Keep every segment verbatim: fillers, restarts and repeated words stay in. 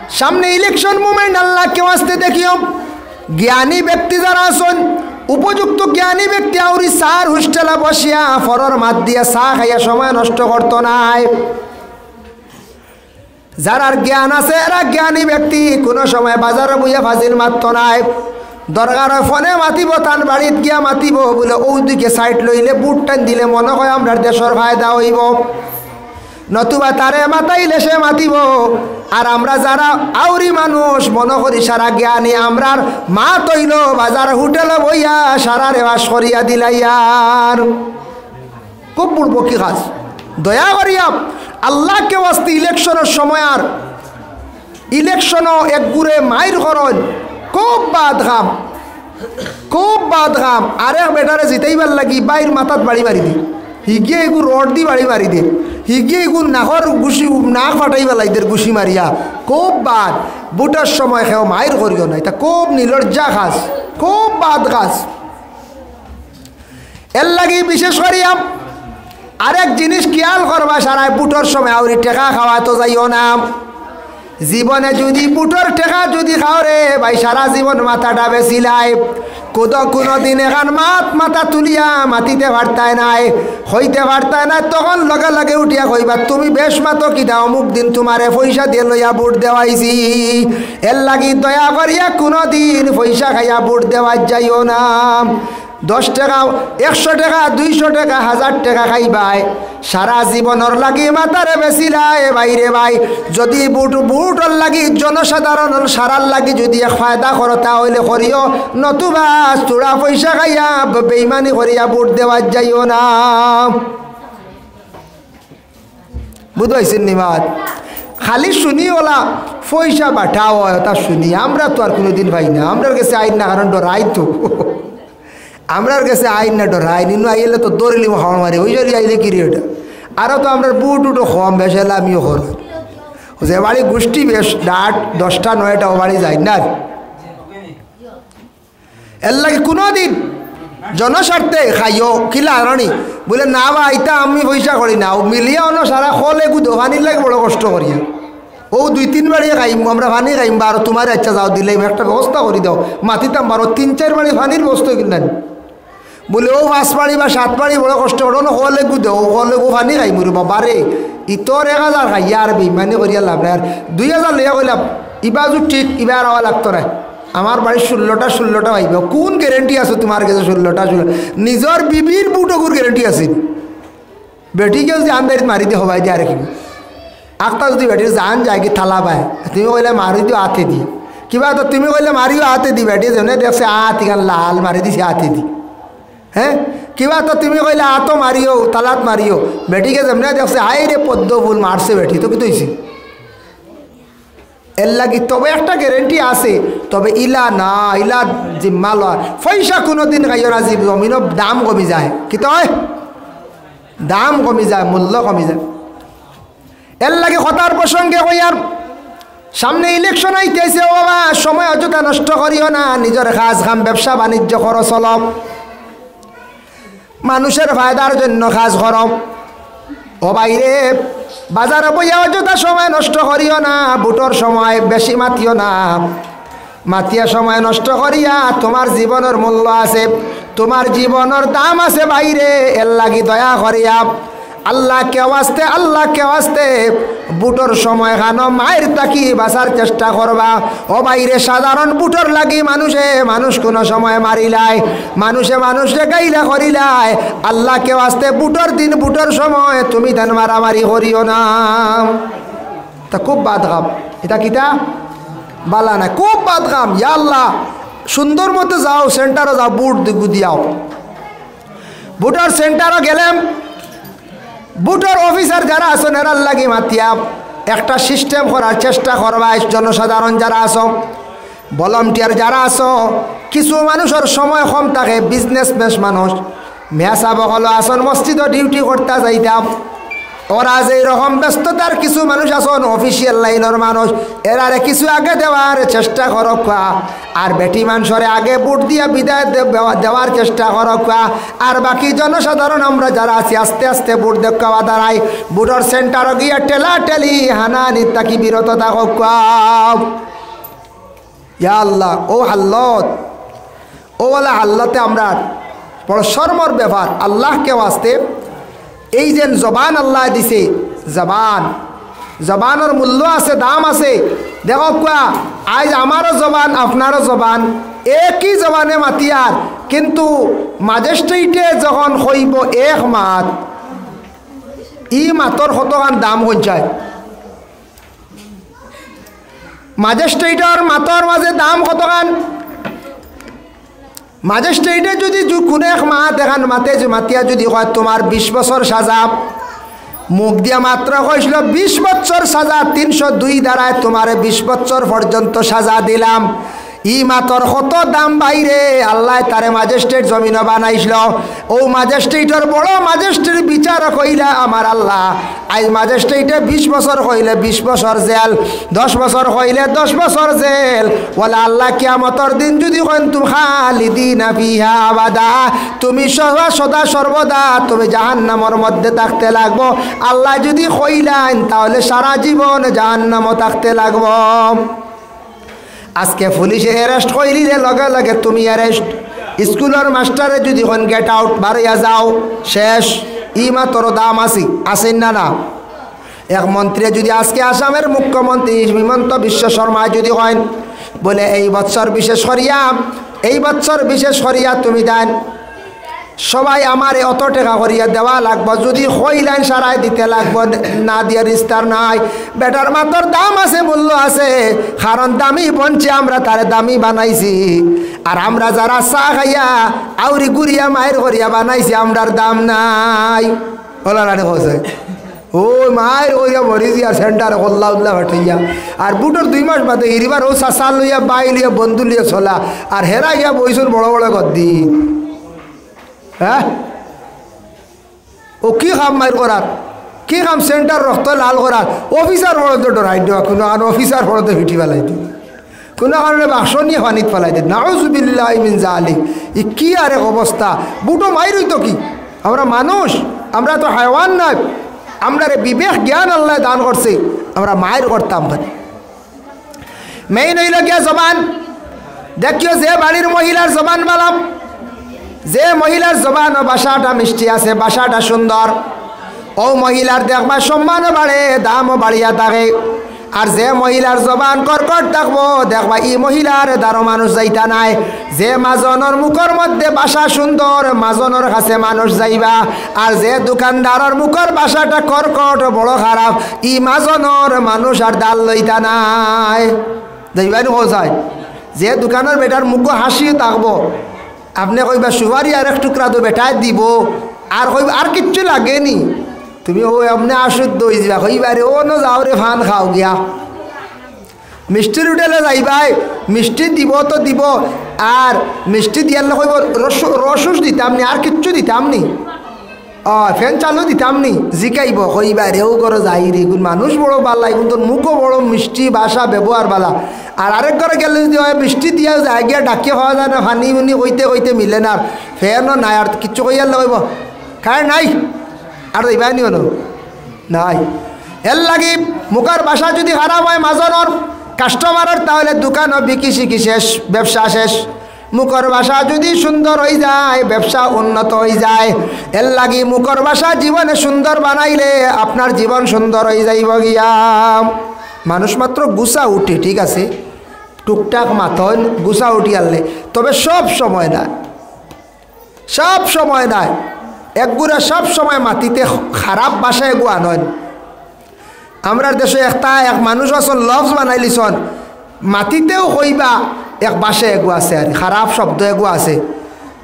সামনে election movement, আল্লাহকে ওয়াস্তে দেখিও। জ্ঞানী ব্যক্তি যারা আছইন, উপযুক্ত জ্ঞানী ব্যক্তি আউরি সার হোস্টেলে বসিয়া ফরর মাত দিয়া চা খাইয়া সময় নষ্ট করতো নায়। যারার জ্ঞান আছে, এরা জ্ঞানী ব্যক্তি, কোনো সময় বাজারো বইয়া ফাজিল মাততো নায়। দরকার অয় ফোনে মাতিবো, তান বাড়িত গিয়া মাতিবো, বুলে অউ দিকে সাইড লইলে, বুট টান দিলে মনো অয় আমরার দেশর ফায়দা অইবো। নতুবা তারে মাতাইলে সে মাতিবো। আর আমরা যারা আউরি মানুষ মনো করি সারা জ্ঞানী, আমরার মাত অইলো বাজার হোটেলো বইয়া সারারে পাশ করিয়া দিলাইয়ার। খুব বুড়বকি কাজ। দয়া করিয়া আল্লাহকে ওয়াস্তে ইলেকশনর সময় আর ইলেকশনো একগুরে মাইর করইন, খুব বাদ কাম, খুব বাদ কাম। আরেক বেটারে জিতাইবার লাগি বাইর মাথাত বাড়ি মারি দি, হিগিয়ে এগু রড দি বাড়ি মারি দে, হিগিয়ে এগু নাকর গুশি, নাক ফাটাই ফালাই দের গুশি মারিয়া। খুব বাদ। বুটর সময় কেউ মাইর করিও না, ইতা খুব নিলজ্জা কাজ, খুব বাদ কাজ। এর লাগি বিশেষ করিয়া আরেক জিনিস খিয়াল করবা, সারায় বুটর সময় আউরি টেকা খাওয়াতো যাইও না। জীবনে যুদি বুটর টেকা যুদি খাও রে ভাই, সারা জীবন মাথাটা বেচিলায়। কুদো কুনুদিন এখান মাত মাথা তুলিয়া মাতিতে পারতায় নায়, কইতে পারতায় নায়, তখন লগে লগে উঠিয়া কইবা, "তুমি বেশ মাতো কিতা, অমুক দিন তুমারে পয়সা দিয়া লইয়া বুট দেওয়াইছি।" এর লাগি দয়া করিয়া কুনুদিন পয়সা খাইয়া বুট দেওয়াত যাইও না। দশ টেকা, একশো টেকা, দুইশো টেকা, হাজার টেকা খাইবায়, সারা জীবনর লাগি মাথারে বেচিলায় ভাইরে ভাই। যুদি বুট, বুটর লাগি, জনসাধারণর সারার লাগি যুদি এক ফায়দা করতা অইলে করিও, নতুবা থুড়া পয়সা খাইয়া বে-, বেইমানি করিয়া বুট দেওয়াত যাইও না। বুঝাইছেন নি মাত? খালি শুনি ওলা পয়সা বাটা অয়, ওটা শুনি। আমরা তো আর কুনুদিন পাই না, আমরার গেছে আইন না, কারণ ডরাই তো। আমরার গেছে আইন না, ডরাই। নিনু আইলে তো দৌড়িলিমু, হাওড় মারি, ওই জন্য আইলে কি রে ওটা? আরো তো আমরার বুট উটো কম, বেশ এলে আমিও কর। যে বাড়ি গুষ্টি বেশ ডাট, দশটা নয়টা ও বাড়ি যাই না। এর লাগি কুনুদিন জনস্বার্থে খাইও, কিলা আরনি? বুলে, "না বা, ইতা আমি পয়সা করি না।" ও মিলিয়া অনো সারা খলে গুদো, পানির লাগি বড় কষ্ট করিয়া। ও দুই তিন বাড়ি খাইমু, আমরা পানি খাইমু, বা আর তুমারে আচ্ছা যাও দিলে একটা ব্যবস্থা করি দাও। মাতিতাম বারো তিন চাইর বাড়ি পানির ব্যবস্থা কিনা। বুলে, "ও পাঁচ বাড়ি বা সাত বাড়ি বড় কষ্ট করো না, খলে গুদো, ও খলে গু পানি খাইমু রে বাবা রে।" ইতর এক হাজার খাইয়া আর বেইমানি করিয়া লাভ নাই। আর দুই হাজার লইয়া কইলাম, "ইবাজু ঠিক, ইবা আর আওয়া লাগতো না।" আমার বাড়ির ষোলোটা, ষোলোটা ভাইবা, কোন গ্যারান্টি আছে তুমার গেছে ষোলোটা, ষোলো? নিজর বিবির বুটগুর গ্যারান্টি আছে। বেটি কেউ যে আন্দারিত মারি দিয়ে হবাই দিয়ে আরেক। আখতা যদি বেটির জান যায় কি থালা পায়, তুমি কইলে মারি দিও আতে দি। কিবা তো তুমি কইলে মারিও আতে দি, বেটি যেমনে দেখছে আত ইখান লাল মারি দিছে আতে দি। হ্যাঁ? কিবা তো তুমি কইলে আতো মারিও, থালাত মারিও। বেটিকে যেমনে দেখছে, "হায় রে পদ্ম ফুল মারছে বেটি", তো কি তো হইছে? এর লাগি তবে একটা গ্যারান্টি আছে, তবে ইলা না, ইলা জিম্মা লয়। পয়সা কুনুদিন খাইও না, জীব জমিনও দাম কমি যায়। কি তো হয়? দাম কমি যায়, মূল্য কমি যায়। এর লাগি কথার প্রসঙ্গে কইয়ার, সামনে ইলেকশন আইতেছে, ও বাবা, সময় অযথা নষ্ট করিও না, নিজর কাজ কাম, ব্যবসা বাণিজ্য করো, চলো। মানুষের ফায়দার জন্য কাজ করো। ও ভাইরে, বাজারো বইয়া অযথা সময় নষ্ট করিও না, বুটর সময় বেশি মাতিও না। মাতিয়া সময় নষ্ট করিয়া তুমার জীবনর মূল্য আছে, তুমার জীবনর দাম আছে ভাইরে, এর লাগি দয়া করিয়া আল্লাহকে ওয়াস্তে, আল্লাহকে ওয়াস্তে বুটর সময় খানো মাইর থাকি বাঁচার চেষ্টা করবা। ও ভাইরে, সাধারণ বুটর লাগি মানুষে মানুষ কুনু সময় মারিলায়, মানুষে মানুষরে গাইলা করিলায়। আল্লাহকে ওয়াস্তে বুটর দিন, বুটর সময় তুমি তান মারামারি করিও না। তা খুব বাদ কাম। ইতা কিতা? বালা না, খুব বাদ কাম। ইয়া আল্লাহ, সুন্দর মতো যাও, সেন্টারো যাও, বুট দি-, দিয়াও। বুটর সেন্টারো গেলাম, বুটর অফিসার যারা আছইন, এরার লাগি মাতিয়া একটা সিস্টেম করার চেষ্টা করবা, জনসাধারণ যারা আছো, ভলান্টিয়ার যারা আছো, কিছু মানুষর সময় কম থাকে, বিজনেসম্যান মানুষ, মিয়া সাব অকল আছইন, মসজিদো ডিউটি করতা যাইতাম, ওরা যেই রকম ব্যস্ততার কিছু মানুষ আছইন, অফিসিয়াল লাইনর মানুষ, এরারে কিছু আগে দেওয়ার চেষ্টা করউক্কা। আর বেটি মানষরে আগে ভোট দিয়া বিদায় দে-, দেওয়া-, দেওয়ার চেষ্টা করউক্কা। আর বাকি জনসাধারণ আমরা যারা আছি, আস্তে আস্তে ভোট দেউক্কা বা দাঁড়াই, ভোটর সেন্টারো গিয়া ঠেলাঠেলি হানাহানি থাকি বিরত থাকউক্কা। ইয়া আল্লাহ, অউ হালত, অউ ওলা হালতে আমরার বড় শরমর ব্যাপার। আল্লাহকে ওয়াস্তে, এই যেন জবান আল্লায় দিছে, জবান, জবানর মূল্য আছে, দাম আছে। দেখউক্কা, আইজ আমারও জবান, আপনারও জবান, একই জবানে মাতিয়ার, কিন্তু ম্যাজিস্ট্রেটে যখন কইবো এক মাত, ই মাতর কতখান দাম কইন চাই। ম্যাজিস্ট্রেটর মাতর মাঝে দাম কতখান? ম্যাজিস্ট্রেটে যুদি জু-, কুনু এক মাত এখান মাতে জু-, মাতিয়া যুদি কয়, "তুমার বিশ বছর সাজা", মুখ দিয়া মাত্র কইছিল, "বিশ বছর সাজা, তিনশো দুই ধারায় তুমারে বিশ বছর পর্যন্ত সাজা দিলাম।" ই মাতর কত দাম ভাইরে, আল্লায় তারে ম্যাজিস্ট্রেট জমিনো বানাইছিল। অউ ম্যাজিস্ট্রেটর বড় ম্যাজিস্ট্রেট বিচারক অইলা আমার আল্লাহ। আইজ ম্যাজিস্ট্রেটে বিশ বছর কইলে বিশ বছর জেল, দশ বছর কইলে দশ বছর জেল। ওলা আল্লাহ কিয়ামতর দিন যুদি কইন, "তুম খালিদিনা ফিহা আবাদা", তুমি সদা, সদা সর্বদা তুমি জাহান্নামর মধ্যে থাকতে লাগবো। আল্লায় যুদি কইলাইন, তাইলে সারা জীবন জাহান্নামো থাকতে লাগবো। আজকে পুলিশে অ্যারেস্ট করিলে লগে লগে তুমি অ্যারেস্ট। স্কুলর মাস্টারে যুদি কইন, "Get out, বারইয়া যাও", শেষ। ই মাতর দাম আছে, আছে না, না? এক মন্ত্রীয়ে যুদি আজকে আসামর মুখ্যমন্ত্রী হিমন্ত বিশ্ব শর্মায় যুদি কইন, বলে, "এই বছর বিশেষ করিয়া, এই বছর বিশেষ করিয়া তুমি দেন, সবাই আমারে অত টেকা করিয়া দেওয়া লাগবো", যুদি কইলাইন সারায় দিতে লাগবো, না দিয়ার ইস্তার নাই। বেটার মাতর দাম আছে, মূল্য আছে, কারণ দামি বনছে, আমরা তারে দামি বানাইছি। আর আমরা যারা চা খাইয়া আউরি গুড়িয়া মাইর করিয়া বানাইছি, আমরার দাম নাই। ওলা রানে কইছে, "ও মাইর করিয়া মরি যিয়া সেন্টারে কল্লা উল্লা ফাটাইয়া।" আর ভোটর দুই মাস বাদে হিরিবার অউ চাচা লইয়া, বাই লইয়া, বন্ধু লইয়া চলা। আর হেরা গিয়া বইছইন বড় বড় গদ্দি। হ্যাঁ? অউ কি কাম মাইর করার? কি কাম সেন্টার রক্ত লাল করার? অফিসার পর্যন্ত ডরাই দেওয়া, কুনু কারণে অফিসার পর্যন্ত ফিটি ফালাই দি, কুনু কারণে বাক্স নিয়া পানিত ফালাই দি। নাউজুবিল্লাহি মিন জালিক। ই কি আরেক অবস্থা? ভোটো মাইর অইতো কি? আমরা মানুষ, আমরা তো হায়ওয়ান নায়। আমরারে বিবেক জ্ঞান আল্লায় দান করছে, আমরা মাইর করতাম পারি। মেইন অইলো গিয়া জবান। দেখিও, যে বাড়ির মহিলার জবান বালা, যে মহিলার জবান ও ভাষাটা মিষ্টি আছে, ভাষাটা সুন্দর, অউ মহিলার দেখবা সম্মানও বাড়ে, দামও বাড়িয়া থাকে। আর যে মহিলার জবান কর্কট থাকবো, দেখবা ই মহিলার দ্বারো মানুষ যাইতা নায়। যে মাজনর মুখর মধ্যে ভাষা সুন্দর, মাজনর কাছে মানুষ যাইবা। আর যে দোকানদারর মুখর ভাষাটা কর্কট, বড় খারাপ, ই মাজনর মানুষ আর দাল লইতা নায়। যাইবানি কও চাই? যে দোকানর বেটার মুখো হাসি থাকবো, আপনে কইবা, "সুপারি আরেক টুকরা তো বেটায় দিবো", আর কইবা, "আর কিচ্ছু লাগেনি।" তুমি অউ এমনে অশুদ্ধ অইযিবা, কইবা, "রে, অনো যাও রে, পান খাও গিয়া।" মিষ্টির হোটেলে যাইবায়, মিষ্টি দিবো তো দিবো, আর মিষ্টি দিয়ার না কইবো, "রস, রস উস দিতাম নি, আর কিচ্ছু দিতাম নি?" অয়, ফ্যান চালু দিতাম নি? জিকাইবো, কইবা, "রে, অউ ঘরো যাই রে, ইগুন মানুষ বড় বালা, ইগুনতর মুখও বড় মিষ্টি, ভাষা ব্যবহার বালা।" আর আরেক ঘরো গেলে যুদি অয়, মিষ্টি দিয়া যায় গিয়া ডাকিয়া পাওয়া যায় না, পানি উনি কইতে কইতে মিলে না, আর ফ্যানও নাই, আর কিচ্ছু কইয়ার না কইবো, "কারেন্ট নাই।" আর যাইবায় নি অনো? নাই। এরলাগি মুখর ভাষা যুদি খারাপ অয় মাজনর, কাস্টমারর, তাইলে দোকানও বিকি শিকি শেষ, ব্যবসা শেষ। মুখর ভাষা যুদি সুন্দর অইযায়, ব্যবসা উন্নত অইযায়। এরলাগি মুখর ভাষা জীবনে সুন্দর বানাইলে আপনার জীবন সুন্দর অইযাইবো গিয়া। মানুষ মাত্র গুছা উঠে, ঠিক আছে, টুকটাক মাতইন গুছা উঠি আনলে, তবে সব সময় না, সব সময় নায়। এগুরে সব সময় মাতিতে খারাপ ভাষা এগু আনইন। আমরার দেশো একটা এক মানুষ আছইন, লফজ বানাইলিছইন, মাতিতেও কইবা এক ভাষা এগু আছে, আর খারাপ শব্দ এগু আছে।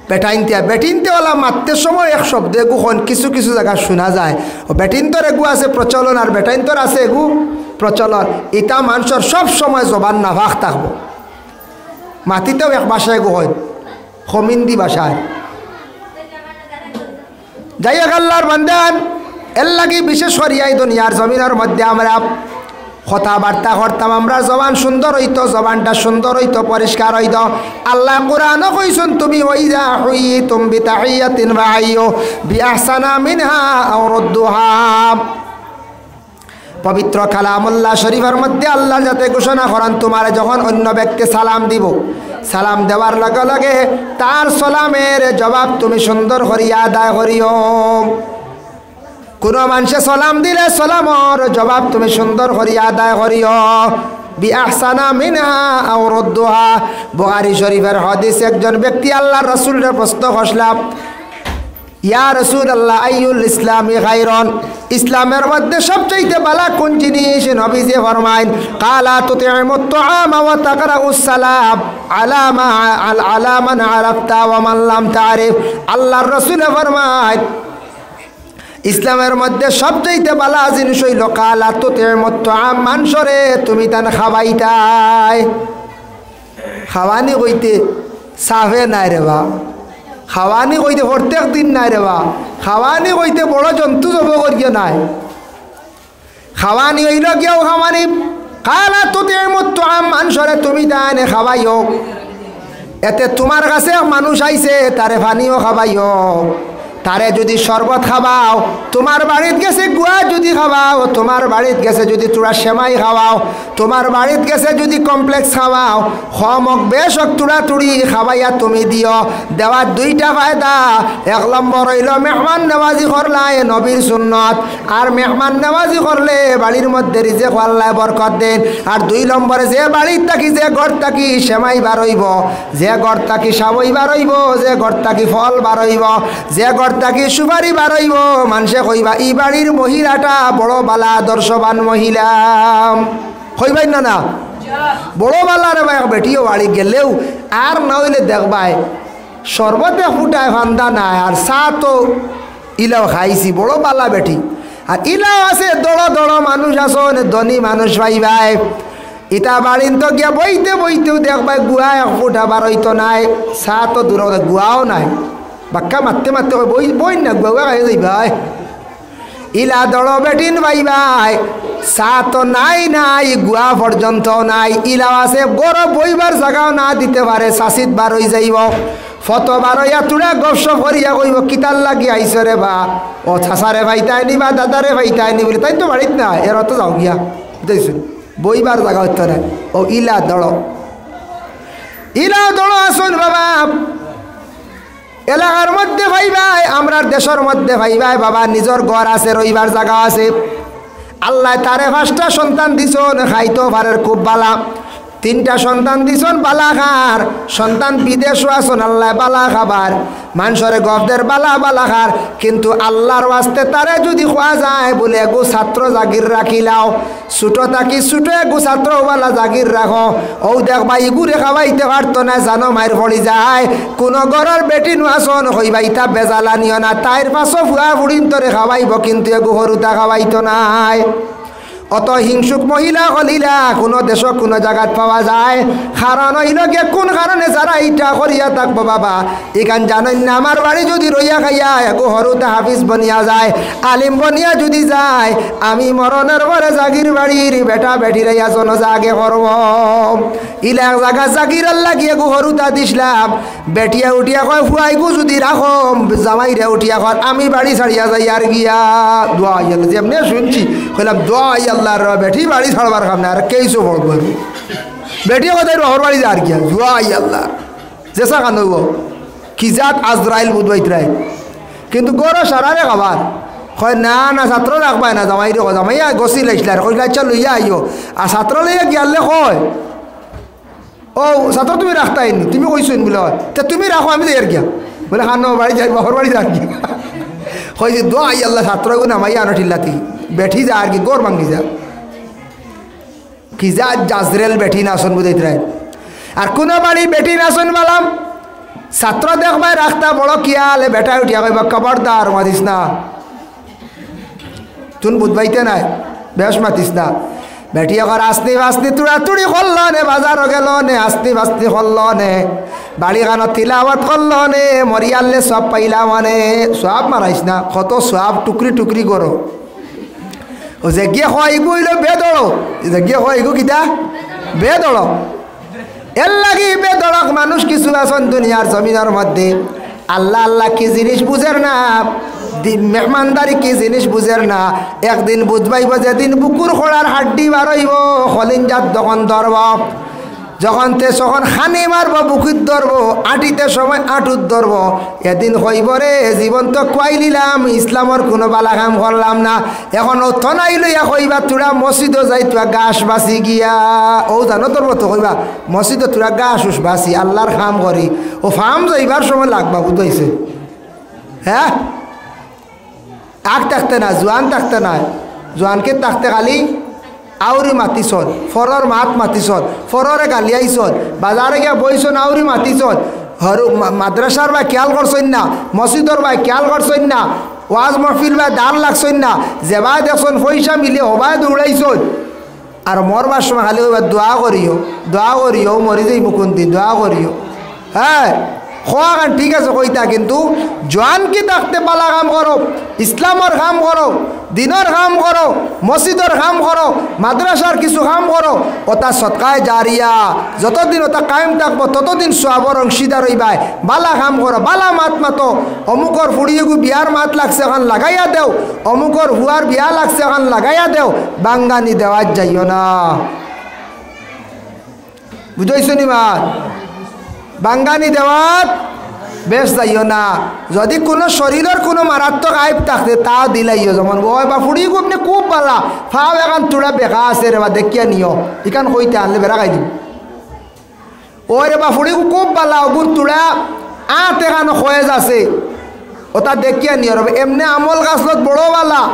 বেটাইন্তে, বেটিন্তে ওলা মাততে সময় এক শব্দ এগু কইন, কিছু কিছু জাগাত হুনা যায়। অউ বেটিন্তর এগু আছে প্রচলন, আর বেটাইন্তর আছে এগু প্রচলন। ইতা মানষর সব সময় জবান নাপাক থাকবো, মাতিতেও এক ভাষা এগু কইন, কমিন্দি ভাষায়। যাই হোক, আল্লার বান্দান, এরলাগি বিশেষ করিয়া ই দুনিয়ার জমিনর মধ্যে আমরা কথাবার্তা করতাম, আমরার জবান সুন্দর অইতো, জবানটা সুন্দর অইতো, পরিষ্কার অইতো। আল্লায় কোরআনো কইছইন, তুমি "ওয়া ইযা হুয়িতুম বিতাহিয়াতিন ফাহাইয়ু বিআহসানা মিনহা আও রুদ্দুহা।" পবিত্র কালামুল্লাহ শরীফর মধ্যে আল্লায় যাতে ঘোষণা করইন, তুমারে যখন অইন্য ব্যক্তি সালাম দিবো, সালাম দেওয়ার লগে লগে তার সালামর জবাব তুমি সুন্দর করিয়া আদায় করিও। কুনু মানষে সালাম দিলে সালামর জবাব তুমি সুন্দর করিয়া আদায় করিও। বিআহসানা মিনহা আও রুদ্দুহা। বুখারী শরীফর হাদিস, একজন ব্যক্তি আল্লার রাসূলরে প্রশ্ন করলা, "ইয়া রাসূলুল্লাহ, আইয়ুল ইসলামি খায়রুন?" ইসলামর মধ্যে সবচাইতে ভালা কুন জিনিস? নবীজি ফরমাইন, "ক্বালা তুতিমুত তাআমা ওয়া তাকরাউস সালাম আলা মা, আল-, আলা মান আরাফতা ওয়া মান লাম তারিফ।" আল্লার রাসূলে ফরমাইন, ইসলামর মধ্যে সবচাইতে ভালা জিনিস অইলো, "ক্বালা তুতিমুত তাআম", মানষরে তুমি তান খাবাইতায়। খাবানি কইতে সাফে নায় রে বা, খাবানি কইতে প্রত্যেক দিন নায় রে বা, খাবানি কইতে বড় জন্তু জবো করিয়া নায়। খাবানি অইলো গিয়াও খাবানি, "ক্বালা তুতিমুত তাআম", মানষরে তুমি তানে খাবাইও। এতে তুমার কাছে এক মানুষ আইছে, তারে পানিও খাবাইও। তারে যুদি শরবত খাবাও, তুমার বাড়িত গেছে গুয়া যুদি খাবাও, তুমার বাড়িত গেছে যুদি তুরা সেমাই খাবাও, তুমার বাড়িত গেছে যুদি কমপ্লেক্স খাবাও, কম অউক বেশ অউক তুড়া তুড়ি খাবাইয়া তুমি দিও। দেওয়ার দুইটা ফায়দা, এক নম্বর অইলো মেহমান নওয়াজি করলায় নবীর সুন্নত, আর মেহমান নওয়াজি করলে বাড়ির মধ্যে রিজেক আল্লায় বরকত দেইন। আর দুই নম্বরে যে বাড়িত থাকি, যে ঘর থাকি সেমাই বার অইবো, যে ঘর থাকি সাবই বার অইবো, যে ঘর থাকি ফল বার অইবো, যে ঘর থাকি সুপারি বার অইবো, মানষে কইবা, "ই বাড়ির মহিলাটা বড় ভালা আদর্শবান মহিলা।" কইবা নি না? বড় ভালা রে বা, এক বেটিও বাড়ি গেলেও আর না অইলে দেখবায় শরবত এক ফুটায় ফান্দা নাই, আর চা তো ইলাও খাইছি, বড় ভালা বেটি। আর ইলাও আছে, দড়ো দড়ো মানুষ আছইন, ধনী মানুষ পাইবায়। ইতা বাড়িত গিয়া বইতে বইতেও দেখবায় গুয়া এক ফুটা বার অইতো নায়, চা তো দূরর কথা, গুয়াও নাই। বাক্কা মাততে মাততে কয়, "বই, বইন না, গুয়া গুয়া খাইয়া যাইবায়।" ইলা দড়ো বেটিন পাইবায়, চা তো নাই নাই, গুয়া পর্যন্ত নাই। ইলাও আছে, ঘরো বইবার জাগাও না দিতে পারে, চাচিত বার অই যাইবো। ফতো বার অইয়া তুড়া গপসপ করিয়া কইবো, "কিতার লাগি আইছো রে বা? ও চাচারে পাইতায় নি বা দাদারে পাইতায় নি?" বুলি, "তাইন তো বাড়িত নাই, এরা তো যাও গিয়া।" বুঝাইছো? বইবার জাগা অইতো নায়। ও ইলা দড়ো, ইলা দড়ো আছইন বাবা। এলাকার মধ্যে পাইবায়, আমরার দেশর মধ্যে পাইবায় বাবা, নিজর ঘর আছে, রইবার জাগা আছে। আল্লায় তারে পাঁচটা সন্তান দিছইন, খাইতো পারের খুব ভালা। তিনটা সন্তান দিছইন ভালা খার, সন্তান বিদেশো আছইন, আল্লায় ভালা খাবার, মানষরে গফ দের ভালা ভালা খার, কিন্তু আল্লার ওয়াস্তে তারে যুদি কওয়া যায় বুলে, "এগু ছাত্র জাগির রাখিলাও, ছোট থাকি ছোট এগু ছাত্র অলা জাগির রাখো।" অউ দেখবায়, ইগুরে খাওয়াইতে পারতো নায়, জানো মাইর পড়ি যায়। কুনু ঘরর বেটিন আছইন, কইবা, "ইতা বেজাল আনিও না, তাইর পাঁচো ফুয়া ফুড়িন্তরে খাওয়াইবো, কিন্তু এগু হুরুতা খাওয়াইতো নায়।" অত হিংসুক মহিলা অকল ইলা কুনু দেশো কুনু জাগাত পাওয়া যায়? কারণ অইলো গিয়া কুন কারণে যারা ইতা করিয়া থাকবো বাবা, ইখান জানইন না, আমার বাড়ি যুদি রইয়া খাইয়া এগু হুরুতা হাফিজ বনিয়া যায়, আলিম বনিয়া যুদি যায়, আমি মরণর পরে জাগির বাড়ির বেটা বেটিরে ইয়া জনজাগে করবো। ইলা এক জাগা জাগিরর লাগি এগু হুরুতা দিছলাম, বেটিয়ে উঠিয়া কয়, "ফুয়া ইগু যুদি রাখো, জামাইরে উঠিয়া কর, আমি বাড়ি ছাড়িয়া যাইয়ার গিয়া।" দোয়াই আল্লাহ, যেমনে শুনছি, কইলাম, "দোয়াই আল্লাহ রে, বেটি বাড়ি ছাড়বার কাম নাই, আর কেইসো পড়বো।" বেটিয়ে কয়, "তাইর বাপর বাড়ি যাইয়ার গিয়া।" দোয়াই আল্লাহ, যেছা খান অইবো, কি জাত আজরাইল বুধবাইতরাই। কিন্তু ঘরো সারারে খাবার। কয়, "না, না, ছাত্র রাখবায় না, জামাইরে কও, জামাইয়ে গছিল আইছলা, কইলা, 'আচ্ছা, লইয়া আইও।' আর ছাত্র লইয়া গিয়ালে কয়, 'ও, ছাত্র তুমি রাখতায় নি, তুমি কইছো নি বুলে, তে তুমি রাখো, আমি যাইয়ার গিয়া।' বুলে, "খানো বাড়ি যাই, বাপর বাড়ি যাইয়ার গিয়া।" কইছে, "দোয়াই আল্লাহ, ছাত্র এগু নামাইয়া আনো ঠিল্লাতি।" বেটি যার কি, ঘর ভাঙ্গি যা। কি জাত আজরাইল বেটিন আছইন বুঝাইতরাই। আর কুনু বাড়ি বেটিন আছইন বালা, ছাত্র দেখবায় রাখতা বড় খিয়ালে, বেটায় উঠিয়া কইবা, "খবরদার, মাতিস না।" তুন বুঝবাইতে নায়, বেশ মাতিস না। বেটিয়ে কর, আস্তি ফাস্তি তুড়াতুড়ি করলো নে, বাজারো গেলো নে, আস্তি ফাস্তি করলো নে, বাড়িখানো তিলাওয়াত করলো নে, মরিয়াল্লে সব পাইলাম নে। সব মারাইস না, কত সব টুকরি টুকরি করো। ও যে গিয়ে হয় ইগু অইলো বেদড়ো, যে গিয়ে হয় ইগু কিতা? বেদড়ো। এর লাগি বেদড়ক মানুষ কিছু আছইন দুনিয়ার জমিনর মধ্যে। আল্লাহ আল্লাহ কি জিনিস বুঝের না, দি-, মেহমানদারি কি জিনিস বুঝের না। একদিন বুঝবাইব যেদিন বুকুর খোড়ার হাড্ডি বার অইব, কলিঞ্জাত যখন ধরব, যখন তে তখন খানি মারব, বুকুত ধরব, আটিতে সময় আটুত ধরব। এদিন কইব, "রে, জীবন তো খুয়াই নিলাম, ইসলামর কুনু বালা কাম করলাম না।" এখন ও তনাই লইয়া কইবা, "তুরা মসজিদো যাই, তুরা ঘাস বাছি গিয়া।" ও জানো তোর মতো কইবা, "মসজিদো তুরা ঘাস উস বাছি, আল্লাহর কাম করি।" ও ফাম যাইবার সময় লাগবা, বুঝাইছে? হ্যাঁ? আগ থাকতে না, জোয়ান থাকতে না, জোয়ানকে থাকতে খালি আউরি মাতিছন, ফরর মাত মাতিছন, ফররে গালিয়াইছন, বাজারে গিয়া বইছন, আউরি মাতিছন। হরু মা-, মাদ্রাসার বায় খেয়াল করছইন না, মসজিদর বায় খেয়াল করছইন না, ওয়াজ মাহফিল বায় দান লাগছইন না, যেবায় দেখছন পয়সা মিলে হবায় দৌড়াইছন। আর মরবার সময় খালি কইবা, "দোয়া করিও, দোয়া করিও, মরি যাইমু কুনদিন, দোয়া করিও।" হ্যাঁ, খোয়াখান ঠিক আছে কইতা, কিন্তু জোয়ানকি থাকতে বালা কাম করো, ইসলামর কাম করো, দিনর কাম করো, মসজিদর কাম করো, মাদ্রাসার কিছু কাম করো, ওটা সদকায়ে জারিয়া। যতদিন ওটা কায়েম থাকবো, ততদিন সওয়াবর অংশীদার অইবায়। বালা কাম করো, বালা মাত মাতো, অমুকর ফুড়িগু বিয়ার মাত লাগছে, অখান লাগাইয়া দেও, অমুকর ফুয়ার বিয়া লাগছে, অখান লাগাইয়া দেও, বাঙ্গানি দেওয়াত যাইও না। বুঝাইছো নি বা? বাঙ্গানি দেওয়াত বেশ যাইও না। যদি কুনু শরীরর কুনু মারাত্মক আইব থাকতে, তা দিলাইও। যেমন, "ওই বা ফুড়িগু আপনে খুব বালা, ফাও এখান তুড়া বেকা আছে রে বা, দেখিয়া নিও।" ইখান কইতে আনলে বেড়া খাই দিব। "ওই রে বা ফুড়িগু খুব বালা, ওগুর তুড়া আত এখান খয়েজ আছে, ওটা দেখিয়া নিও রে বা। এমনে আমল খাসলত বড় বালা।"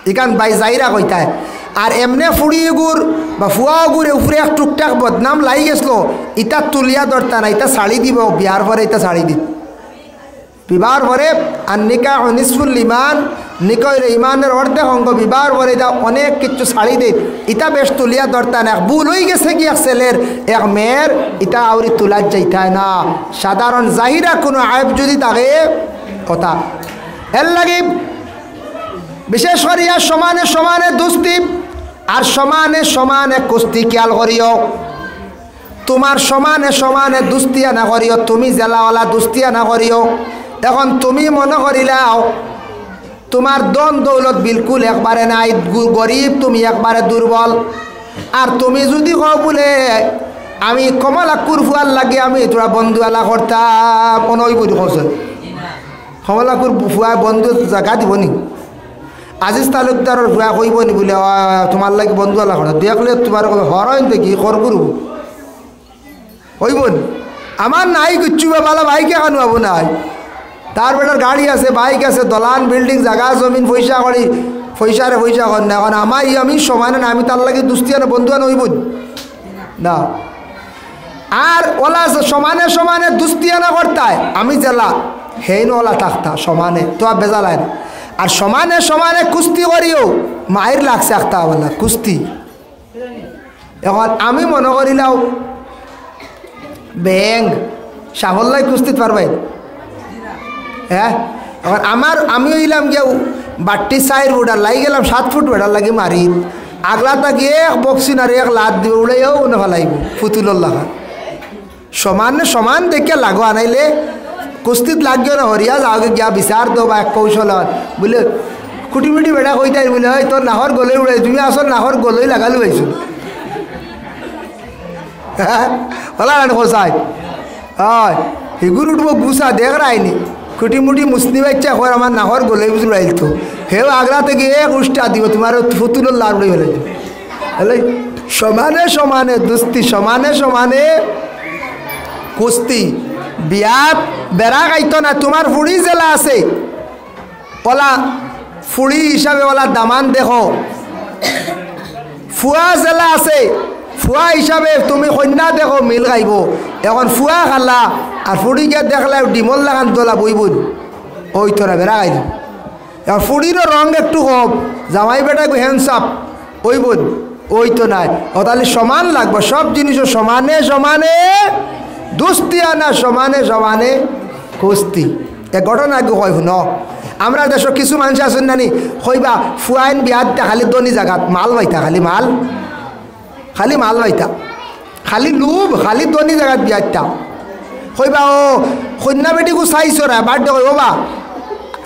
ইখান বায় যাইরা কইতায়। আর এমনে ফুড়িগুর বা ফুয়াগুর উপরে এক টুকটাক বদনাম লাগি গেছলো, ইতা তুলিয়া ধরতা না, ইতা ছাড়ি দিব, বিয়ার পরে ইতা ছাড়ি দিব। বিবাহর পরে, আর নিকাহ নিসফুল ইমান, নিকাহ অইলো ইমানর অর্ধেক অঙ্গ, বিবাহর পরে ইতা অনেক কিছু ছাড়ি দেয়, ইতা বেশ তুলিয়া ধরতা না। এক ভুল অই গেছে কি এক ছেলের, এক মেয়ের, ইতা আউরি তুলাত যাইতায় না। সাধারণ জাহিরা কুনু আইব যদি থাকে, কথা। এর লাগি বিশেষ করিয়া সমানে সমানে দুস্তি আর সমানে সমানে কুস্তি খেয়াল করিও। তুমার সমানে সমানে দুস্তিয়া না করিও, তুমি জেলাওয়ালা দুস্তিয়া না করিও। এখন তুমি মনো করিলাও তুমার ধন দৌলত বিলকুল একবারে নাই, গু-, গরিব, তুমি একবারে দুর্বল। আর তুমি যদি কও বুলে, "আমি কমলাকুর ফুয়ার লাগি আমি তুরা বন্ধুয়ালা করতাম", কুনু অইবো নি কওছইন? কমলাকুর ফুয়ায় বন্ধু জাগা দিবো নি? আজিজ তালুকদারর ফুয়ায় কইবো নি বুলে, "অ, তুমার লাগি বন্ধুয়ালা করতাম"? দেখলে তুমার কইবো, "হরইন দেখি, খর করবো।" অইবো নি? আমার নাই কিচ্ছু বা, বালা বাইক এখানো আবো নাই। তার বেটার গাড়ি আছে, বাইক আছে, দলান, বিল্ডিং, জাগা, জমিন, পয়সা করি, পয়সারে পয়সা কর না। এখন আমার ই আমি সমানে না, আমি তার লাগি দুস্তিয়া না, বন্ধুয়া না অইবো নি? না। আর ওলা যে সমানে সমানে দুস্তিয়া না করতায়, আমি জেলা, হেইন ওলা থাকতা সমানে, তো আর বেজাল অয় না। আর সমানে সমানে কুস্তি করিও, মাইর লাগছে একটা ওলা, কুস্তি। এখন আমি মনো করিলাও, ব্যাঙ, সাফল্যায় কুস্তিত পারবায়? হ্যাঁ? এখন আমার, আমি অইলাম গিয়া বাট্টি চাইর ফুট আর লাগি গেলাম সাত ফুট বেটার লাগি মারি। আগলা থাকি এক বক্সিং আর এক লাত দিবো, উড়াইয়াও উনে ফালাইবো, ফুতুলর লাখান। সমানে সমান দেখিয়া লাগো, আনাইলে কুস্তিত লাগিও না, হরিয়া যাওগি গিয়া বিচার দেও বা এক কৌশল অর। বুলে, খুটিমুটি বেটা কইতায় বুলে, "ওই তোর নাকর গলই উড়াই, তুমি আসল নাকর গলই লাগালু পাইছো।" হ্যাঁ? ওলা রান খোসাই। অয়, হিগুর উঠবো গুছা, দেখরায়নি। খুটিমুটি মুসনি বাইচ্চা কর, আমার নাকর গলই বুঝ উড়াইল তো। হেও আগলা থাকি এক উষ্টা দিবো, তুমার ফুতুলর লার উড়াই ফেলাই দিবো। বুলে, সমানে সমানে দুস্তি, সমানে সমানে কুস্তি। বিয়াত বেড়া খাইতো না, তুমার ফুড়ি জেলা আছে। ওলা ফুড়ি হিসাবে ওলা দামান দেখো। ফুয়া জেলা আছে, ফুয়া হিসাবে তুমি কইন্যা দেখো, মিল খাইবো। এখন ফুয়া খালা আর ফুড়ি গিয়া দেখলা ডিমর লাখান দলা বইবো নি? অইতো না, বেড়া খাইল। এখন ফুড়িরও রং একটু কম, জামাই বেটা একটু handsome, অইবো নি? অইতো নায়। অতালে সমান লাগবো, সব জিনিসও সমানে সমানে দুস্তিয়ানা, সমানে সমানে কুস্তি। এ ঘটনা আগে কই হুনো, আমরা দেশো কিছু মানুষ আছইন নানি, কইবা ফুয়াইন বিয়া দিতা খালি ধনী জাগাত মাল পাইতা, খালি মাল, খালি মাল পাইতা, খালি লোভ, খালি ধনী জাগাত বিয়া দিতা। কইবা ও কইন্যা বেটিগু চাইছো রা, বাড়িত কইবো বা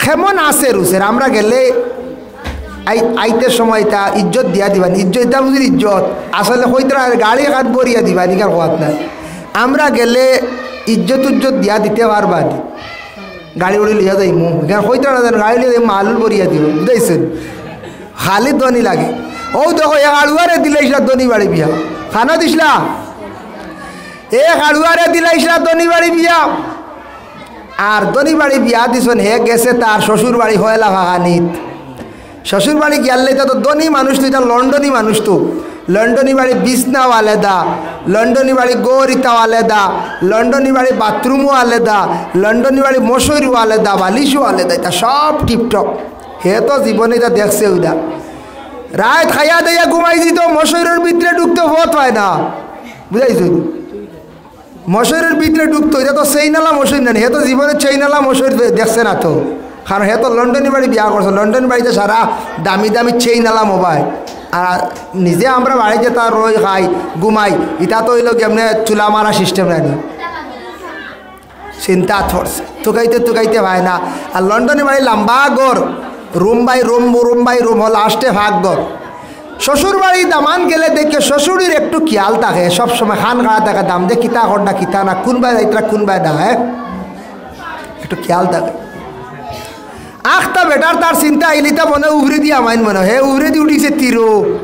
কেমন আছে রুচের, আমরা গেলে আই-, আইতে সময় ইতা ইজ্জত দিয়া দিবা নি, ইজ্জত ইতা বুঝির ইজ্জত। আসলে কইতরা গাড়ি এখান ভরিয়া দিবা নি, কার খোয়াত নাই। আমরা গেলে ইজ্জত উজ্জত দিয়া দিতে পারবা নি। গাড়ি উড়ি লইয়া যাইমু, এখান কইতরা না জানো, গাড়ি লইয়া যাইমু, মালুল ভরিয়া দিব, বুঝাইছেন? খালি ধনী লাগে। ও দেখো, এক আড়ুয়ারে দিলাইছলা ধনী বাড়ি বিয়া, খানা দিছলা, এক আড়ুয়ারে দিলাইছলা ধনী বাড়ি বিয়া। আর ধনী বাড়ি বিয়া দিছন, হে গেছে তার শ্বশুর বাড়ি হয়লা ফাহানিত। শ্বশুর বাড়ি গিয়ালে ইতা তো ধনী মানুষ তো, ইতা লন্ডনী মানুষ তো। লন্ডনী বাড়ি বিছনাও আলাদা, লন্ডনী বাড়ি গরিতাও আলাদা, লন্ডনী বাড়ি বাথরুমও আলাদা, লন্ডনী বাড়ি মশারিও আলাদা, বালিশও আলাদা, ইতা সব টিপটপ। হে তো জীবনে ইতা দেখছে উদা। রাইত খাইয়া দাইয়া ঘুমাই দিত, মশারির ভিতরে ঢুকতে পথ পায় না, বুঝাইছো? মশারির ভিতরে ঢুকতো, ইতা তো চেইনআলা মশারি না, হে তো জীবনে চেইনআলা মশারি দে-, দেখছে না তো। কারণ হে তো লন্ডনী বাড়ি বিয়া করছে, লন্ডনী বাড়িত সারা দামি দামি চেইনআলা মোবাইল। আর নিজে আমরা বাড়িত যেতা রই খাই, ঘুমাই, ইতা তো অইলো গি এমনে চুলা মারা সিস্টেম নাই নি। চিন্তাত পড়ছে, তুকাইতে তুকাইতে পায় না। আর লন্ডনী বাড়ি লম্বা ঘর, room by room, room by room, লাস্টে ফাঁক ঘর। শ্বশুর বাড়ি দামান গেলে দেখে শ্বশুরির একটু খেয়াল থাকে, সব সময় খান খাড়া থাকে, দাম দে কিতা কর না কিতা না, কুনবায় যাইতরা কুনবায় না, হ্যাঁ, একটু খেয়াল থাকে। আখতা বেটার তার চিন্তা আইলিতা মনে উফরেদি হামাইন মনে, হে উফরেদি উঠিছে তিরো।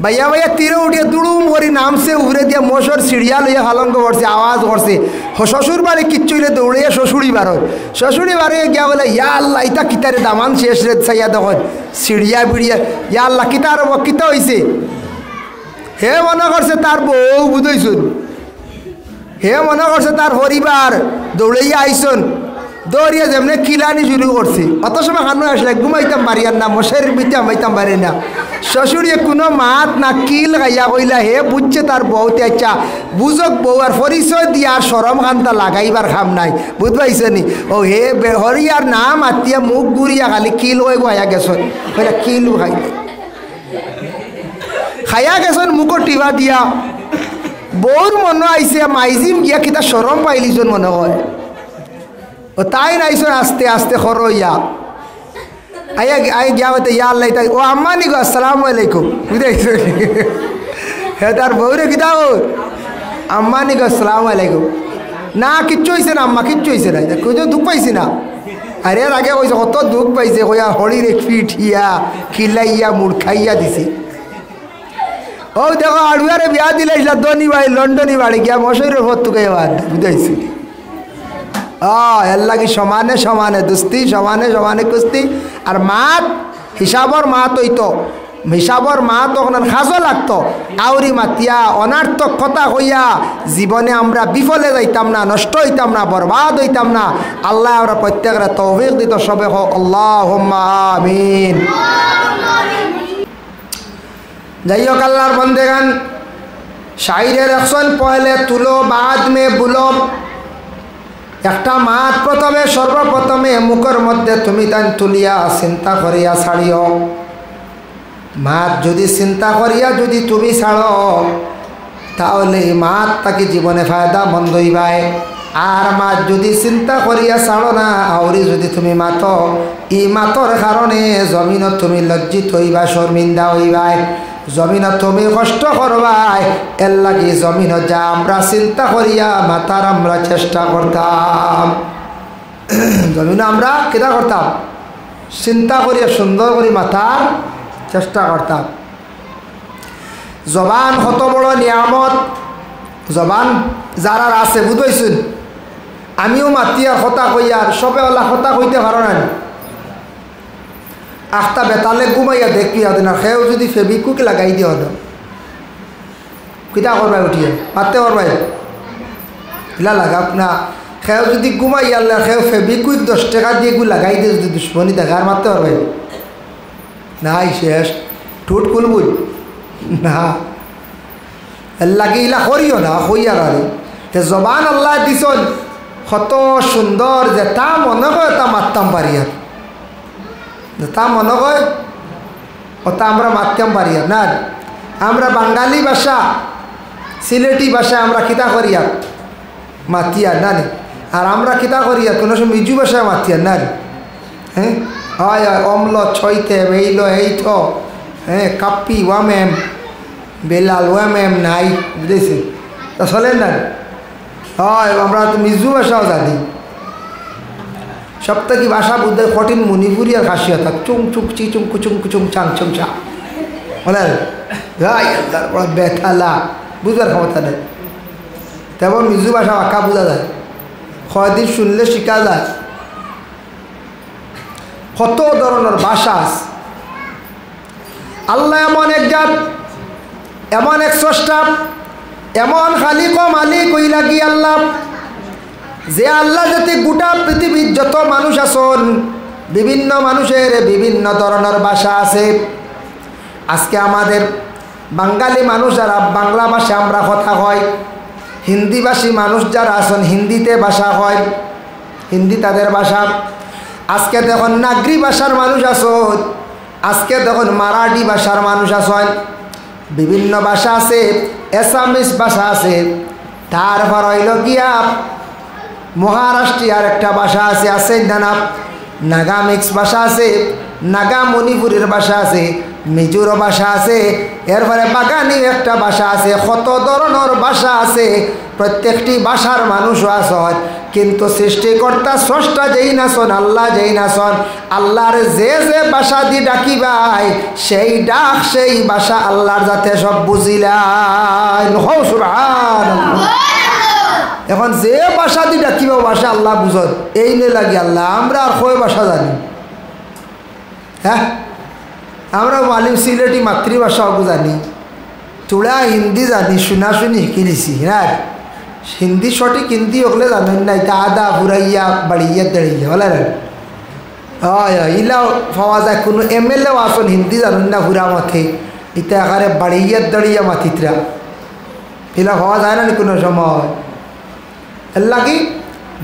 বাইয়া বাইয়া তিরো উঠিয়া দুড়ুম করি নামছে উফরেদিয়া, মশার সিঁড়িয়া লইয়া হালঙ্গ করছে, আওয়াজ করছে। হ-, শ্বশুর বাড়ি কিচ্ছু অইলে দৌড়াইয়া শ্বশুরি বারয়। শ্বশুরি বারয় গিয়া বলে, "ইয়া আল্লাহ, ইতা কিতারে দামান শেষ রে, চাইয়া দেখইন।" সিঁড়িয়া বিড়িয়া, "ইয়া আল্লাহ, কিতা রে বা, কিতা অইছে?" হে মনে করছে তার বউ, বুঝাইছইন। হে মনে করছে তার পরিবার দৌড়াইয়া আইছইন, দৌড়িয়া যেমনে কিলানি শুরু করছে। অত সময় খানো আসলে ঘুমাইতাম পারি আর না, মশারির ভিতরে হামাইতাম পারি না। শ্বশুরিয়ে কুনু মাত না, কিল খাইয়া কইলা, হে বুঝছে তার বউতে, আচ্ছা, বুঝক বউ, আর পরিচয় দিয়া আর শরম খান্তা লাগাইবার কাম নাই, বুঝ পাইছো নি? ও হে বে-, হরিয়ার নাম আতিয়া মুখ ঘুরিয়া খালি কিল কইবো, খাইয়া গেছইন, কইলা কিল খাইলে। খাইয়া গেছইন মুখো টিবা দিয়া। বউর মনো আইছে, মাইজিম গিয়া কিতা শরম পাইলিছইন মনো অয়। ও তাইন আইছইন আস্তে আস্তে খরইয়া। আইয়া গি-, আই গিয়া কইতে, "ইয়া আল্লাহ, ইতা, ও আম্মানি গো, আসসালামু আলাইকুম।" বুঝাইছো? হে তার বউরে কিতা কয়? "আম্মানি গো, আসসালামু আলাইকুম।" "না, কিচ্ছু অইছে না আম্মা, কিচ্ছু অইছে না।" কইছে, "দুখ পাইছি না।" আরে, এর আগে কইছে কত দুখ পাইছে, কইয়া হরিরে পিটিয়া, কিলাইয়া, মুড়খাইয়া দিছে। ও দেখো, আড়ুয়ারে বিয়া দিলাইছলা ধনী বাড়ি, লন্ডনী বাড়ি গিয়া মশারির পথ তুকাইয়া বাদ, বুঝাইছি? আ, এর লাগি সমানে সমানে দুস্তি, সমানে সমানে কুস্তি। আর মাত, হিসাবর মাত অইতো, হিসাবর মাত অখন কাজো লাগতো। আউরি মাতিয়া, অনার্থক কথা কইয়া জীবনে আমরা বিফলে যাইতাম না, নষ্ট অইতাম না, বরবাদ অইতাম না। আল্লায় আমরা প্রত্যেকরে তৌফিক দিতো। সবে কও, আল্লাহুম্মা আমিন। যাই হোক, আল্লাহর বন্দেগান, শাইরে লেখছইন, "পহলে তুলো, বাদ মে বুলো।" একটা মাত প্রথমে, সর্বপ্রথমে মুখর মধ্যে তুমি তাইন তুলিয়া চিন্তা করিয়া ছাড়িও। মাত যুদি চিন্তা করিয়া যুদি তুমি ছাড়ো, তাহলে ই মাত থাকি জীবনে ফায়দামন্দ অইবায়। আর মাত যুদি চিন্তা করিয়া ছাড়ো না, আউরি যুদি তুমি মাতো, ই মাতর কারণে জমিনো তুমি লজ্জিত অইবা, শর্মিন্দা অইবায়, জমিনো তুমি কষ্ট করবায়। এর লাগি জমিনো যা আমরা চিন্তা করিয়া মাতার আমরা চেষ্টা করতাম। জমিনো আমরা কিতা করতাম? চিন্তা করিয়া সুন্দর করি মাতার চেষ্টা করতাম। জবান কত বড় নিয়ামত, জবান যারার আছে, বুঝ পাইছইন? আমিও মাতিয়ার কথা কইয়ার, সবে অলা কথা কইতে পারো না নি? আখতা বেতালে ঘুমাইয়া দেখবি, আদে না, কেউ যুদি Fevikwik লাগাই দিও না, কিতা করবায় উঠিয়া? মাততে পারবায়? ইলা লাগাউক না। কেউ যুদি ঘুমাইয়ার লা-, কেউ Fevikwik দশ টেকা দিয়া গু লাগাই দে, যুদি দুশমনি দেখে, আর মাততে পারবায়? নাই, শেষ। ঠুট কুলবুল। না, এর লাগি ইলা করিও না, কইয়ার আরে। তে জবান আল্লায় দিছইন কত সুন্দর, যেতা মনো কয় তা মাততাম পারিয়ার, যেতা মনো কয় অতা আমরা মাততাম পারিয়ার। না, আমরা বাঙালি ভাষা, সিলেটি ভাষা আমরা কিতা করিয়ার, মাতিয়ার, না নি? আর আমরা কিতা করিয়ার, কুনু সময় মিজু ভাষায় মাতিয়ার, না নি? হ্যাঁ, অয়, অয়, অমল, ছইতে, বেইল, এই তো, হ্যাঁ, কাপ্পি, ওয়াম এম, বেলাল, ওয়াম এম, নাই, বুঝাইছি? তা চলের না নি? অয়, আমরা তো মিজু ভাষাও জানি। সব থাকি ভাষা বুঝতে কঠিন মণিপুরি আর খাসি অতা, চুং চুক চি চুং কুচুং কুচুং চাং চুং চা। বলে, গাই, তারপর বেতালা, বুঝবার ক্ষমতা নাই। তেমন মিজু ভাষা বাক্কা বুঝা যায়, কয়দিন শুনলে শিখা যায়। কত ধরনর ভাষা আছে। আল্লাহ এমন এক জাত, এমন এক স্রষ্টা, এমন খালিক ও মালিক অইলা গি আল্লাহ, যে আল্লাহ যাতে গোটা পৃথিবীর যত মানুষ আছইন, বিভিন্ন মানুষের বিভিন্ন ধরনর ভাষা আছে। আজকে আমাদের বাঙালি মানুষ যারা বাংলা ভাষায় আমরা কথা কই, হিন্দিভাষী মানুষ যারা আছইন হিন্দিতে ভাষা কয়, হিন্দি তাদের ভাষা। আজকে দেখইন নাগরি ভাষার মানুষ আছইন, আজকে দেখইন মারাঠি ভাষার মানুষ আছইন, বিভিন্ন ভাষা আছে, অ্যাসামিস ভাষা আছে, তারপর অইলো গিয়া মহারাষ্ট্রী আর একটা ভাষা আছে, আছে না না? নাগা মিক্স ভাষা আছে, নাগা মণিপুরীর ভাষা আছে, মিজোর ভাষা আছে, এরপরে বাগানি একটা ভাষা আছে, কত ধরনর ভাষা আছে। প্রত্যেকটি ভাষার মানুষও আছইন, কিন্তু সৃষ্টিকর্তা স্রষ্টা যেইন আছইন, আল্লাহ যেইন আছইন, আল্লাহরে যে যে ভাষা দি ডাকিবায়, সেই ডাক সেই ভাষা আল্লাহর যাতে সব বুঝিলাইন। হউ সুবহানাল্লাহ। এখন যে ভাষা দি ডাকিবা, অউ ভাষা আল্লাহ বুঝইন, এইন লাগি আল্লাহ। আমরা আর কয় ভাষা জানি? হ্যাঁ, আমরা মালিম সিলেটি মাতৃভাষা অগু জানি, থুড়া হিন্দি জানি, শুনা শুনি হিকিলিছি, না? হিন্দি সঠিক হিন্দি অকলে জানইন না, ইতা আদা ফুরাইয়া বাড়িয়া দেড়িয়া, বুলে না? অয়, অয়, ইলাও পাওয়া যায়, কুনু এমএলএও আছইন হিন্দি জানইন না ফুরা মতে, ইতা একেবারে বাড়িয়া দেড়িয়া মাতিতরা। ইলা পাওয়া যায় না নি কুনু সময়? এর লাগি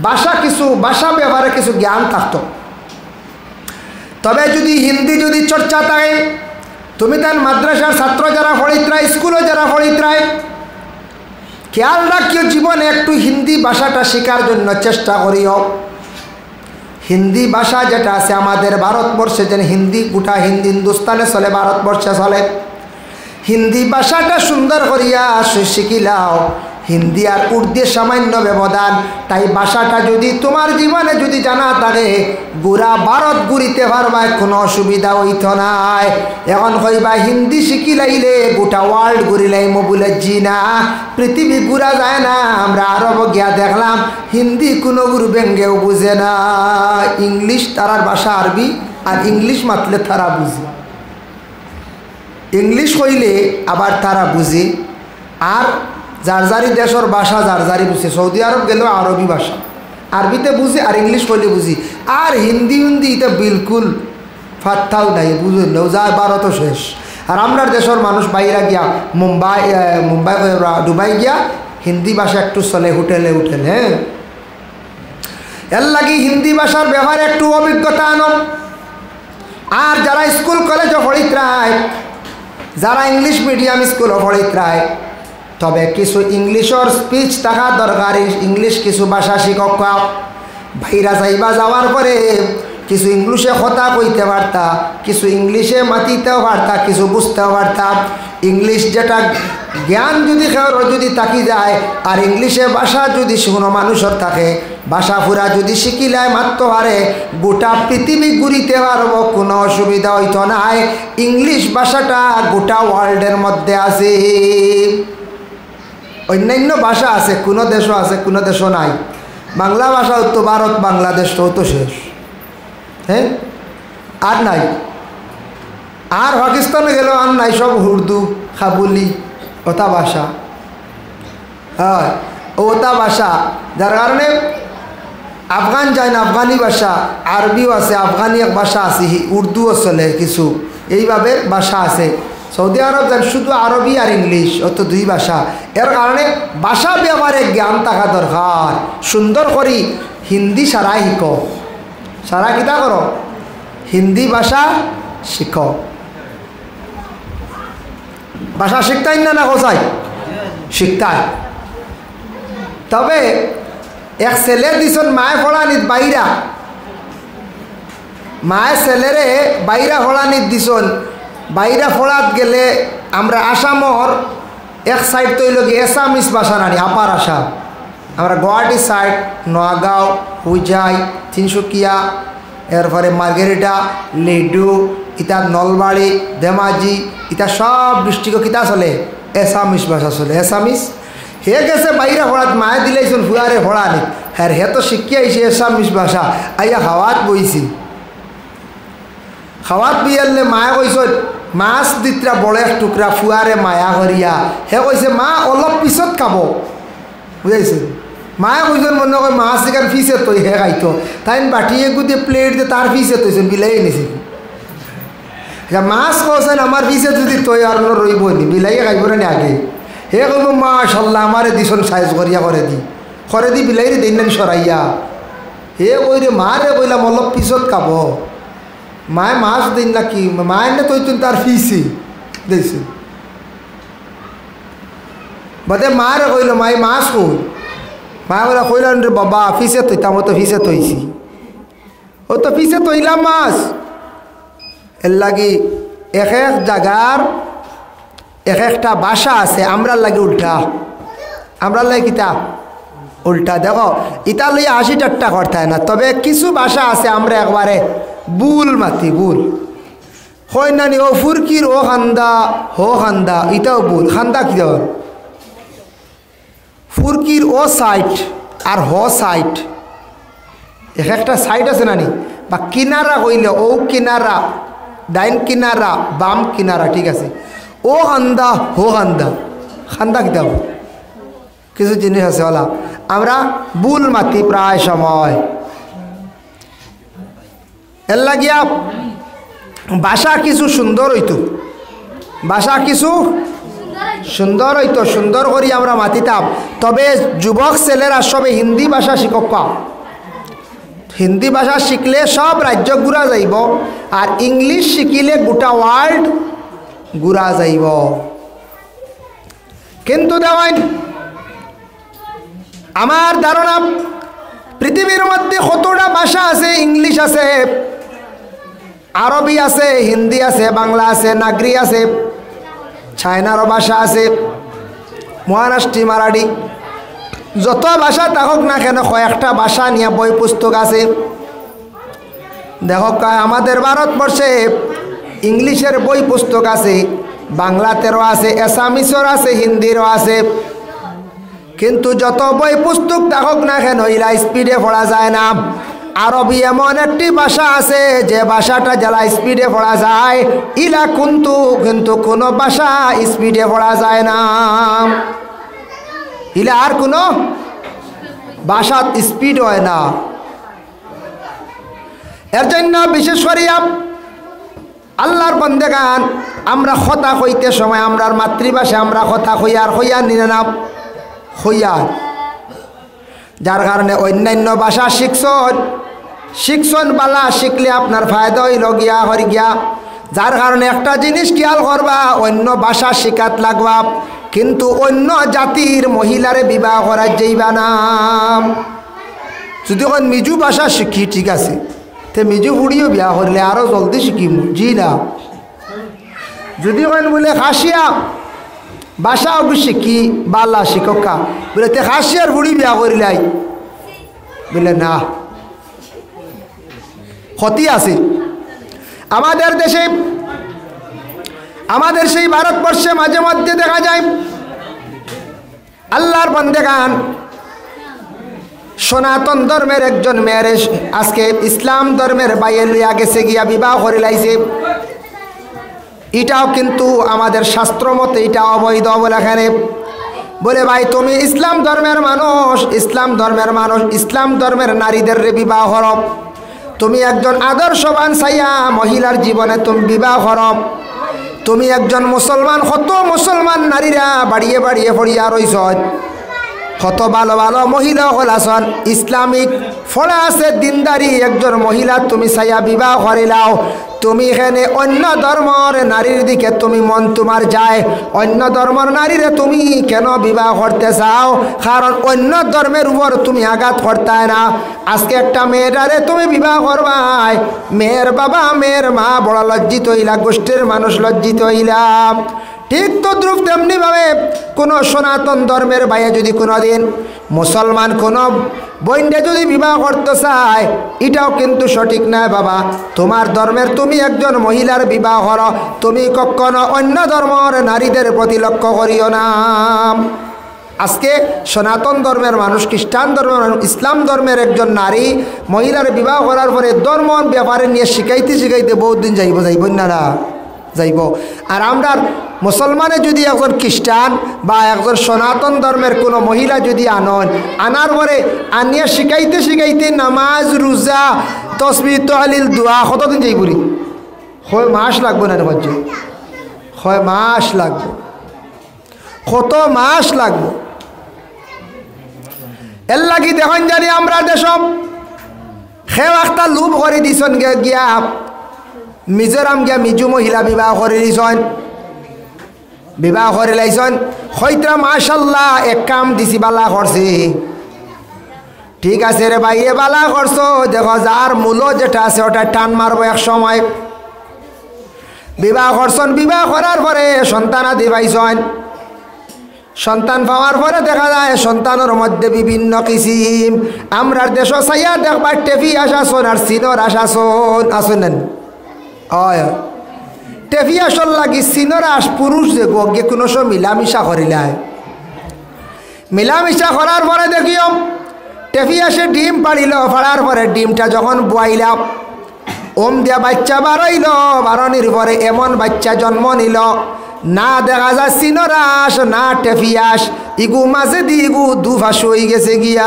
ভাষা কিছু, ভাষা ব্যাপারে কিছু জ্ঞান থাকতো। তবে যুদি হিন্দি যুদি চর্চা থাকে, তুমি তান মাদ্রাসার ছাত্র যারা পড়িতরায়, স্কুলো যারা পড়িতরায়, খেয়াল রাখিও জীবনে একটু হিন্দি ভাষাটা শিখার জন্য চেষ্টা করিও। হিন্দি ভাষা যেটা আছে আমাদের ভারতবর্ষে, যেন হিন্দি গোটা হিন্দি হিন্দুস্তানে চলে, ভারতবর্ষে চলে। হিন্দি ভাষাটা সুন্দর করিয়া শি-, শিখিলাও। হিন্দি আর উর্দু সামান্য ব্যবধান, তাই ভাষাটা যুদি তুমার জীবনে যুদি জানা থাকে, গুড়া ভারত ঘুরিতে পারবায়, কুনু অসুবিধা অইতো নায়। এখন কইবা হিন্দি শিখিলাইলে গোটা world ঘুরিলাইমু, বুলে জি না, পৃথিবী ঘুরা যায় না। আমরা আরব গিয়া দেখলাম হিন্দি কুনুগুর বেঙ্গেও বুঝে না। ইংলিশ তারার ভাষা আরবি, আর ইংলিশ মাতলে তারা বুঝে। ইংলিশ কইলে আবার তারা বুঝে, আর যার যারি দেশর ভাষা যার যারি বুঝে। সৌদি আরব গেলেও আরবি ভাষা, আরবিতে বুঝে আর ইংলিশ কইলে বুঝে। আর হিন্দি হিন্দি ইতা বিলকুল ফাত্তাও নাই, বুঝইন না, যায় ভারতও শেষ। আর আমরার দেশর মানুষ বাইরা গিয়া মুম্বাই, এ, মুম্বাই কই আমরা, দুবাই গিয়া হিন্দি ভাষা একটু চলে হোটেলে হোটেলে, হ্যাঁ। এর লাগি হিন্দি ভাষার ব্যাপারে একটু অভিজ্ঞতা আনো। আর যারা স্কুল কলেজো পড়িতরায়, যারা ইংলিশ মিডিয়াম স্কুলো পড়িতরায়, তবে কিছু ইংলিশর স্পিচ থাকা দরকার, ইং-, ইংলিশ কিছু ভাষা শিখউক্কা। বাইরা যাইবা, যাওয়ার পরে কিছু ইংলিশে কথা কইতে পারতা, কিছু ইংলিশে মাতিতেও পারতা, কিছু বুঝতেও পারতা। ইংলিশ যেটা জ্ঞান যুদি কেউর যুদি থাকি যায়, আর ইংলিশে ভাষা যুদি কুনু মানুষর থাকে, ভাষা পুরা যুদি শিখিলায় মাততো পারে, গোটা পৃথিবী ঘুরিতে পারবো, কুনু অসুবিধা অইতো নায়। ইংলিশ ভাষাটা গোটা ওয়ার্ল্ডের মধ্যে আছে। অন্যান্য ভাষা আছে, কুনু দেশো আছে, কুনু দেশো নাই। বাংলা ভাষাও তো ভারত, বাংলাদেশও তো শেষ, হ্যাঁ, আর নাই। আর পাকিস্তানো গেলেও আর নাই, সব উর্দু, কাবুলি, অতা ভাষা। অয়, অতা ভাষা, যার কারণে আফগান যাইন, আফগানি ভাষা, আরবিও আছে, আফগানি এক ভাষা আছে, হি-, উর্দুও চলে কিছু, এইভাবে ভাষা আছে। সৌদি আরব যান শুধু আরবি আর ইংলিশ, অত দুই ভাষা। এর কারণে ভাষা ব্যাপারে জ্ঞান থাকা দরকার। সুন্দর করি হিন্দি সারায় শিখো। সারায় কিতা করো? হিন্দি ভাষা শিখো। ভাষা শিখতায় না, না কোথায় শিখতায়? তবে এক ছেলে দিছন মায়ে পড়ানিত বাইরা, মায়ে ছেলেরে বাইরা পড়ানিত দিছন। বাইরা পড়াত গেলে আমরা আসামর এক সাইড তো অইল কি এসামিস ভাষা নানি, আপার আসাম। আমরা গুয়াহাটি সাইড, নগাঁও, হোজাই, তিনসুকিয়া, এরপরে মার্গেরিটা, লেডু, ইতা নলবাড়ি, ধেমাজি, ইতা সব ডিস্ট্রিক্টও কিতা চলে? এসামিস ভাষা চলে, এসামিস। হে গেছে বাইরা পড়াত, মায়ে দিলাইছন ফুয়ারে পড়ানি। হ্যাঁ, হে তো শিখিয়া আইছে এসামিস ভাষা, আইয়া খাওয়াত বইছি। খাওয়াত বিয়ারলে মায়ে কইছন, মাছ দিতরা বড় এক টুকরা ফুয়ারে মায়া করিয়া। হে কইছে, "মা, অলপ পিছত খাবো।" বুঝাইছে? মায়ে কইছন, "মনে কয় মাছ এখান পিছে তই হে খাইতো।" তাইন বাটি এগুদে প্লেট দে তার পিছে তইছন, বিলাই নিছে। আচ্ছা, মাছ কইছন, "আমার পিছে যদি তই আর অন্য রইব নি, বিলাই খাইব না নি আগে?" হে কইব, "মাশাল্লাহ, আমারে দিছন সাইজ করিয়া করে দি, করে দি বিলাইরে দেন না সরাইয়া।" হে কই রে, "মারে কইলাম অলপ পিছত খাবো।" মায়ে মাছ দিন না কি, মায়ে না তই তুই তার পিছে দিছে। বাদে মারে কইল, "মাই, মাছ কই?" মায়ে কইলা, "কইলাম রে বাবা, পিছে তইতাম, ও তো পিছে তইছি। ও তো পিছে তইলাম মাছ।" এর লাগি এক এক জাগার এক একটা ভাষা আছে, আমরার লাগি উল্টা। আমরার লাগি কিতা? উল্টা। দেখো, ইতা লইয়া হাসি ঠাট্টা করতায় না, তবে কিছু ভাষা আছে আমরা একবারে ভুল মাতি, ভুল। কই নানি, ও ফুরকির ও খান্দা, হো খান্দা, ইতাও ভুল। খান্দা কি দেওয়ার? ফুরকির ও সাইড আর হো সাইড, এক একটা সাইড আছে নানি, বা কিনারা কইলে ও কিনারা, ডাইন কিনারা, বাম কিনারা, ঠিক আছে। ও খান্দা, হো খান্দা, খান্দা কিতা? কিছু জিনিস আছে ওলা, আমরা ভুল মাতি প্রায় সময়। এর লাগিয়া ভাষা কিছু সুন্দর অইতো, ভাষা কিছু সুন্দর অইতো, সুন্দর করি আমরা মাতিতাম। তবে যুবক ছেলেরা সবে হিন্দি ভাষা শিখউক্কা। হিন্দি ভাষা শিখলে সব রাজ্য ঘুরা যাইব, আর ইংলিশ শিখিলে গোটা ওয়ার্ল্ড ঘুরা যাইব। কিন্তু দেখইন, আমার ধারণা পৃথিবীর মধ্যে কতটা ভাষা আছে, ইংলিশ আছে, আরবি আছে, হিন্দি আছে, বাংলা আছে, নাগরি আছে, চায়নারও ভাষা আছে, মহারাষ্ট্রি, মারাঠি, যত ভাষা থাকুক না কেন, কয়েকটা ভাষা নিয়া বই পুস্তক আছে। দেখউক্কা, আমাদের ভারতবর্ষে ইংলিশের বই পুস্তক আছে, বাংলাতেরও আছে, এসামিসর আছে, হিন্দিরও আছে। কিন্তু যত বই পুস্তক থাকুক না কেন, ইলা স্পিডে পড়া যায় না। আরবি এমন একটি ভাষা আছে, যে ভাষাটা যেলা স্পিডে পড়া যায়, ইলা কিন্তু, কিন্তু কোনো ভাষা স্পিডে পড়া যায় না। ইলা আর কোনো ভাষাত স্পিড হয় না। এর জন্য বিশেষ করিয়া আল্লাহর বন্দেগান, আমরা কথা কইতে সময় আমরার মাতৃভাষায় আমরা কথা কইয়ার, কইয়ার নি না? কইয়ার। যার কারণে অন্যান্য ভাষা শিখছন, শিখছন বালা, শিখলে আপনার ফায়দা অইল গিয়া, হরি গিয়া। যার কারণে একটা জিনিস খেয়াল করবা, অন্য ভাষা শিখাত লাগবা, কিন্তু অন্য জাতির মহিলারে বিবাহ করা যাইবা না। যদি কইন মিজু ভাষা শিখি, ঠিক আছে, তে মিজু ফুড়িও বিয়া করলে আরো জলদি শিখিমু, জি না? যদি কইন বুলে খাসিয়া ভাষা অগু শিখি, বালা শিখউক্কা, বুলে তে খাসিয়ার ফুড়ি বিয়া করিলাই, বুলে না, ক্ষতি আছে। আমাদের দেশে, আমাদের সেই ভারতবর্ষে মাঝে মধ্যে দেখা যায় আল্লাহর বন্দেগান, সনাতন ধর্মের একজন মেয়েরে আজকে ইসলাম ধর্মের ভাইয়ে লইয়া গেছে গিয়া বিবাহ করিলাইছে। এটাও কিন্তু আমাদের শাস্ত্র মতে এটা অবৈধ বলে এখানে বলে, "ভাই, তুমি ইসলাম ধর্মের মানুষ, ইসলাম ধর্মের মানুষ, ইসলাম ধর্মের নারীদের রে বিবাহ করো। তুমি একজন আদর্শবান চাইয়া মহিলার জীবনে তুমি বিবাহ করো।" তুমি একজন মুসলমান, কত মুসলমান নারীরা বাড়িয়ে বাড়িয়ে পড়িয়া রইছইন, কত ভালো ভালো মহিলা অকল আছইন, ইসলামিক পড়া আছে, দিনদারি একজন মহিলা তুমি চাইয়া বিবাহ করিলাও, তুমি কেনে অন্য ধর্মর নারীর দিকে তুমি মন তোমার যায়, অন্য ধর্মর নারীরে তুমি কেন বিবাহ করতে চাও? কারণ অন্য ধর্মের উপর তুমি আঘাত করতায় না। আজকে একটা মেয়েটারে তুমি বিবাহ করবায়, মেয়ের বাবা, মেয়ের মা বড় লজ্জিত অইলা, গোষ্ঠীর মানুষ লজ্জিত অইলা। ঠিক তদ্রূপ তেমনি ভাবে কোনো সনাতন ধর্মের ভাইয়ে যদি কোনোদিন মুসলমান কোনো বইনরে যদি বিবাহ করতে চায়, ইটাও কিন্তু সঠিক নায় বাবা। তোমার ধর্মের তুমি একজন মহিলার বিবাহ করো, তুমি কখনো অন্য ধর্মর নারীদের প্রতি লক্ষ্য করিও না। আজকে সনাতন ধর্মের মানুষ, খ্রিস্টান ধর্মের মানুষ, ইসলাম ধর্মের একজন নারী মহিলার বিবাহ করার পরে ধর্ম ব্যাপারে নিয়ে শিখাইতে শিখাইতে বহুত দিন যাইব, যাইব না, না? যাইব। আর আমরার মুসলমানে যদি একজন খ্রিস্টান বা একজন সনাতন ধর্মের কোনো মহিলা যদি আনন, আনার পরে আনিয়া শিখাইতে শিখাইতে নামাজ, রোজা, তসবিহ, তহলিল, দোয়া কতদিন যাইব রে? কয় মাস লাগবো না রে বাচ্চা? কয় মাস লাগবো? কত মাস লাগবো? এর লাগি দেখইন জানি আমরা দেশ কেউ একটা লোভ করি দিছইন গে-, গিয়া মিজোরাম গিয়া মিজু মহিলা বিবাহ করি দিছইন, বিবাহ করি লাইছইন। কইতরা মাশাল্লাহ, এক কাম দিছি, বালা করছি। ঠিক আছে রে ভাই, এ বালা করছো, দেখো যার মূল যেটা আছে ওটা টান মারবো এক সময়। বিবাহ করছইন, বিবাহ করার পরে সন্তান আদি পাইছইন। সন্তান পাওয়ার পরে দেখা যায় সন্তানর মধ্যে বিভিন্ন কিসিম। আমরার দেশো চাইয়া দেখবা টেফি আস আছইন আর সিনর আস আছইন, আছইন না নি? অয়, অয়। টেফি আসর লাগি সিনর আস পুরুষ যে গো, যে কোনো সময় মিলামিশা করিলায়। মিলামিশা করার পরে দেখিও, টেফি আসে ডিম পাড়িল, পাড়ার পরে ডিমটা যখন বুয়াইলা, ওম দিয়া বাচ্চা বারইল, বারনির পরে এমন বাচ্চা জন্ম নিল, না দেখা যায় সিনর আস, না টেফি আস, ইগু মাঝে দি ইগু দুফাশু অই গেছে গিয়া।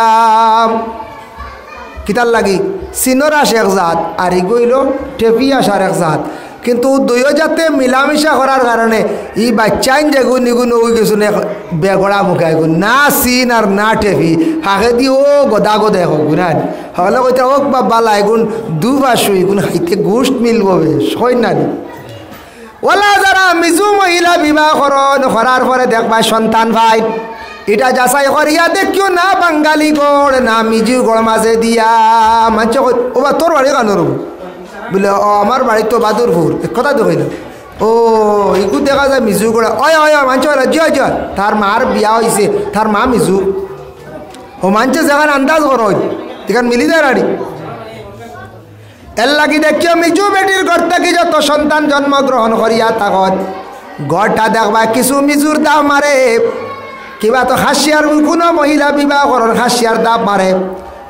কিতার লাগি? সিনর আস এক জাত, আর ইগু অইল টেফি আস আর এক জাত। কিন্তু দুইও জাতে মিলামিশা করার কারণে ই বাচ্চাইন যেগুন ইগুন অই গেছইন এক বেগড়া মুখা ইগুন, না সিন আর না টেফি, ফাঁকেদি ও গদা গদা এক গুনান। হকলে কইতা, "ওক বাবা, লাইগুন দুফাশু, ইগুন খাইতে গোস্ত মিলবো বেশ", কইন না নি? ওলা যারা মিজু মহিলা বিবাহ করইন, করার পরে দেখবা সন্তান পাইন, ইটা যাচাই করিয়া দেখিও না বাঙালি ঘর না মিজু ঘর মাঝে দিয়া। মানষে কয়, "ওবা, তোর বাড়ি কানোর?" বুলে, "ও, আমার বাড়ি তো বাদুরপুর।" এক কথা তো কইল। "ও, ইগু দেখা যায় মিজু ঘর।" "অয়, অয়, অয়", মানষে কইলা, "জি অয়, জি অয়।" তার মার বিয়া অইছে, তার মা মিজু। ও মানষে যেখান আন্দাজ করইন, ইখান মিলি যায় নানি। এর লাগি দেখিও মিজু বেটির ঘর থাকি যত সন্তান জন্মগ্রহণ করিয়া থাকইন, ঘরটা দেখবা কিছু মিজুর দাম মারে, কিবা তো খাসিয়ার কোনো মহিলা বিবাহ করইন, খাসিয়ার দাম মারে,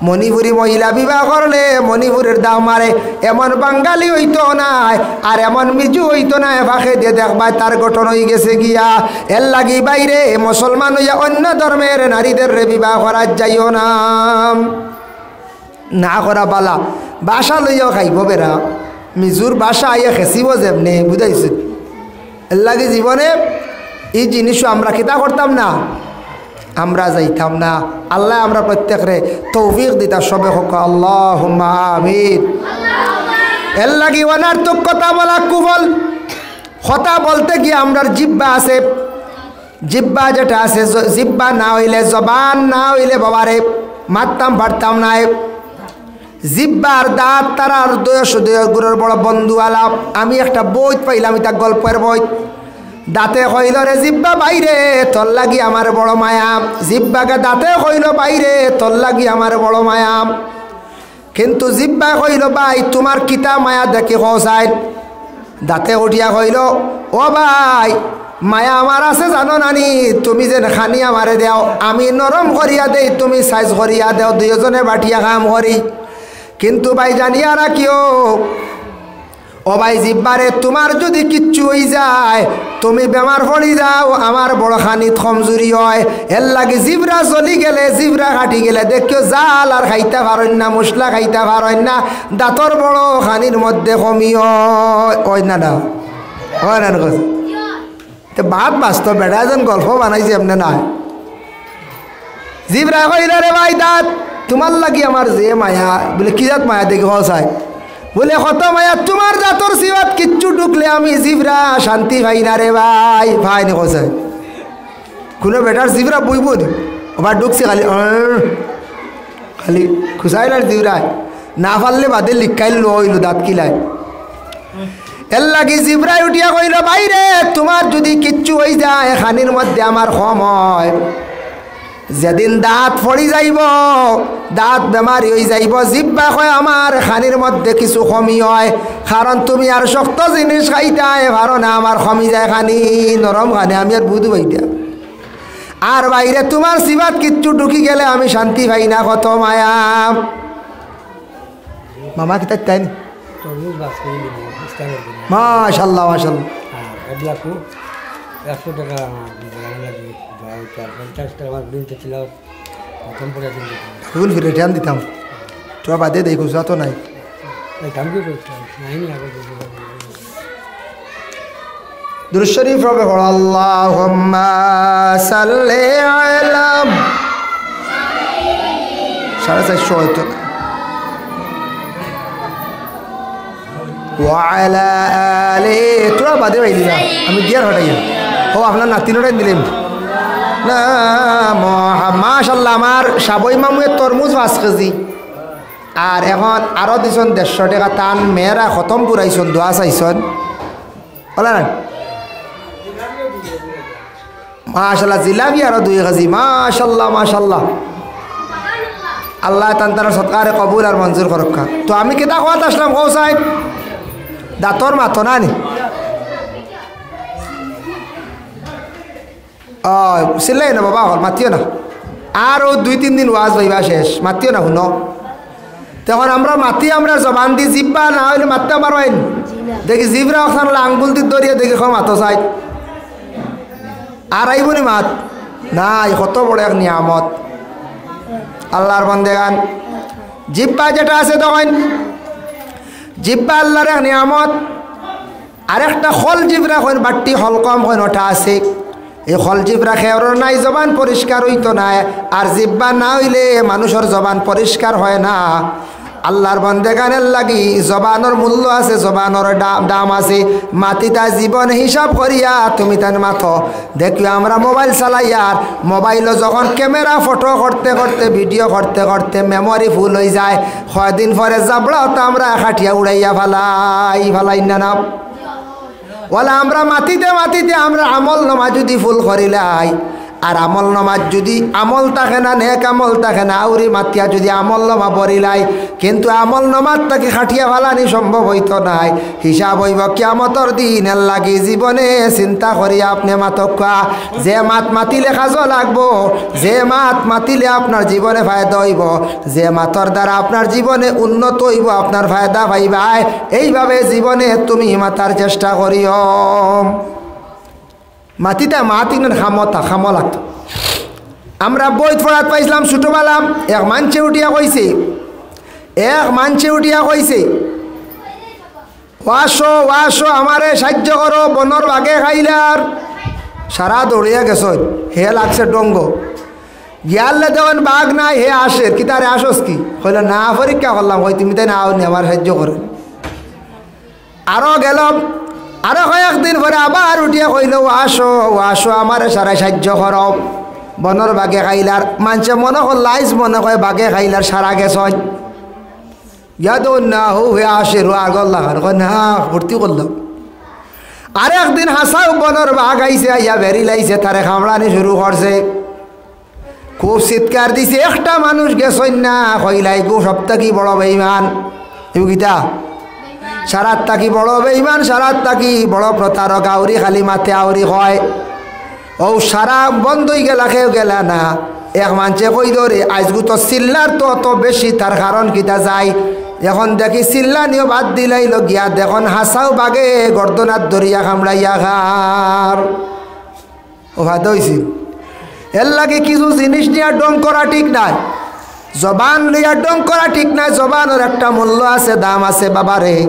মণিপুরি মহিলা বিবাহ করলে মণিপুরের দাম মারে, এমন বাঙালি অইতো নায়, আর এমন মিজু অইতো নায়, ফাঁকে দিয়া দেখবা তার গঠন অই গেছে গিয়া। এর লাগি বাইরে মুসলমান অইয়া অন্য ধর্মের নারীদের রে বিবাহ করা যাইও না। না করা বালা, ভাষা লইয়াও খাইব বেড়া, মিজুর ভাষা আইয়া খেসিব যেমনে, বুঝাইছে। এর লাগি জীবনে ই জিনিসও আমরা কিতা করতাম না, আমরা যাইতাম না। আল্লায় আমরা প্রত্যেকরে তৌফিক দিতা, সবে কউক্কা আল্লাহুম্মা আমিন। এর লাগি অনর্থক কথা বলা কুফল, কথা বলতে গিয়া আমরার জিব্বা আছে, জিব্বা যেটা আছে, জ-, জিব্বা না অইলে, জবান না অইলে বাবারে মাততাম পারতাম নায়। জিব্বার দাঁত তারার দশ দুই গুরুর বড় বন্ধু আলাপ। আমি একটা বইত পাইলাম, ইটা গল্পের বইত। দাঁতে কইল, "রে জিব্বা ভাইরে, তোর লাগি আমার বড় মায়া।" জিব্বাকে দাঁতে কইল, "ভাইরে, তোর লাগি আমার বড় মায়া।" কিন্তু জিব্বায় কইল, "ভাই, তুমার কিতা মায়া দেখি কও চাই।" দাঁতে উঠিয়া কইল, "ও ভাই, মায়া আমার আছে জানো নানি, তুমি যেন খানি আমারে দেও, আমি নরম করিয়া দেই, তুমি সাইজ করিয়া দেও, দুইওজনে বাটিয়া কাম করি। কিন্তু ভাই জানিয়া রাখিও, ও ভাই জিব্বারে, তুমার যুদি কিচ্ছু অই যায়, তুমি বেমার পড়ি যাও, আমার বড় খানিত কমজুরি অয়, এর লাগি জিবরা জ্বলি গেলে, জিবরা কাটি গেলে, দেখিও জাল আর খাইতা পারইন না, মশলা খাইতা পারইন না, দাঁতর বড় খানির মধ্যে কমি অয়, অয় না না?" অয় না নি কইছে? তে বাত বাস্তব, বেটা যেন গল্প বানাইছে এমনে নায়। জিব্রায় কইলা, "রে ভাই দাত, তুমার লাগি আমার যে মায়া।" বুলে, "কি জাত মায়া দেখি কও চাই?" বুলে, "কত মায়া, তুমার দাতর জিবাত কিচ্ছু ঢুকলে আমি জিব্রা শান্তি পাই না রে ভাই।" পায় নি কও চাই? কুনু বেটার জিব্রা বইবো নি? ওবা ঢুকছে খালি, "আহ", খালি খুশাইল আর জিব্রায়। না পারলে বাদে লিকাইল লো অইলো দাত কিলায়। এরলাগি জিব্রায় উঠিয়া কইলো, "ভাইরে, তুমার যুদি কিচ্ছু অইযায়, খানির মধ্যে আমার কম অয়, যেদিন দাত পড়ি যাইবো, দাত বেমারি অইযাইবো, জিব্বা কয় আমার খানির মধ্যে কিছু কমি অয়, কারণ তুমি আর শক্ত জিনিস খাইতায় পারো না, আমার কমি যায় খানি, নরম খানি আমি আর বুঝ পাই না। আর ভাইরে, তুমার জিবাত কিচ্ছু ঢুকি গেলে আমি শান্তি পাই না, কত মায়া।" মামা কিতা তাইন? তরমুজ বাস করে দিব, ইফতারের জন্য। মাশাআল্লাহ, মাশাআল্লাহ। হ্যাঁ, এবলা খুব একশো টাকা আমার লাগে, দয়া করে পঞ্চাশ টাকা আমার বিল ছিল, প্রথম পরে দিন দিতাম। ফুল ফিরে রিটার্ন দিতাম। তো বাদে দেই, খুচরা তো নাই। এই দাম কি করতাম? নাই নি আগে। দুরূদ শরীফ রবে পড়ো, আল্লাহুম্মা সাল্লি আলা। সাড়ে চারশো হয়তো না। ওয়া আলা আলি। তোরা বাদে ভাই দিবা। আমি গিয়ার হটাই। ও, আপনার নাতিন হটাই দিলাম। না, মহা-, মাশাআল্লাহ, আমার সাবই মামুয়ে তরমুজ পাঁচ কেজি। আর এখন আরো দিছন দেড়শো টাকা, তান মেয়েরা খতম পুরাইছন, দোয়া চাইছন। বলে না? মাশাআল্লাহ, জিলাপি আরো দুই কেজি। মাশাআল্লাহ, মাশাআল্লাহ। আল্লাহ তান তারা সদকারে কবুল আর মঞ্জুর করুক্কা। তো আমি কিতা কওয়াত আসলাম, কও সাহেব? দাতর মাতো না নি? ও, চিল্লাই না বাবা, হল মাতিও না। আর ও দুই তিন দিন ওয়াজ পাইবা শেষ, মাতিও না, হুনো। তখন আমরা মাতি, আমরা জবান দি, জিব্বা না অইলে মাততাম পারবায় নি। দেখি জিব্রা ওখান আঙ্গুল দি ধরিয়া দেখি, কও মাতো চাই। আর আইবো নি মাত? নাই, কত বড় এক নিয়ামত। আল্লাহর বান্দেগান, জিব্বা যেটা আছে তখন, জিব্বা আল্লাহর এক নিয়ামত। আরেকটা খল জিব্রা কইন, বাট্টি হলকম কইন, ওটা আছে। এই খল জিব্রা খেয়ারর নাই, জবান পরিষ্কার অইতো নায়। আর জিব্বা না অইলে মানুষর জবান পরিষ্কার হয় না। আল্লাহর বান্দেগানের লাগি জবানর মূল্য আছে, জবানর দা-, দাম আছে। মাতিতা জীবন হিসাব করিয়া তুমি তান মাতো। দেখিও আমরা মোবাইল চালাইয়ার, মোবাইলো যখন ক্যামেরা ফটো করতে করতে, ভিডিও করতে করতে মেমোরি ফুল অইযায়, কয়দিন পরে জাবড়া অতা আমরা কাটিয়া উড়াইয়া ফালাই, ফালাই না না? ওলা আমরা মাতিতে মাতিতে আমরা আমলনামা যুদি ফুল করিলাই, আর আমলনামাত যুদি আমল থাকে না, নেক আমল থাকে না, আউরি মাতিয়া যুদি আমলনামা ভরিলাই, কিন্তু আমলনামাত থাকি কাটিয়া ফালানি সম্ভব অইতো নায়। হিসাব অইবো কিয়ামতর দিন। এরলাগি জীবনে চিন্তা করি আপনে মাতউক্কা, যে মাত মাতিলে কাজো লাগবো, যে মাত মাতিলে আপনার জীবনে ফায়দা অইবো, যে মাতর দ্বারা আপনার জীবনে উন্নত অইবো, আপনার ফায়দা পাইবায়, এইভাবে জীবনে তুমি মাতার চেষ্টা করিও। মাতিতা মাতিন খামতা, খামো লাগতো। আমরা বইত পড়াত পাইছলাম ছোটবেলা, এক মানষে উঠিয়া কইছে, এক মানষে উঠিয়া কইছে, "ওয়াশো, ওয়াশো, আমারে সাইয্য করো, বনর বাঘে খাইলার।" সারা দৌড়িয়া গেছইন, হে লাগছে ডঙ্গ। গিয়ারলে দেখইন বাঘ নাই, হে আসের, "কিতারে আসস কি?" কইলো, "না, পরীক্ষা করলাম।" কই, "তুমি তাইন আও নি, আমারে সাইয্য করো।" আরো গেল, আরো কয়েকদিন পরে আবার উঠিয়া কইলো, "ওয়াশো, ওয়াশো, আমারে সারা সাইয্য করো, বনর বাঘে খাইলার।" মানষে মনো করলা আইজ মনো কয় বাঘে খাইলার, সারা গেছইন। ইয়াদ না হো হে আসের, ও আগর লাখান, কয়, "না, ফুর্তি করলাম।" আরেকদিন হাছাউ বনর বাঘ আইছে, আইয়া বেড়ি লাইছে, তারে কামড়ানি শুরু করছে। খুব চিৎকার দিছে, একটা মানুষ গেছইন না, কইলা, "ইগু সব থাকি বড় বেইমান।" ইগু কিতা? সারার থাকি বড় বেইমান, সারার থাকি বড় প্রতারক, আউরি খালি মাতে আউরি কয়। ও সারা বন্ধ অইগেলা, কেউ গেলা না। এক মানষে কইলো, "রে, আইজগু তো চিল্লার তো অত বেশি, তার কারণ কিতা যাই?" এখন দেখি চিল্লানিও বাদ দিলাইলো গিয়া, দেখইন হাছাউ বাঘে গর্দনাত ধরিয়া কামড়াইয়া খার। ও ফায়দা অইছিল। এরলাগি কিছু জিনিস নিয়া ঢং করা ঠিক নায়, জবান লইয়া ঢং করা ঠিক নায়। জবানর একটা মূল্য আছে, দাম আছে বাবারে।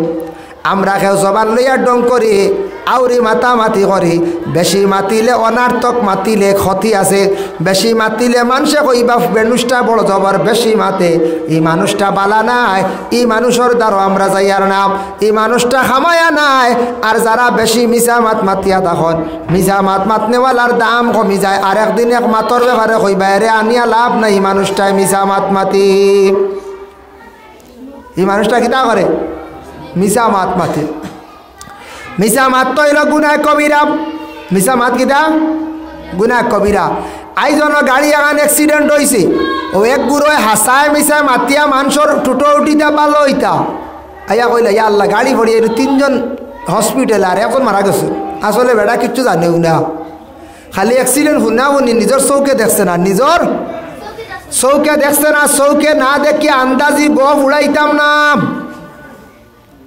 আমরা কেউ জবান লইয়া ঢং করি, আউরি মাতামাতি করি। বেশি মাতিলে, অনর্থক মাতিলে ক্ষতি আছে। বেশি মাতিলে মানষে কইবা, "মানুষটা বড় জবর, বেশি মাতে, ই মানুষটা বালা নায়, ই মানুষর দ্বারো আমরা যাইয়ার না, ই মানুষটা খামায়া নায়।" আর যারা বেশি মিছা মাত মাতিয়া থাকইন, মিছা মাত মাতনেওয়ালার দাম কমি যায়। আর একদিন এক মাতর ব্যাপারে কইবা, "এরে আনিয়া লাভ নাই, ই মানুষটায় মিছা মাত মাতি।" ই মানুষটা কিতা করে? মিছা মাত মাতে। মিছা মাত তো অইলো গুনায় কবিরা। মিছা মাত কিতা? গুনায় কবিরা। আইজ অনো গাড়ি এখান accident অইছে, অউ এক গুরুয়ে হাছায় মিছায় মাতিয়া মানষর টুটো উঠিতা ভালা অইতা। আইয়া কইলা, "ইয়া আল্লাহ, গাড়ি পড়িয়া তিনজন hospital আর একজন মারা গেছে।" আসলে বেটা কিচ্ছু জানেউ না। খালি accident হুনা হুনি, নিজর চউখে দেখছে না, নিজর চউখে দেখছে না, চউখে না দেখিয়া আন্দাজি গফ উড়াইতাম না।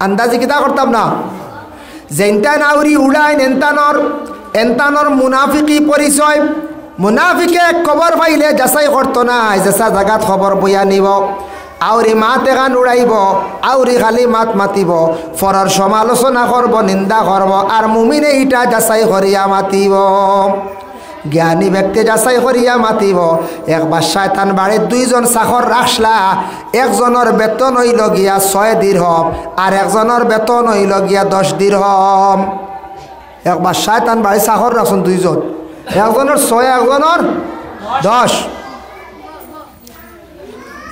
আন্দাজি কিতা করতাম না। যেনতান আউরি উড়াইন, এনতানর, এনতানর মুনাফিকি পরিচয়। মুনাফিকে খবর পাইলে যাচাই করতো না, যেছা জাগাত খবর বইয়া নিবো। আউরি মাত এখান উড়াইবো, আউরি খালি মাত মাতিবো, পরর সমালোচনা করবো, নিন্দা করবো, আর মুমিনে ইটা যাচাই করিয়া মাতিবো। জ্ঞানী ব্যক্তি যাচাই করিয়া মাতিবো। এক বাদশায় তান বাড়িত দুইজন চাকর রাখছলা, একজনর বেতন অইলো গিয়া ছয় দিরহম, আর একজনর বেতন অইলো গিয়া দশ দিরহম। এক বাদশায় তান বাড়িত চাকর রাখছইন দুইজন, একজনর ছয়, একজনর দশ।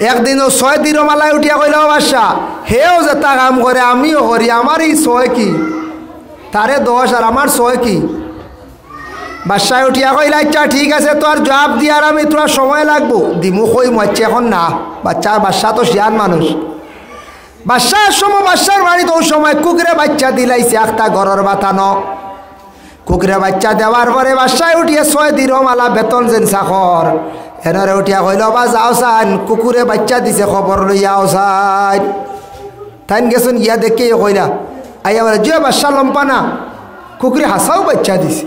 একদিন অউ ছয় দিরহমআলায় উঠিয়া কইলা, "ও বাদশা, হেও যেতা কাম করে আমিও করি, আমার ই ছয় কি? তারে দশ আর আমার ছয় কি?" বাদশায় উঠিয়া কইলা, "আইচ্ছা ঠিক আছে, তোর জুয়াব দিয়ার আমি, তোর সময় লাগবো।" "দিমু কই মাইচ্ছা, এখন না।" বাদশা, বাদশা তো শিয়ান মানুষ। বাদশার সময়, বাদশার বাড়িত অউ সময় কুকুরে বাইচ্চা দিলাইছে আখতা ঘরর বাতানো। কুকুরে বাইচ্চা দেওয়ার পরে বাদশায় উঠিয়া ছয় দিরহমআলা বেতন যেন চাকর, এনরে উঠিয়া কইলা, "বা যাও চাইন, কুকুরে বাইচ্চা দিছে, খবর লইয়া আও চাইন।" তাইন গেছইন গিয়া দেখিয়া কইলা, আইয়া বলে, "জি অয় বাদশা, লম্বা না, কুকুরে হাছাউ বাইচ্চা দিছে।"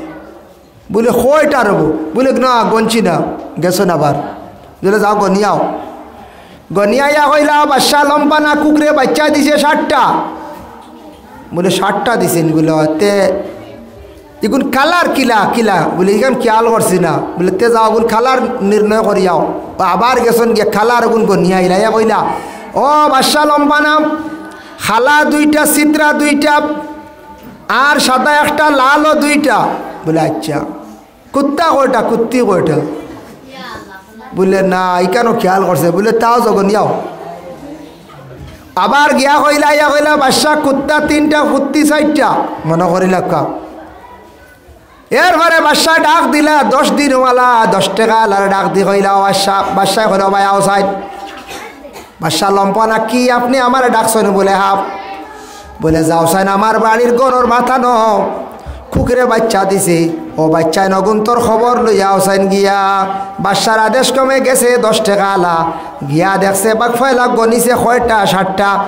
বলে, "কয়টা রবো?" বলে, "না, গনছি না।" গেছইন আবার। বলে, "যাও, গনিয়াও।" গনিয়া আইয়া কইলা, "বাদশা, লম্বা না, কুকুরে বাইচ্চা দিছে সাতটা।" বলে, "সাতটা দিছে নি?" বলে, "অয়।" "তে ইগুন কালার কিলা, কিলা?" বলে, "ইখান খিয়াল করছি না।" বলে, "তে যাও, ইগুন কালার নির্ণয় করিয়াও।" আবার গেছইন গিয়া কালার ইগুন গনিয়া আইলা, আইয়া কইলা, "ও বাদশা, লম্বা না, কালা দুইটা, চিত্রা দুইটা, আর সাদা একটা, লালও দুইটা।" বলে, "আইচ্ছা।" "কুত্তা কয়টা, কুত্তি কয়টা?" বলে, "না, ইখানও খিয়াল করছে।" বলে, "তাও যাও, গনিয়াও।" আবার গিয়া কইলা, আইয়া কইলা, "বাদশা, কুত্তা তিনটা, কুত্তি চাইরটা।" মনো করিলাউক্কা। এরপরে বাদশায় ডাক দিলা, দশ দিরহমআলা, দশ টেকাআলারে ডাক দি কইলা, "ও বাদশা।" বাদশায় কইলা, "ভাই, আও চাইন।" "বাদশা, লম্বা না, কি আপনে আমারে ডাকছইন?" বলে, "হ্যাঁ।" বলে, "যাও চাইন, আমার বাড়ির ঘরর বাতানো কুকুরে বাইচ্চা দিছে, অউ বাইচ্চাইন অগুন্তর খবর লইয়া আও চাইন গিয়া।" বাদশার আদেশ ক্রমে গেছে দশ টেকাআলা, গিয়া দেখছে বাক্কা পয়লা গনিছে কয়টা, সাতটা।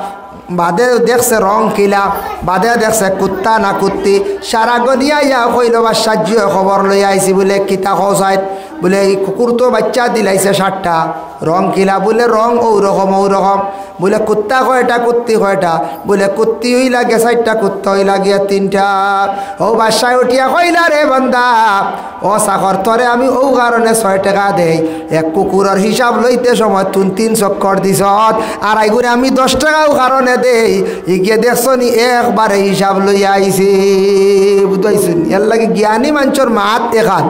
বাদে দেখছে রং কিলা, বাদে দেখছে কুত্তা না কুত্তি, সারা গনিয়া আইয়া কইলো, "বাদশা, জি অয়, খবর লইয়া আইছি।" বলে, "কিতা কও চাইন?" বলে, "ই কুকুর তো বাইচ্চা দিলাইছে সাতটা, রং কিলা?" বলে, "রং অউ রকম, অউ রকম।" বলে, "কুত্তা কয়টা, কুত্তি কয়টা?" বলে, "কুত্তি অইলা গিয়া চাইরটা, কুত্তা অইলা গিয়া তিনটা।" অউ বাদশায় উঠিয়া কইলা, "রে বান্দা, ও চাকর, তোরে আমি অউ কারণে ছয় টেকা দেই, এক কুকুরর হিসাব লইতে সময় তুই তিন চক্কর দিছত, আর আইগুরে আমি দশ টেকা অউ কারণে দেই, ইগিয়ে দেখছো নি একবারে হিসাব লইয়া আইছে।" বুঝাইছইন নি? এরলাগি জ্ঞানী মানষর মাত এখান,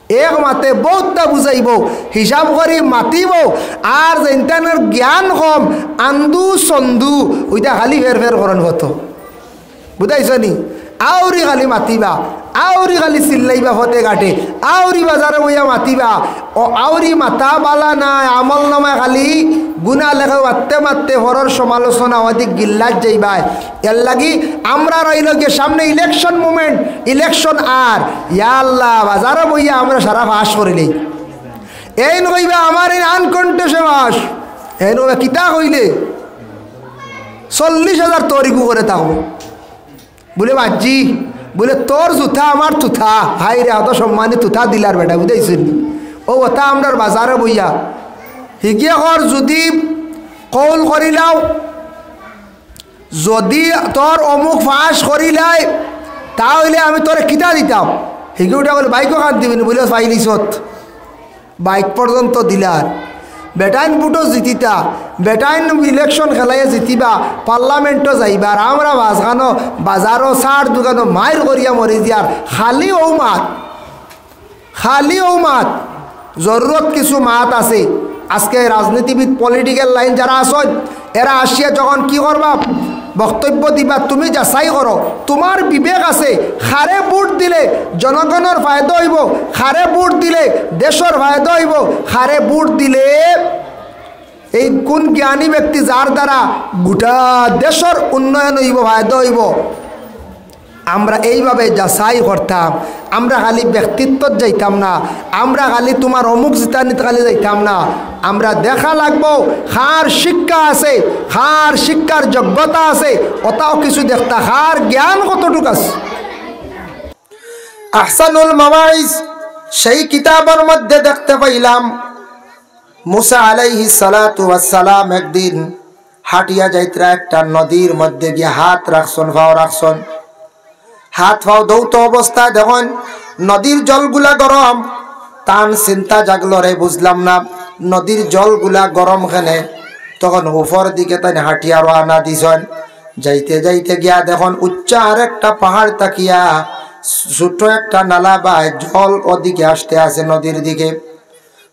এক মাতে বউততা বুঝাইবো, হিসাব করি মাতিবো, আর যেনতানর জ্ঞান কম, আন্দু সন্দু, অইটা খালি ফের ফের করইন কত। বুঝাইছো নি? আউরি খালি মাতিবা, আউরি খালি চিল্লাইবা ফতে ঘাটে, আউরি বাজারো বইয়া মাতিবা। অউ আউরি মাতা বালা নায়, আমলনামায় খালি গুনা লেখে, মাততে মাততে পরর সমালোচনা অদিক গিল্লাত যাইবায়। এরলাগি আমরার অইলো গিয়া সামনে election moment, election আর, ইয়া আল্লাহ, বাজারো বইয়া আমরা সারা পাশ করিলাই। এইন কইবা, "আমার এইন আনকন্টেসে পাশ।" এইন কইবা, "কিতা কইলে? চল্লিশ হাজার তোর ইগু করে থাকবো।" বলে, "বাজি, বলে, তোর জুতা আমার তুতা।" হায় রে, অত সম্মানী তুতা দিলার বেটা, বুঝাইছইন নি? অউ অতা আমরার বাজারো বইয়া। হিগিয়ে কর, যুদি কৌল করিলাও, যদি তোর অমুক পাশ করিলায়, তা অইলে আমি তোরে কিতা দিতাম? হিগে উঠা কইল, "বাইকও খান দিবি নি?" বলে, "পাইলিছত।" বাইক পর্যন্ত দিলার। বেটাইন ভোটো জিতিতা, বেটাইন ইলেকশন খেলাইয়া জিতিবা, পার্লামেন্টো যাইবা, আর আমরা বাজখানো বাজারো চার দোকানো মাইর করিয়া মরি দিয়ার। খালি অউ মাত, খালি অউ মাত। জরুরত কিছু মাত আছে। আজকে রাজনীতিবিদ, পলিটিক্যাল লাইন যারা আছইন, এরা আসিয়া যখন কি করবা, বক্তব্য দিবা, তুমি যাচাই করো, তোমার বিবেক আছে, কারে ভোট দিলে জনগণর ফায়দা অইবো, কারে ভোট দিলে দেশর ফায়দা অইবো, কারে ভোট দিলে এই কোন জ্ঞানী ব্যক্তি যার দ্বারা গোটা দেশর উন্নয়ন অইবো, ফায়দা অইবো। আমরা এইভাবে যাচাই করতাম। আমরা খালি ব্যক্তিত্বত যাইতাম না, আমরা খালি তোমার অমুক জিতানিত খালি যাইতাম না। আমরা দেখা লাগবো কার শিক্ষা আছে, কার শিক্ষার যোগ্যতা আছে, অতাও কিছু দেখতা, কার জ্ঞান কতটুক আছে। আহসানুল মাওয়াইজ, সেই কিতাবর মধ্যে দেখতে পাইলাম, মুসা আলাইহিস সালাতু ওয়াস সালাম একদিন হাঁটিয়া যাইতরা, একটা নদীর মধ্যে গিয়া হাত রাখছন, পাও রাখছন। হাত পাও ধৌত অবস্থায় দেখইন নদীর জলগুলা গরম। তান চিন্তা জাগলো, "রে, বুঝলাম না, নদীর জলগুলা গরম কেনে?" তখন উপর দিকে তাইন হাঁটিয়া রওয়ানা দিছন। যাইতে যাইতে গিয়া দেখইন উচ্চা আর একটা পাহাড় থাকিয়া ছোট একটা নালা বায় জল ওদিকে আসতে আছে নদীর দিকে।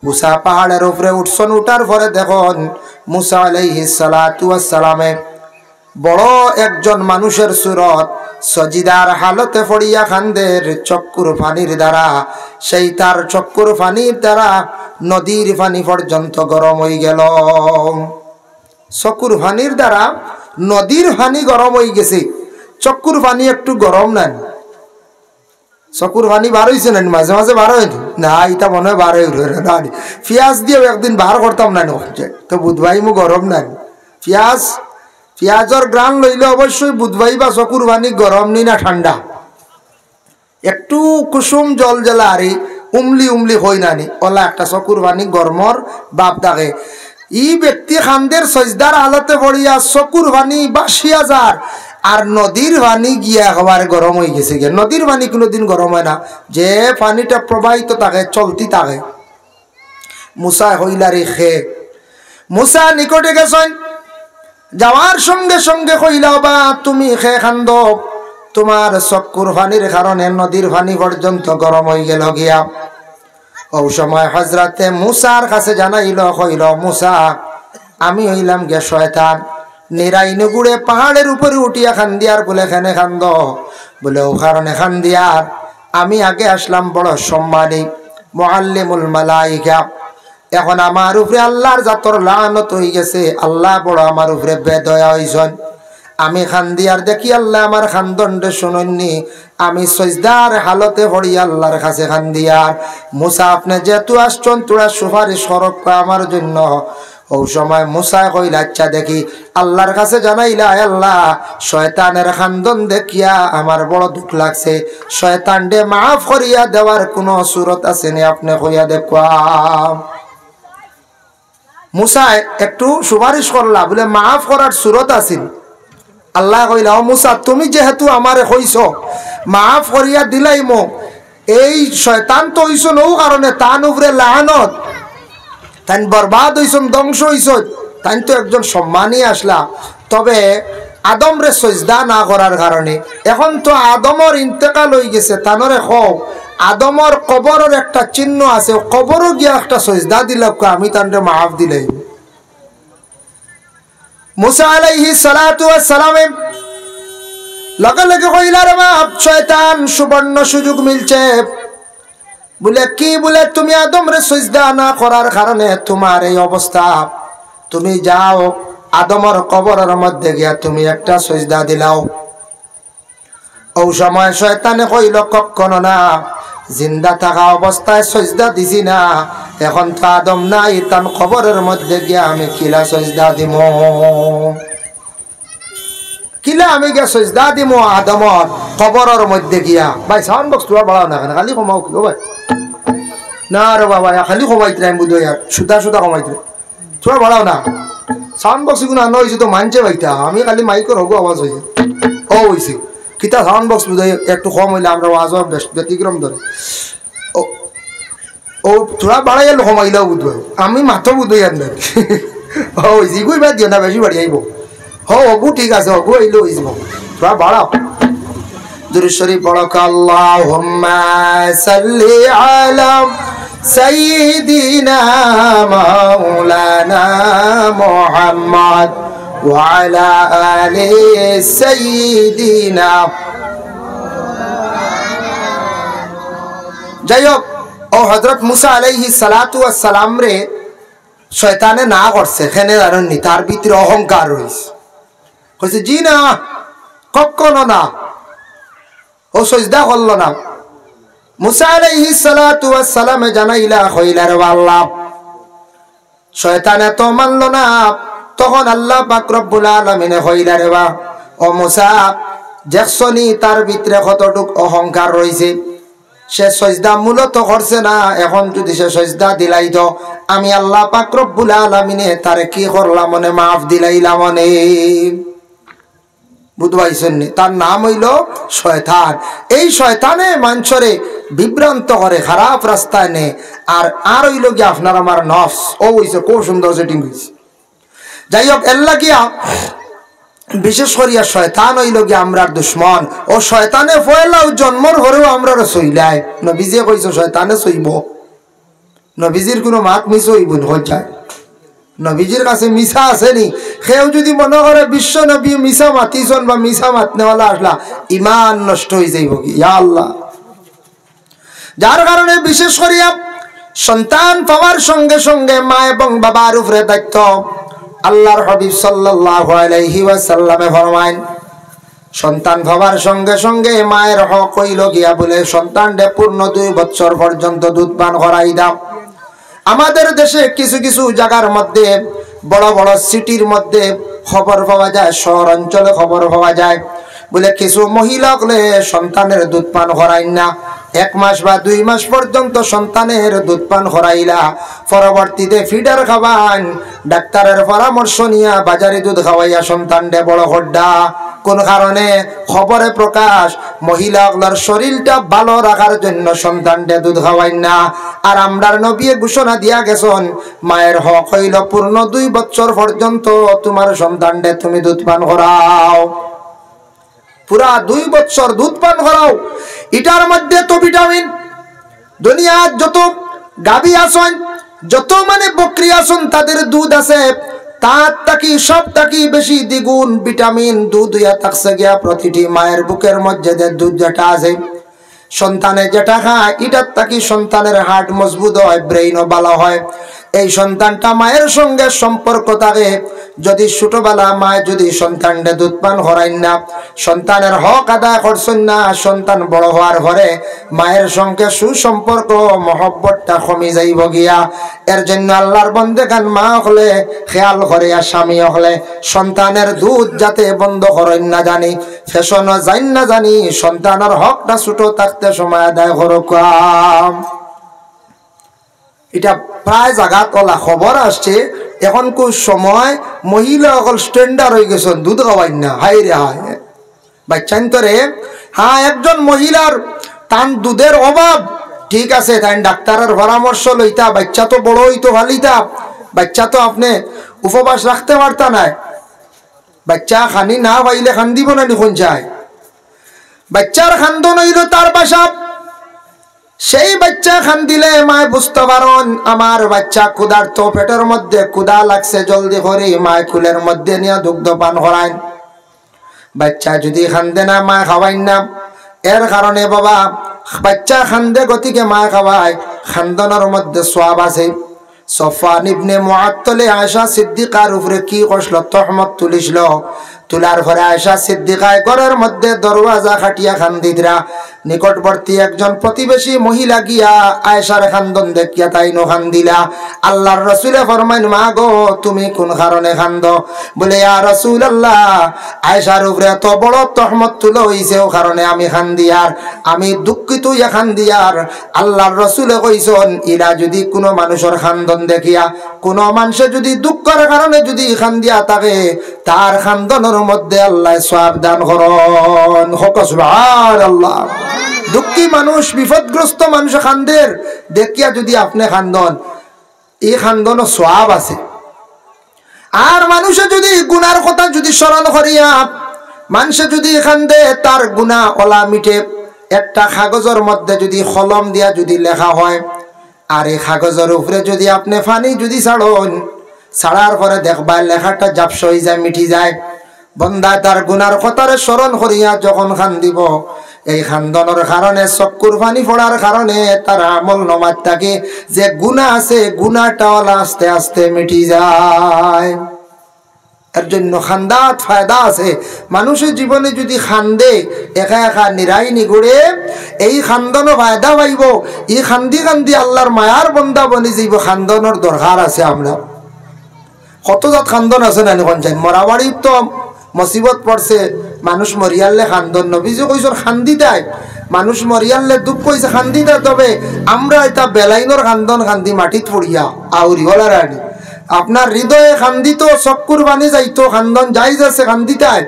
উচা পাহাড়র উপরে উঠছন, উঠার পরে দেখইন মুসা আলাইহিস সালাতু ওয়াস সালামে বড় একজন মানুষর সুরত সজিদার হালতে পড়িয়া কান্দের, চক্ষুর পানির দ্বারা, সেই তার চক্ষুর পানির দ্বারা নদীর পানি পর্যন্ত গরম অইগেলো। চক্ষুর পানির দ্বারা নদীর পানি গরম অইগেছে। চক্ষুর পানি একটু গরম নানি? চক্ষুর পানি বার অইছে নানি? মাঝে মাঝে বার অয় না? ইতা মনে অয় বার অয় না নি? পিয়াজ দিয়াও একদিন বার করতাম নানি? তো বুধবাই মু গরম নানি? পিয়াজ, পিয়াজর ঘ্রাণ লইলে অবশ্যই বুধবাই বা চক্ষুর পানি গরম নি না ঠান্ডা? একটু কুসুম জল জেলা আরি উমলি উমলি অয় নানি? অলা একটা চক্ষুর পানি গরমর ভাব থাকে। ই ব্যক্তি কান্দের সজদার হালতে পড়িয়া চক্ষুর পানি ভাসিয়া যার, আর নদীর পানি গিয়া একেবারে গরম অইগেছে গিয়া। নদীর পানি কুনুদিন গরম অয় না, যে পানিটা প্রবাহিত থাকে, চলতি থাকে। মুসায় কইলা, "রে খে।" মুসা নিকটে গেছইন, যাওয়ার সঙ্গে সঙ্গে কইলা, "ওবা, তুমি খে কান্দো, তোমার চক্ষুর পানির কারণে নদীর পানি পর্যন্ত গরম অইগেলো গিয়া।" অউ সময় হজরতে মুসার কাছে জানাইলো, কইলো, "মুসা, আমি অইলাম গিয়া শয়তান, নিরাই নুগুড়ে পাহাড়র উপরে উঠিয়া কান্দিয়ার বুলে কেনে কান্দো?" বুলে, "অউ কারণে কান্দিয়ার, আমি আগে আছলাম বড় সম্মানী, মুআল্লিমুল মালাইকা, এখন আমার উপরে আল্লার জাতর লানত অইগেছে, আল্লা বড় আমার উপরে বেদয়া অইছইন। আমি কান্দিয়ার দেখি আল্লায় আমার কান্দনরে হুনইননি, আমি সজদার হালতে পড়িয়া আল্লার কাছে কান্দিয়ার। মুসা, আপনে যেহেতু আছছইন, থুড়া সুপারিশ করউক্কা আমার জইন্য।" অউ সময় মুসায় কইলা, "আচ্ছা দেখি।" আল্লার কাছে জানাইলা, "আয় আল্লা, শয়তানর কান্দন দেখিয়া আমার বড় দুখ লাগছে, শয়তানরে মাফ করিয়া দেওয়ার কুনু সুরত আছে নি, আপনে কইয়া দেউক্কা।" মুসায় একটু সুপারিশ করলা, বুলে, "মাফ করার সুরত আছে নি?" আল্লায় কইলা, "ও মুসা, তুমি যেহেতু আমারে কইছো, মাফ করিয়া দিলাইমু, এই শয়তান তো অইছইন অউ কারণে, তান উপরে লানত, তাইন বরবাদ অইছইন, ধ্বংস অইছইন, তাইন তো একজন সম্মানী আছলা, তবে আদমরে সজদা না করার কারণে, এখন তো আদমর ইন্তেকাল অইগেছে, তানরে কও, আদমর কবরর একটা চিহ্ন আছে, কবরো গিয়া একটা সজদা দিলাউক্কা, আমি তানরে মাফ দিলাইমু।" মুসা আলাইহিস সালাতু ওয়াস সালামে লগে লগে কইলা, "রে বাপ, শয়তান, সুবর্ণ সুযোগ মিলছে।" বুলে, "কি?" বুলে, "তুমি আদমরে সজদা না করার কারণে তুমার এই অবস্থা। তুমি যাও, আদমর কবরর মধ্যে গিয়া তুমি একটা সজদা দিলাও।" অউ সময় শয়তানে কইলো, "কখনো না, জিন্দা থাকা অবস্থায় সজদা দিছি না, এখন তো আদম নাই, তান কবরর মধ্যে গিয়া আমি কিলা সজদা দিমু? কিলা আমি গিয়া সজদা দিমু আদমর কবরর মধ্যে গিয়া?" ভাই, সাউন্ড বক্স থুড়া বাড়াও না, কেনে খালি কমাও কি, ও ভাই? না রে বাবা, খালি কমাইতরায়, আমি বুঝি আর সুদা সুদা কমাইতরায়, থুড়া বাড়াও না। সাউন্ড বক্স ইগুন আনা অইছে তো মানষে বাইতা, আমি খালি মাইকর হগু আওয়াজ অইছে। ও অইছে। কিতা সাউন্ড বক্স বুঝাই একটু কম অইলে আমরার ওয়াজও বেশ ব্যতিক্রম ধরে। ও, ও, থুড়া বাড়াইয়া কমাইলাও বুঝবায়। আমি মাতো বুঝাই আর নাই। ও, অইছে, ইগু ইবার দিও না, বেশি বাড়ি আইবো। হো, অগু ঠিক আছে, অগু আইলে অইযিবো। থুড়া বাড়াও। দুরূদ শরীফ পড়ো, আল্লাহুম্মা সাল্লি আলা সাইয়্যিদিনা মাওলানা মুহাম্মদ ওয়া আলা আলি সাইয়্যিদিনা। যাই হোক, ও হযরত মুসা আলাইহিস সালাতু ওয়াস সালামরে শয়তানে না করছে, কেনে জানইন নি? তার ভিতরে অহংকার রইছে। কইছে, "জি না, কখনো না।" ও সজদা করলো না। মুসা আলাইহিস সালাতু ওয়াস সালামে জানাইলা, কইলা, "রে আল্লাহ, শয়তানে তো মানলো না।" তখন আল্লাহ পাক রব্বুল আলামিনে কইলা, "রে বা, ও মুসা, দেখছো নি তার ভিতরে কতটুক অহংকার রইছে? সে সজদা মূলত করছে না, এখন যদি সে সজদা দিলাইতো, আমি আল্লাহ পাক রব্বুল আলামিনে তারে কি করলাম অনে, মাফ দিলাইলাম অনে।" বুঝবাইছইন নি? তার নাম অইলো শয়তান। এই শয়তানে মানষরে বিভ্রান্ত করে, খারাপ রাস্তায় নে। আর, আর অইলো গিয়া আপনার আমার নফস। ও অইছে, খুব সুন্দর সেটিং অইছে। যাই হোক, এর লাগিয়া বিশেষ করিয়া শয়তান অইলো গিয়া আমরার দুশমন। ও শয়তানে পয়লাউ জন্মর পরেউ আমরারে সইলায়। নবীজিয়ে কইছে শয়তানে সইবো। নবীজির কুনু মাত মিছা অইবো নি, কইন চাই? নবীজির কাছে মিছা আছে নি? কেউ যদি মনে করে বিশ্ব নবী মিছা মাতিছইন বা মিছা মাতনেওয়ালা আসলা, ইমান নষ্ট অইযাইবো কি? ইয়া আল্লাহ। যার কারণে বিশেষ করিয়া সন্তান পাওয়ার সঙ্গে সঙ্গে মা এবং বাবার উপরে দায়িত্ব। আল্লাহর হাবিব সাল্লাল্লাহু আলাইহি ওয়াসাল্লামে ফরমাইন, সন্তান পাওয়ার সঙ্গে সঙ্গে মায়ের হক অইলো গিয়া বুলে সন্তানরে পূর্ণ দুই বৎসর পর্যন্ত দুধ পান করাই দাও। আমাদের দেশে কিছু কিছু জাগার মধ্যে, বড় বড় সিটির মধ্যে খবর পাওয়া যায়, শহর অঞ্চলে খবর পাওয়া যায়, বুলে কিছু মহিলা অকলে সন্তানরে দুধ পান করাইন না, এক মাস বা দুই মাস পর্যন্ত সন্তানরে দুধ পান করাইলা, পরবর্তীতে ফিডার খাওয়াইন, ডাক্তারের পরামর্শ নিয়া বাজারি দুধ খাওয়াইয়া সন্তানরে বড় কররা। কোন কারণে? খবরে প্রকাশ, মহিলা অকলর শরীরটা ভালো রাখার জন্য সন্তানরে দুধ খাওয়াইন না। আর আমরার নবীয়ে ঘোষণা দিয়া গেছইন, মায়ের হক অইলো পূর্ণ দুই বৎসর পর্যন্ত তুমার সন্তানরে তুমি দুধ পান করাও। পুরা দুই বৎসর দুধ পান করাও। ইটার মধ্যে তো ভিটামিন, দুনিয়ার যত গাভী আছইন, যত মানে বকরি আছইন, তাদের দুধ আছে, তার থাকি, সব থাকি বেশি দ্বিগুণ ভিটামিন দুধ অইয়া থাকছে গিয়া প্রতিটি মায়ের বুকের মধ্যে যে দুধ যেটা আছে, সন্তানে যেটা খায়, ইটার থাকি সন্তানের হার্ট মজবুত হয়, ব্রেইনও ভালো হয়। এই সন্তানটা মায়ের সঙ্গে সম্পর্ক থাকে। যদি ছোটবেলা মায় যদি সন্তানরে দুধ পান করাইন না, সন্তানের হক আদায় করছইন না, সন্তান বড় হওয়ার পরে মায়ের সঙ্গে সুসম্পর্ক, মহব্বতটা কমি যাইবো গিয়া। এর জন্য আল্লাহর বন্দেগান মা অকলে খেয়াল করিয়া, স্বামী অকলে সন্তানের দুধ যাতে বন্ধ করইন না জানি, ফ্যাশনও যাইন না জানি, সন্তানের হকটা ছোট থাকতে সময় আদায় করউক্কা। ইটা প্রায় জাগাত অলা খবর আসছে, এখনকুর সময় মহিলা অকল স্ট্যান্ডার্ড অইগেছইন, দুধ খাওয়াইন না। হায় রে হায়, বাইচ্চাইন্তরে, হ্যাঁ, একজন মহিলার তান দুধের অভাব, ঠিক আছে, তাইন ডাক্তারের পরামর্শ লইতা, বাইচ্চা তো বড় অইতো ফালিতা, বাইচ্চা তো আপনে উপবাস রাখতে পারতা নায়। বাইচ্চা খানি না পাইলে কান্দিবো না নি, কইন চাই? বাইচ্চার কান্দন অইলো তার ভাষা। সেই বাইচ্চা কান্দিলে মায় বুঝতো পারইন, আমার বাইচ্চা ক্ষুধার্ত, পেটর মধ্যে ক্ষুধা লাগছে, জলদি করি মায় কুলের মধ্যে নিয়া দুগ্ধ পান করাইন। বাইচ্চা যদি কান্দে না, মায় খাওয়াইন না। এর কারণে বাবা, বাইচ্চা কান্দে গতিকে মায় খাওয়ায়, কান্দনর মধ্যে সওয়াব আছে। সফওয়ান ইবনে মুআত্তলে আয়েশা সিদ্দিকার উপরে কি করছিল? তহমত তুলিছিল। তুলার পরে আয়েশা সিদ্দিকায় ঘরর মধ্যে দরওয়াজা খাটিয়া কান্দিতরা। নিকটবর্তী একজন প্রতিবেশী মহিলা গিয়া আয়েশার কান্দন দেখিয়া তাইনও কান্দিলা। আল্লাহর রসুলে ফরমাইন, "মা গো, তুমি কোন কারণে কান্দো?" বলে, "ইয়া রাসূলুল্লাহ, আয়েশার উপরে এত বড় তহমত তুলা অইছে, অউ কারণে আমি কান্দিয়ার, আমি দুঃখিত অইয়া কান্দিয়ার।" আল্লাহর রসুলে কইছইন, ইলা যুদি কুনু মানুষর কান্দন দেখিয়া, কুনু মানষে যুদি দুঃখর কারণে যুদি কান্দিয়া থাকে, তার কান্দনর মধ্যে আল্লায় সওয়াব দান করইন। কউক্কা সুবহানাল্লাহ। দুঃখী মানুষ, বিপদগ্রস্ত মানুষ কান্দের দেখিয়া যুদি আপনে কান্দন, ই কান্দনও সওয়াব আছে। আর মানষে যুদি গুনার কথা যুদি স্মরণ করিয়া, মানষে যুদি কান্দে, তার গুনা অলা মিটে। একটা কাগজর মধ্যে যুদি কলম দিয়া যুদি লেখা হয়, আর ই কাগজর উপরে যুদি আপনে পানি যুদি ছাড়ইন, ছাড়ার পরে দেখবা লেখাটা ঝাপসা অইযায়, মিটি যায়। বন্দায় তার গুনার কথারে স্মরণ করিয়া যখন কান্দিবো, এই কান্দনর কারণে, চক্ষুর পানি পড়ার কারণে তার আমলনামাত থাকি যে গুনা আছে, গুনাটা অলা আস্তে আস্তে মিটি যায়। এর জন্য কান্দাত ফায়দা আছে। মানষে জীবনে যুদি কান্দে, একা একা নিরাই নিগুড়ে, এই কান্দনও ফায়দা পাইবো। ই কান্দি কান্দি আল্লাহর মায়ার বন্দা বনি যাইবো। কান্দনর দরকার আছে আমরার। কত জাত কান্দন আছে নানি কইন চাইন? মরাবাড়িত তো মুসিবত পড়ছে, মানুষ মরিয়ারলে কান্দন। নবীজি কইছইন কান্দিতায়, মানুষ মরিয়ারলে দুঃখ অইছে কান্দিতায়। তবে আমরা ইতা বেলাইনর কান্দন কান্দি মাটিত পড়িয়া আউরি অলা রানি। আপনার হৃদয়ে কান্দিতো, চক্ষুর পানি যাইতো, কান্দন জায়েজ আছে কান্দিতায়।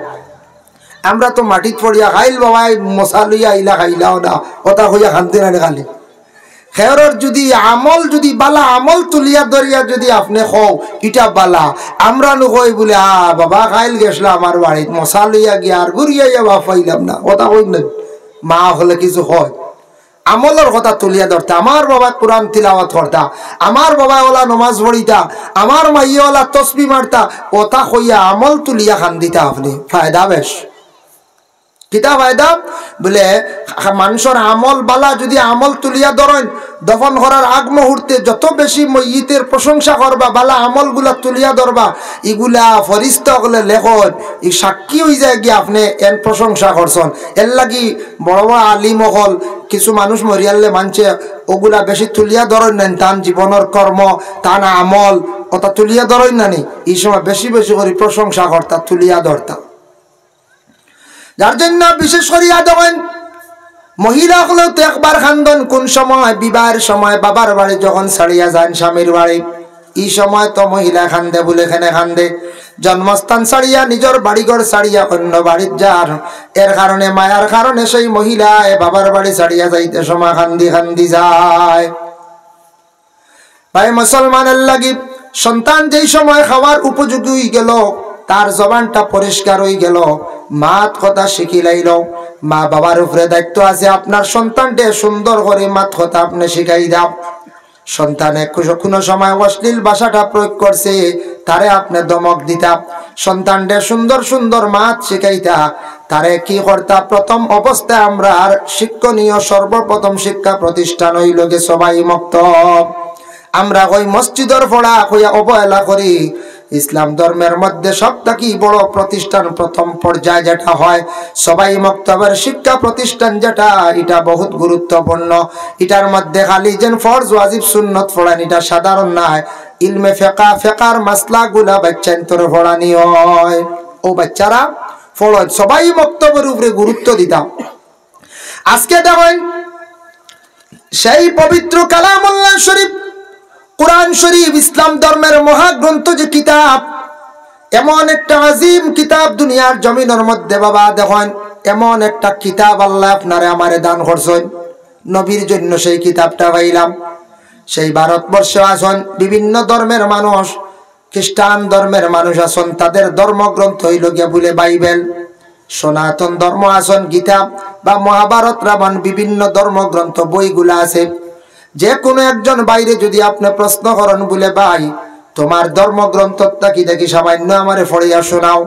আমরা তো মাটিত পড়িয়া, "কাইল বাবায় মশা লইয়া আইলা, খাইলাও না", অতা কইয়া কান্দি নানি খালি। খেয়রর যুদি আমল, যুদি বালা আমল তুলিয়া ধরিয়া যুদি আপনে কও, "ইটা বালা", আমরা নু কই বুলে, "আ বাবা, কাইল গেছলা আমার বাড়িত, মশা লইয়া গিয়া আর ঘুরিয়া আইয়া বাপ পাইলাম না", অতা কই না। মা অকলে কিছু কয়, আমলর কথা তুলিয়া ধরতা, "আমার বাবায় কুরআন তিলাওয়াত করতা, আমার বাবায় অলা নমাজ পড়িতা, আমার মাইয়ে অলা তসবি মারতা", অতা কইয়া আমল তুলিয়া কান্দিতা আপনে, ফায়দা বেশ। কিতা ফায়দা? বুলে, মানষর আমল বালা, যুদি আমল তুলিয়া ধরইন, দফন করার আগ মুহূর্তে যত বেশি মইয়িতের প্রশংসা করবা, বালা আমলগুলা তুলিয়া ধরবা, ইগুলা ফিরিস্তা অকলে লেখইন, ই সাক্ষী অইযায় গিয়া আপনে এন প্রশংসা করছইন। এরলাগি বড় বড় আলিম অকল, কিছু মানুষ মরিয়ারলে মানষে অগুলা বেশি তুলিয়া ধরইন নানি, তান জীবনর কর্ম, তান আমল, অতা তুলিয়া ধরইন নানি, ই সময় বেশি বেশি করি প্রশংসা করতা, তুলিয়া ধরতা। যার জন্য বিশেষ করিয়া দেখইন, মহিলা অকলেও তো একবার কান্দন, কুন সময়? বিবাহের সময় বাবার বাড়ি যখন ছাড়িয়া যাইন স্বামীর বাড়ি, ই সময় তো মহিলা কান্দে, বুলে কেনে কান্দে? জন্মস্থান ছাড়িয়া, নিজর বাড়িঘর ছাড়িয়া অন্য বাড়িত যার, এর কারণে, মায়ার কারণে সেই মহিলায় বাবার বাড়ি ছাড়িয়া যাইতে সময় কান্দি কান্দি যায়। ভাই মুসলমানর লাগি, সন্তান যেই সময় খাওয়ার উপযোগী অইগেলো, তার জবানটা পরিষ্কার অইগেলো, মাত কথা শিখিলাইলো, মা বাবার উপরে দায়িত্ব আছে আপনার সন্তানরে সুন্দর করি মাত কথা আপনে শিখাই দেও। সন্তানে কুজ-, কুনু সময় অশ্লীল ভাষাটা প্রয়োগ করছে, তারে আপনে ধমক দিতা। সন্তানরে সুন্দর সুন্দর মাত শিখাইতা। তারে কি করতা? প্রথম অবস্থায় আমরার শিক্ষণীয় সর্বপ্রথম শিক্ষা প্রতিষ্ঠান অইলো গি সবাই মক্তব। আমরা কই মসজিদর পড়া কইয়া অবহেলা করি। ইসলাম ধর্মের মধ্যে সব থাকি বড় প্রতিষ্ঠান, প্রথম পর্যায়ে যেটা হয়, সবাই মক্তবের শিক্ষা প্রতিষ্ঠান যেটা, ইটা বহুত গুরুত্বপূর্ণ। ইটার মধ্যে খালি যেন ফরজ, ওয়াজিব, সুন্নত পড়ান, ইটা সাধারণ নায়। ইলমে ফেকা, ফেকার মাসলাগুলা বাইচ্চাইন্তরে পড়ানি অয়। অউ বাইচ্চারা পড়ইন, সবাই মক্তবর উপরে গুরুত্ব দিতা। আজকে দেখইন, সেই পবিত্র কালামুল্লাহ শরীফ, কুরআন শরীফ, ইসলাম ধর্মের মহাগ্রন্থ যে কিতাব, এমন একটা আজিম কিতাব দুনিয়ার জমিনর মধ্যে, বাবা, দেখইন, এমন একটা কিতাব আল্লায় আপনারে আমারে দান করছইন। নবীর জন্য সেই কিতাবটা পাইলাম। সেই ভারতবর্ষে আছইন বিভিন্ন ধর্মের মানুষ, খ্রিস্টান ধর্মের মানুষ আছইন, তাদের ধর্মগ্রন্থ অইলো গিয়া বুলে বাইবেল। সনাতন ধর্ম আছইন গীতা বা মহাভারত, রামায়ণ, বিভিন্ন ধর্মগ্রন্থ বইগুলা আছে। যে কুনু একজন ভাইরে যুদি আপনে প্রশ্ন করইন বুলে, "ভাই, তুমার ধর্মগ্রন্থ থাকি দেখি সামান্য আমারে পড়িয়া শুনাও।"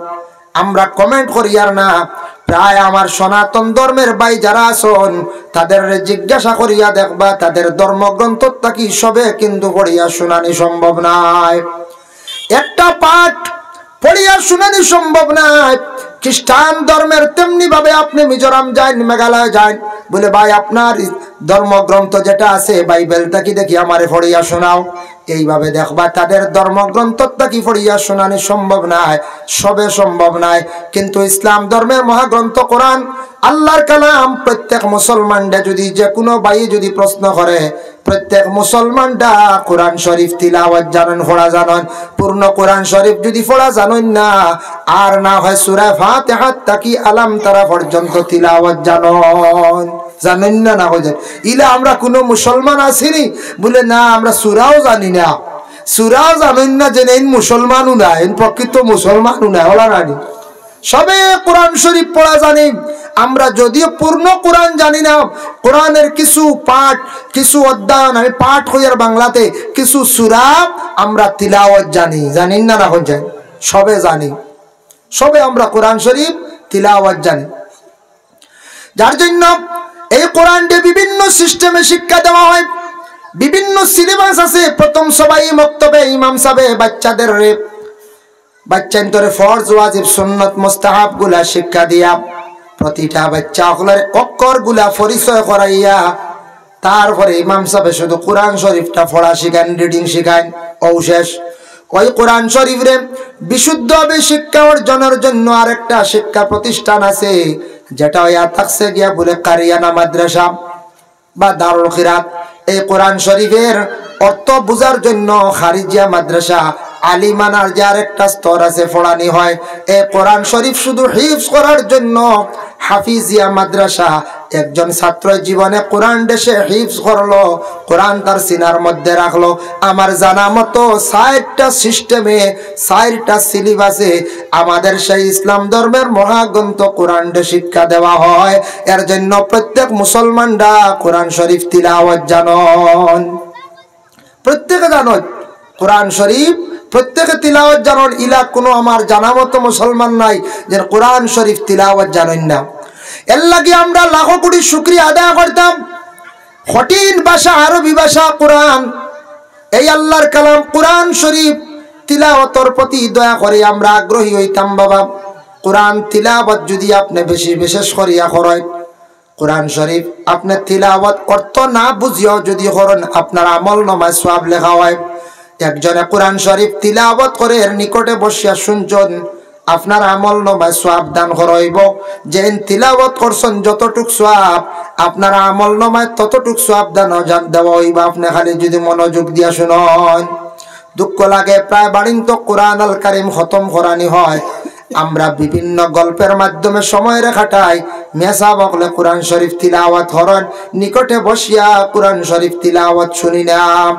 আমরা comment করিয়ার না, প্রায় আমার সনাতন ধর্মের ভাই যারা আছইন, তাদেররে জিজ্ঞাসা করিয়া দেখবা, তাদের ধর্মগ্রন্থ থাকি সবে কিন্তু পড়িয়া শুনানি সম্ভব নায়। একটা পাঠ পড়িয়া শুনানি সম্ভব নায়। খ্রিস্টান ধর্মের, তেমনি ভাবে আপনি মিজোরাম যাইন, মেঘালয় যাইন, বলে, "ভাই, আপনার ধর্মগ্রন্থ যেটা আছে বাইবেল থাকি দেখি আমারে পড়িয়া শোনাও।" এইভাবে দেখবা, তাদের ধর্মগ্রন্থ থাকি পড়িয়া শোনানি সম্ভব নায়, সবে সম্ভব নায়। কিন্তু ইসলাম ধর্মের মহাগ্রন্থ কোরআন, আল্লাহর কালাম, প্রত্যেক মুসলমানরা যদি, যে কোনো ভাই যদি প্রশ্ন করে, প্রত্যেক মুসলমানরা কোরআন শরীফ তিলাওয়াত জানইন, পড়া জানইন। পূর্ণ কোরআন শরীফ যদি পড়া জানইন না, আর না হয় সূরা ফাতিহা থাকি আলাম তারা পর্যন্ত তিলাওয়াত জানইন, জানইন না, না হয় জানইন। ইলা আমরা কোনো মুসলমান আছি নি? বলে, "না, আমরা সূরাও জানি না।" সূরাও জানইন না, যেন এইন মুসলমানও না, এইন প্রকৃত মুসলমানও না, ওলা নানি। সবে কোরআন শরীফ পড়া জানি। আমরা যদিও পূর্ণ কোরআন জানি না, কোরআনের কিছু পাঠ, কিছু অধ্যয়ন আমি পাঠ করি আর বাংলাতে, কিছু সূরা আমরা তিলাওয়াত জানি, জানি না, না হয় জানি, সবে জানি, সবে আমরা কোরআন শরীফ তিলাওয়াত জানি। যার জন্য এই কোরআনটা বিভিন্ন সিস্টেমে শিক্ষা দেওয়া হয়, বিভিন্ন সিলেবাস আছে। প্রথম সবাই মক্তবে ইমাম সাবে বাচ্চাদের রে বাচ্চাইন্তরে ফরজ, ওয়াজিব, সুন্নত, মুস্তাহাব গুলা শিক্ষা দিয়া, প্রতিটা বাচ্চা অকলর অক্ষর গুলা পরিচয় করাইয়া, তারপরে ইমাম সাবে শুধু কোরআন শরীফটা পড়া শিখাইন, রিডিং শিখাইন, ও শেষ। ওই কোরআন শরীফরে বিশুদ্ধভাবে শিক্ষা অর্জনের জন্য আরেকটা শিক্ষা প্রতিষ্ঠান আছে, যেটা অইয়া থাকছে গিয়া বলে কারিয়ানা মাদ্রাসা বা দারুল কিরাত। এই কোরআন শরীফের অর্থ বুঝার জন্য খারিজিয়া মাদ্রাসা, আলিমানার যে আরেকটা স্তর আছে, পড়ানি হয়। এই কোরআন শরীফ শুধু হিফজ করার জন্য হাফিজিয়া মাদ্রাসা, একজন ছাত্র জীবনে কোরআন দেশে হিফজ করলো, কোরআন তার সিনার মধ্যে রাখলো। আমার জানা মতো চাইরটা সিস্টেমে, চাইরটা সিলেবাসে আমাদের সেই ইসলাম ধর্মের মহাগ্রন্থ কোরআনটা শিক্ষা দেওয়া হয়। এর জন্য প্রত্যেক মুসলমানরা কোরআন শরীফ তিলাওয়াত জানইন, প্রত্যেকে জানইন কোরআন শরীফ, প্রত্যেকে তিলাওয়াত জানইন। ইলা কোনো আমার জানা মতো মুসলমান নাই যে কোরআন শরীফ তিলাওয়াত জানইন না। এর লাগি আমরা লাখো কোটি শুকরিয়া আদায় করতাম। কঠিন ভাষা, আরবি ভাষা কোরআন, এই আল্লাহর কালাম কোরআন শরীফ তিলাওয়াতর প্রতি দয়া করে আমরা আগ্রহী হইতাম বাবা। কোরআন তিলাওয়াত যদি আপনি বেশি বিশেষ করিয়া করেন, কোরআন শরীফ আপনি তিলাওয়াত অর্থ না বুঝিয়াও যদি করেন, আপনার আমল নামায় সওয়াব লেখা হয়। একজনে কোরআন শরীফ তিলাওয়াত করে, এর নিকটে বসিয়া শুনছেন, আপনার আমল নামায় সওয়াব দান করা হইব। যেইন তিলাওয়াত করছেন যতটুক সওয়াব, আপনার আমল নামায় ততটুক সওয়াব দান অজান দেওয়া হইব, আপনি খালি যদি মনোযোগ দিয়া শুনইন। দুঃখ লাগে, প্রায় বাড়িন তো কোরআন আল কারিম খতম করানি হয়, আমরা বিভিন্ন গল্পের মাধ্যমে সময় রে কাটাই। মেসাব অকলে কোরআন শরীফ তিলাওয়াত করেন, নিকটে বসিয়া কোরআন শরীফ তিলাওয়াত শুনি না।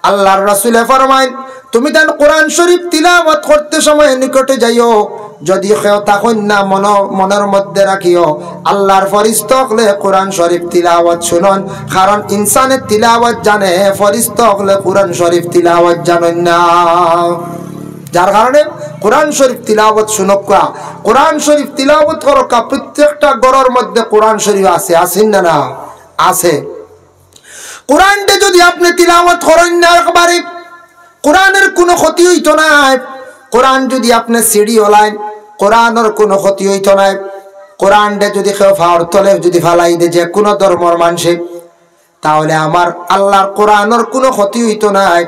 আল্লাহর রাসূলে ফরমাইন, তুমি তান কোরআন শরীফ তিলাওয়াত করতে সময় নিকটে যাইও, যদি কেউ থাকইন না, মন, মনের মধ্যে রাখিও, আল্লাহর ফরিস্তা অকলে কোরআন শরীফ তিলাওয়াত শুনইন, কারণ ইনসানে তিলাওয়াত জানে, ফরিস্তা অকলে কোরআন শরীফ তিলাওয়াত জানইন না। যার কারণে কোরআন শরীফ তিলাওয়াত শুনউক্কা, কোরআন শরীফ তিলাওয়াত করউক্কা। প্রত্যেকটা ঘরর মধ্যে কোরআন শরীফ আছে, আছে না, না? আছে। কোরআনটা যদি আপনি তিলাওয়াত করেন না একবারে, কোরআনের কোনো ক্ষতি হইতো না। কোরআন যদি আপনি সিডি হলাইন, কোরআনের কোনো ক্ষতি হইতো না। কোরআনটা যদি কেউ ফাওর তলে যদি ফালাই দে, যে কোনো ধর্মর মানষে, তাহলে আমার আল্লাহর কোরআনের কোনো ক্ষতি হইতো না।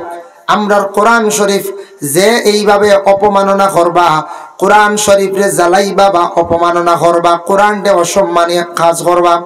আমরার কোরআন শরীফ যে এইভাবে অপমাননা করবা, কোরআন শরীফরে জ্বালাইবা বা অপমাননা করবা, কোরআনরে অসম্মানী কাজ করবা,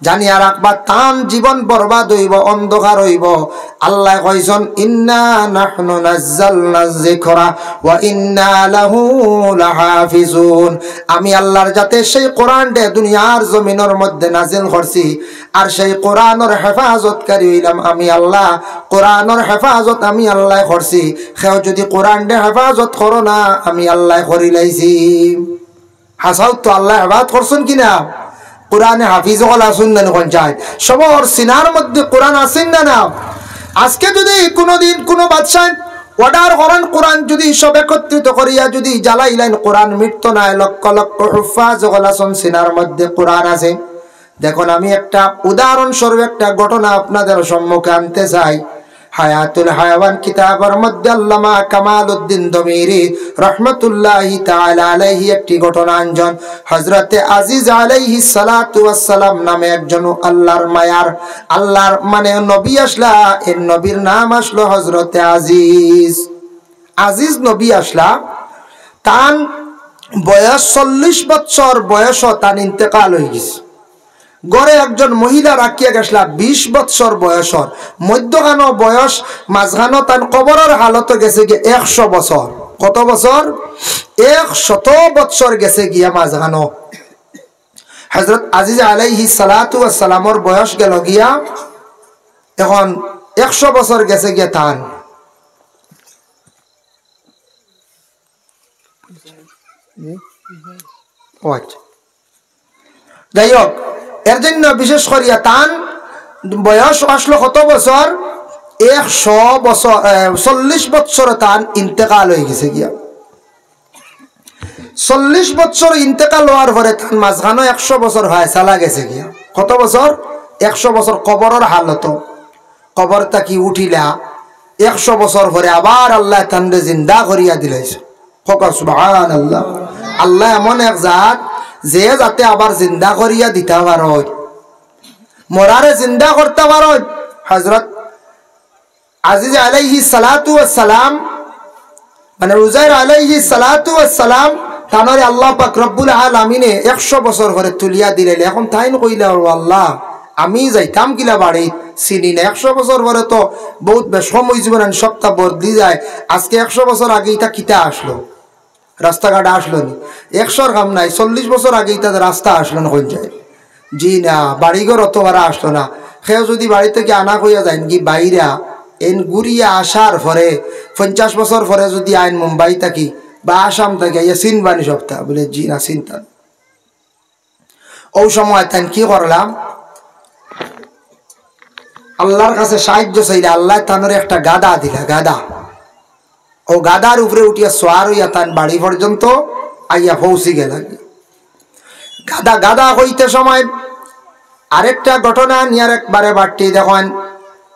জানিয়া রাখবা, তান জীবন বরবাদ হইব, অন্ধকার হইব। আল্লাহ কইছন, "ইন্না নাহনু নাজ্জালনা যিকরা ওয়া ইন্না লাহু লাহাফিজুন।" আমি আল্লাহর জাতে সেই কোরআনরে দুনিয়ার জমিনর মধ্যে নাজিল করছি, আর সেই কোরআনর হেফাজতকারী হইলাম আমি আল্লাহ। কোরআনর হেফাজত আমি আল্লাহ করছি। কেউ যদি কোরআনরে হেফাজত করো না, আমি আল্লাহ করিলাইছি। হাছাউ তো আল্লাহ হেফাজত করছন কি না? কোরআনে হাফিজ অকল আছইন না নি? কোন চাই সবর সিনার মধ্যে কোরআন আছইন না, না? আজকে যদি কোনোদিন কোনো বাদশাহ অর্ডার করেন, কোরআন যদি সব একত্রিত করিয়া যদি জ্বালাইলাইন, কোরআন মিটতো নায়। লক্ষ লক্ষ হুফাজ অকল আছইন, সিনার মধ্যে কোরআন আছে। দেখুন, আমি একটা উদাহরণস্বরূপ একটা ঘটনা আপনাদের সম্মুখে আনতে চাই। হায়াতুল হায়াওয়ান কিতাবর মধ্যে আল্লামা কামালউদ্দিন দমিরি রহমতুল্লাহি তাআলা আলাইহি একটি ঘটনা আনছইন। হযরতে আজিজ আলাইহিস সালাতু ওয়াস সালাম নামে একজন আল্লাহর মায়ার, আল্লাহর মানে নবী আছলা, এর নবীর নাম আছলো হযরতে আজিজ। আজিজ নবী আছলা, তান বয়স চল্লিশ বৎসর বয়সো তান ইন্তেকাল অইগেছে। ঘরে একজন মহিলা রাখিয়া গেছলা বিশ বৎসর বয়সর, মধ্যখানো বয়স, মাঝখানো তান কবরর হালতো গেছে গিয়া একশো বছর। কত বছর? একশত বৎসর গেছে গিয়া মাঝখানো। হযরত আজিজ আলাইহিস সালাতু ওয়াস সালামর বয়স গেল গিয়া, এখন একশো বছর গেছে গিয়া তান। ও আচ্ছা। যাই হোক, এর জন্য বিশেষ করিয়া তান বয়স আছলো কত বছর? একশো বছর, এ, চল্লিশ বছর তান ইন্তেকাল অইগেছে গিয়া। চল্লিশ বছর ইন্তেকাল অওয়ার পরে তান মাঝখানো একশো বছর ফায়সালা গেছে গিয়া। কত বছর? একশো বছর কবরর হালতো। কবর থাকি উঠিলা, একশো বছর পরে আবার আল্লায় তানরে জিন্দা করিয়া দিলাইছে। কউক্কা সুবহানাল্লাহ। আল্লাহ এমন এক জাত, যে জাতে আবার জিন্দা করিয়া দিতা পারইন, মরারে জিন্দা করতা পারইন। হযরত আজিজ আলাইহিস সালাতু ওয়াস সালাম, মানে উজাইর আলাইহিস সালাতু ওয়াস সালাম, তানরে আল্লাহ পাক রব্বুল আলামিনে একশো বছর পরে তুলিয়া দিলাইলা। এখন তাইন কইলা, "ও আল্লাহ, আমি যাইতাম কিলা বাড়িত, চিনি না। একশো বছর পরে তো বউত বেশকম অইযিবো না, সবতা বদলি যায়। আজকে একশো বছর আগে ইতা কিতা আছলো?" রাস্তাঘাট আছলো নি? একশোর কাম নাই, চল্লিশ বছর আগে ইতা রাস্তা আছলো না, কইন চাই? জি না, বাড়িঘর অত বারা আছলো না। কেউ যুদি বাড়ি থাকি আনা কইয়া যাইন গি বাইরা, এন ঘুরিয়া আসার পরে, পঞ্চাশ বছর পরে যুদি আইন মুম্বাই থাকি বা আসাম থাকি, আইয়া চিনবা নি সবতা? বুলে, "জি না, চিনতাম।" অউ সময় তাইন কি করলা? আল্লাহর কাছে সাহায্য চাইলা, আল্লায় তানরে একটা গাধা দিলা, গাধা। অউ গাধার উপরে উঠিয়া সোয়ার অইয়া তান বাড়ি পর্যন্ত আইয়া পৌঁছি গেলা। গাধা, গাধা কইতে সময় আরেকটা ঘটনা নিয়ার একবারে বাট্টি দেখইন।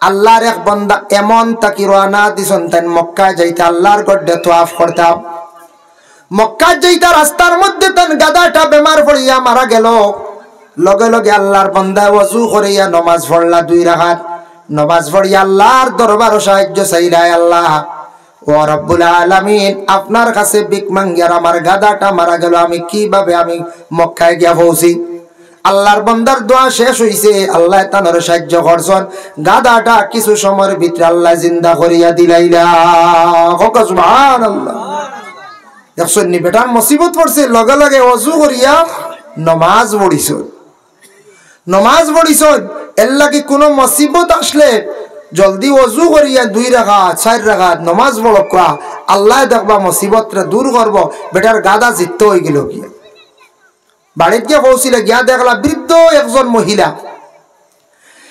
আল্লাহর এক বন্দা এমন থাকি রওয়ানা দিছইন, তাইন মক্কায় যাইতা, আল্লাহর ঘরো তওয়াফ করতা। মক্কাত যাইতা রাস্তার মধ্যে তান গাধাটা বেমার পড়িয়া মারা গেল। লগে লগে আল্লাহর বন্দায় ওযু করিয়া নমাজ পড়লা দুই রাকাত। নমাজ পড়িয়া আল্লাহর দরবারো সাহায্য চাইলা, "আল্লাহ, ও রব্বুল আলামিন, আপনার কাছে ভিক মাঙ্গিয়ার আমার গাধাটা মারা গেল, আমি কিভাবে আমি মক্কায় গিয়া পৌঁছি?" আল্লাহর বন্দার দোয়া শেষ অইছে, আল্লায় তানরে সাহায্য করছইন। গাধাটা কিছু সময়র ভিতরে আল্লায় জিন্দা করিয়া দিলাইলা। কউক্কা সুবহানাল্লাহ। দেখছইন নি, বেটার মুসিবত পড়ছে, লগে লগে ওযু করিয়া নমাজ পড়িছইন, নমাজ পড়িছইন। এরলাগি কুনু মুসিবত আছলে জলদি ওযু করিয়া দুই রাকাত, চাইর রাকাত নমাজ পড়উক্কা, আল্লায় দেখবা মুসিবতরে দূর করবো। বেটার গাধা জিত্ত অইগেলো গিয়া। বাড়িত গিয়া পৌঁছিলা, গিয়া দেখলা বৃদ্ধ একজন মহিলা।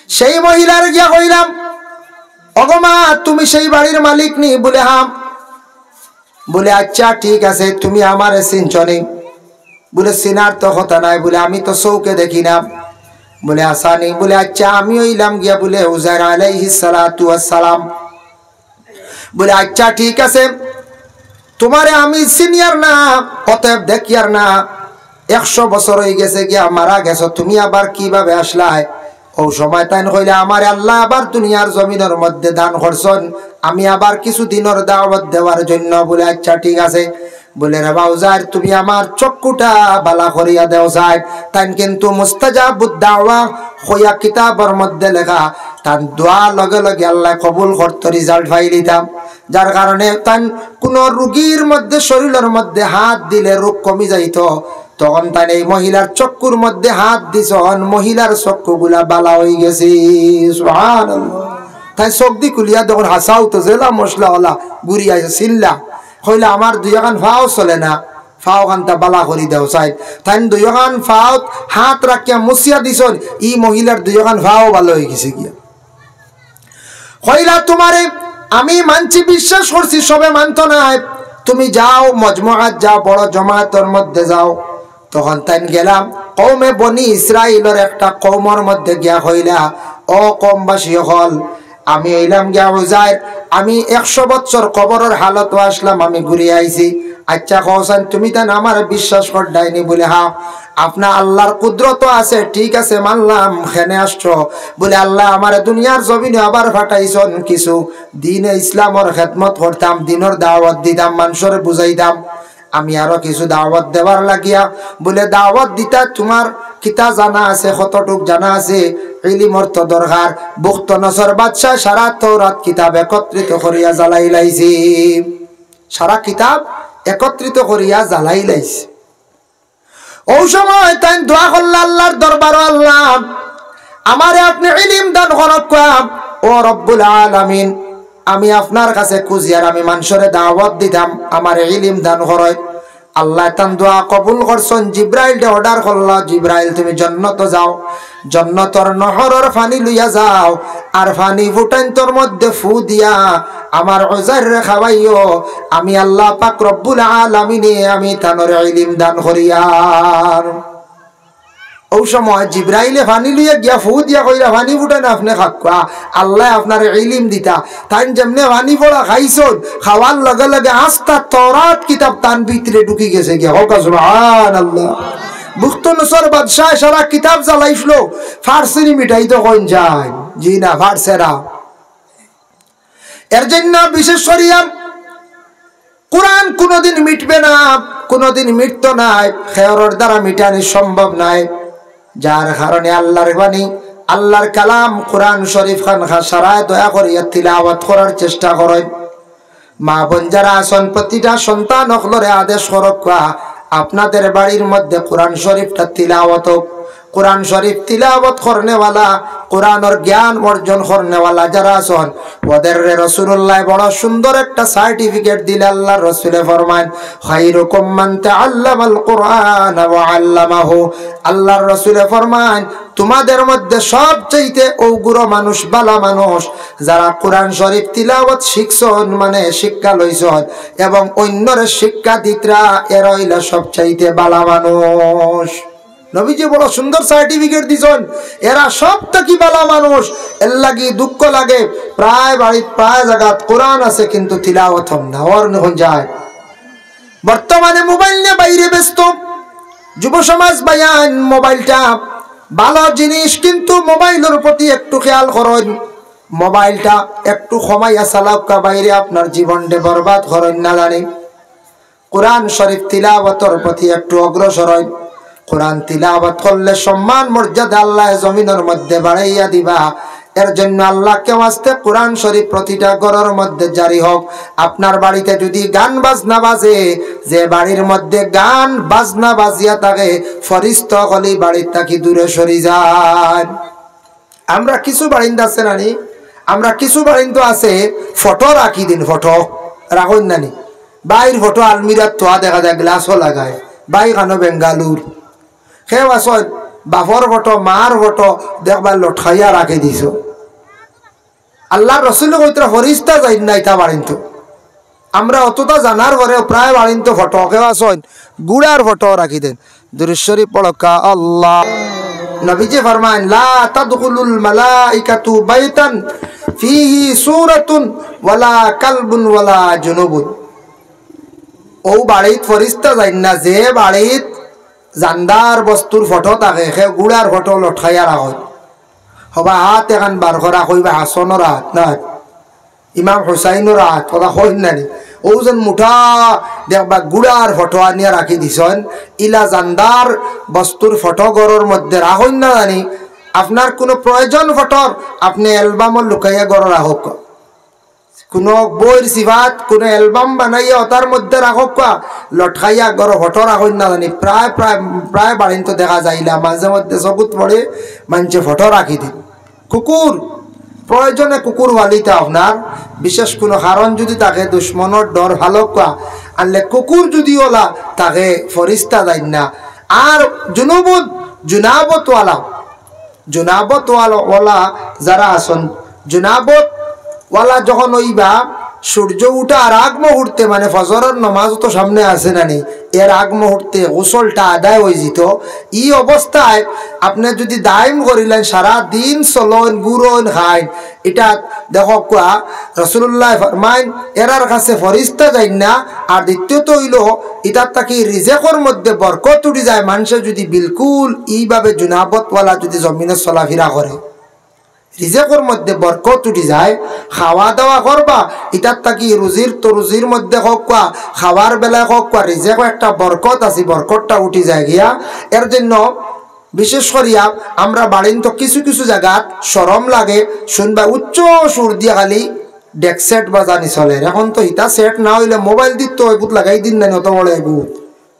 সেই মহিলারে গিয়া কইলা, "ওগো মা, তুমি সেই বাড়ির মালিক নি?" বুলে, "হ্যাঁ।" বুলে, "আচ্ছা, ঠিক আছে, তুমি আমারে চিনছো নি?" বুলে, "চিনার তো কথা নাই।" বুলে, "আমি তো চউখে দেখি না।" বুলে, "আচ্ছা নি?" বুলে, "আচ্ছা, আমি অইলাম গিয়া," বুলে, "উজাইর আলাইহিস সালাতু ওয়াস সালাম।" বুলে, "আচ্ছা, ঠিক আছে, তুমারে আমি চিনিয়ার না, অতএব দেখিয়ার না, একশো বছর অইগেছে গিয়া মারা গেছো, তুমি আবার কিভাবে আছলায়?" অউ সময় তাইন কইলা, "আমারে আল্লায় আবার দুনিয়ার জমিনর মধ্যে দান করছইন, আমি আবার কিছু দিনর দাওয়াত দেওয়ার জন্য।" বুলে, "আচ্ছা, ঠিক আছে।" বুলে, "রে বা উজাইর, তুমি আমার চক্ষুটা বালা করিয়া দেও চাই।" তাইন কিন্তু মুস্তাজাবুদ দাওয়া কইয়া কিতাবর মধ্যে লেখা, তান দোয়া লগে লগে আল্লায় কবুল করতো, result পাইলিতা। যার কারণে তাইন কুনু রুগীর মধ্যে, শরীলর মধ্যে হাত দিলে রোগ কমি যাইতো, তখন তাইন এই মহিলার চক্ষুর মধ্যে হাত দিছইন, মহিলার চক্ষুগুলা বালা অইগেছে। সুবহানাল্লাহ। তাইন চউখদি খুলিয়া দেখইন হাছাউ তো জেলা মশলাওয়ালা ঘুরি আইছে, চিনলা, কইলা, "আমার দুইওখান পাও চলে না, পাও খানতা বালা করি দেও চাই।" তাইন দুইওখান পাওত হাত রাখিয়া মুছিয়া দিছইন, ই মহিলার দুইওখান পাও বালা অইগেছে গিয়া। কইলা, "তুমারে আমি মানছি, বিশ্বাস করছি, সবে মানতো নায়, তুমি যাও, মজমুআত যাও, বড় জমাতর মধ্যে যাও।" তখন তাইন গেলা, কওমে বনি ইসরাইলর একটা কওমর মধ্যে গিয়া কইলা, "ও কওমবাসী অকল, আমি অইলাম গিয়া উজাইর, আমি একশো বছর কবরর হালতো আসলাম, আমি ঘুরিয়া আইছি। আচ্ছা কওছাইন, তুমি তাইন আমারে বিশ্বাস কররায়নি? বুলে, হ্যাঁ। আপনা আল্লার কুদরত আছে, ঠিক আছে, মানলাম, কেনে আসছো? বুলে, আল্লায় আমারে দুনিয়ার জমিনো আবার পাঠাইছইন, কিছু দ্বীনে ইসলামর খেদমত করতাম, দ্বীনর দাওয়াত দিতাম, মানষরে বুঝাইতাম। আমি আরো কিছু দাওয়াত দেওয়ার লাগিয়া। বুলে, দাওয়াত দিতা তুমার কিতা জানা আছে, কতটুক জানা আছে? ইলিমর তো দরকার। বুখতনছর বাদশায় সারা তৌরাত কিতাব একত্রিত করিয়া জ্বালাইলাইছে। সারা কিতাব একত্রিত করিয়া জ্বালাইলাইছে। অউ সময় তাইন দোয়া করলা আল্লার দরবারো, আল্লা, আমারে আপনে ইলিম দান করউক্কা। ও রব্বুল আলামিন, আমি আপনার কাছে খুজিয়ার, আমি মানষরে দাওয়াত দিতাম, আমারে ইলিম দান করইন। আল্লায় তান দোয়া কবুল করছইন। জিব্রাইলরে অর্ডার করলা, জিব্রাইল, তুমি জন্নতো যাও, জন্নতর নহরর পানি লইয়া যাও, আর পানি ফুটাইন্তর মধ্যে ফু দিয়া আমার উজাইররে খাওয়াইও। আমি আল্লা পাক রব্বুল আলামিনে আমি তানরে ইলিম দান করিয়ার। অউ সময় জিব্রাইলে পানি লইয়া গিয়া ফু দিয়া কইলা, পানি ফুটাইন, আপনে খাউক্কা, আল্লায় আপনারে ইলিম দিতা। তাইন যেমনে পানি পড়া খাইছইন, খাওয়ার লগে লগে আস্তা তৌরাত কিতাব তান ভিতরে ঢুকি গেছে গিয়া। কউক্কা সুবহানাল্লাহ। বুখতনছর বাদশায় সারা কিতাব জ্বালাইছলো, পারছেনি মিটাইতো? কইন চাইন, জি না, পারছে না। এর জন্য বিশেষ করিয়া কুরআন কুনুদিন মিটবে না, কুনুদিন মিটতো নায়, কেউরর দ্বারা মিটানি সম্ভব নায়। যার কারণে আল্লার বাণী, আল্লার কালাম কুরআন শরীফ খান খাসারায় দয়া করিয়া তিলাওয়াত করার চেষ্টা করইন। মা বোন যারা আছইন, প্রতিটা সন্তান অকলরে আদেশ করউক্কা, আপনাদের বাড়ির মধ্যে কুরআন শরীফটা তিলাওয়াত হউক। কুরআন শরীফ তিলাওয়াত করনেওয়ালা, কুরআনর জ্ঞান অর্জন করনেওয়ালা যারা আছইন, ওদেররে রাসুলুল্লায় বড় সুন্দর একটা সার্টিফিকেট দিলা। আল্লার রসুলে ফরমাইন, "খায়রুকুম মান তাআল্লামাল কুরআনা ওয়া আল্লামাহু।" আল্লার রসুলে ফরমাইন, তোমাদের মধ্যে সবচাইতে অগুরো মানুষ, বালা মানুষ, যারা কুরআন শরীফ তিলাওয়াত শিখছইন, মানে শিক্ষা লইছইন, এবং অইন্যরে শিক্ষা দিতরা, এরা অইলা সবচাইতে বালা মানুষ। নবীজি বড় সুন্দর সার্টিফিকেট দিছইন, এরা সব থাকি বালা মানুষ। এর লাগি দুঃখ লাগে, প্রায় বাড়িত, প্রায় জাগাত কুরআন আছে, কিন্তু তিলাওয়াত অয় না, অর নখন যায়। বর্তমানে মোবাইল নিয়া বাইরে ব্যস্ত যুব সমাজ ভাইয়াইন। মোবাইলটা ভালো জিনিস, কিন্তু মোবাইলর প্রতি একটু খেয়াল করইন, মোবাইলটা একটু কমাইয়া চালাউক্কা, বাইরে আপনার জীবনটা বরবাদ করইন না জানি। কুরআন শরীফ তিলাওয়াতর প্রতি একটু অগ্রসর অইন। কুরআন তিলাওয়াত করলে সম্মান মর্যাদা আল্লায় জমিনর মধ্যে বাড়াইয়া দিবা। এর জন্য আল্লাহকে ওয়াস্তে কুরআন শরীফ প্রতিটা ঘরর মধ্যে জারি হউক। আপনার বাড়িতে যদি গান বাজনা বাজে, যে বাড়ির মধ্যে গান বাজনা বাজিয়া থাকে, ফরিস্তা অকল ই বাড়ির থাকি দূরে সরি যাইন। আমরা কিছু বাড়িন্দ আছে নানি, আমরা কিছু বাড়িন্দ আছে ফটো রাখি দিন, ফটো রাখইন নানি, বাইর ফটো আলমিরাত থোয়া দেখা যায়, গ্লাসও লাগায়, বাই খানো বেঙ্গালুর। কেউ আছইন বাপর ফটো, মার ফটো দেখবা লটকাইয়া রাখি দিছো। আল্লার রসুলে কইতরা ফরিস্তা যাইন না ইতা বাড়িন্দ। আমরা অতটা জানার পরেও প্রায় বাড়িন্দ ফটো, কেউ আছইন ঘুড়ার ফটো রাখি দেন। দুরূদ শরীফ পড়উক্কা আল্লাহ। নবীজি ফরমাইন, "লা তাদখুলুল মালাইকাতু বাইতান ফীহি সূরাতুন ওয়ালা কালবুন ওয়ালা জুনুবুন।" অউ বাড়িত ফরিস্তা যাইন না, যে বাড়িত জানদার বস্তুর ফটো থাকে, কেউ ঘুড়ার ফটো লটকাইয়া রাখইন। হবা আত এখান বার করা, কইবা হাছনর আত না, ইমাম হুসাইনর আত, কথা কইন নানি। অউ যেন মুঠা দেখবা ঘুড়ার ফটো আনিয়া রাখি দিছইন, ইলা জানদার বস্তুর ফটো ঘরর মধ্যে রাখইন না জানি। আপনার কুনু প্রয়োজন ফটোর, আপনে অ্যালবামো লুকাইয়া ঘরো রাখউক্কা। কুনু বইর সিফাত, কুনু অ্যালবাম বানাইয়া অতার মধ্যে রাখউক্কা, লটকাইয়া ঘরো ফটো রাখইন না জানি। প্রায়, প্রায়, প্রায় বাড়িন্দ দেখা যাইলা, মাঝে মধ্যে চকুত পড়ে, মানষে ফটো রাখি দেইন। কুকুর, প্রয়োজনে কুকুর পালিতা আপনার, বিশেষ কুনু কারণ যুদি থাকে, দুশমনর ডর ভালউক্কা, আনলে কুকুর যুদি অলা থাকে, ফরিস্তা যাইন না। আর জুনুবুন, জুনাবতওয়ালা, জুনাবতওয়ালা, ওয়ালা যারা আছইন, জুনাবতওয়ালা যখন অইবা, সূর্য উঠার আগ মুহূর্তে, মানে ফজরর নমাজ তো সামনে আছে নানি, এর আগ মুহূর্তে গোসলটা আদায় অইযিতো। ই অবস্থায় আপনে যুদি দাইম করিলাইন, সারা দিন চলইন, ঘুরইন, খাইন, ইটা দেখউক্কা, রাসুলুল্লায় ফরমাইন, এরার কাছে ফিরিস্তা যাইন না। আর দ্বিতীয়ত অইলো, ইতার থাকি রিজেকর মধ্যে বরকত উঠি যায়। মানষে যুদি বিলকুল ইভাবে জুনাবতওয়ালা যুদি জমিনো চলাফিরা করে, রিজেকর মধ্যে বরকত উঠি যায়। খাওয়া দাওয়া করবা, ইতার থাকি রুজির তো রুজির মধ্যে হউক্কা, খাওয়ার বেলায় হউক্কা, রিজেকো একটা বরকত আছে, বরকতটা উঠি যায় গিয়া। এর জন্য বিশেষ করিয়া আমরা বাড়িন তো কিছু কিছু জাগাত শরম লাগে, হুনবা উচ্চ সুর দিয়া খালি ডেক সেট বাজানি চলের। এখন তো ইতা সেট না অইলে মোবাইল দিত অয়, বুত লাগাই দিন না, অত বড় এগু,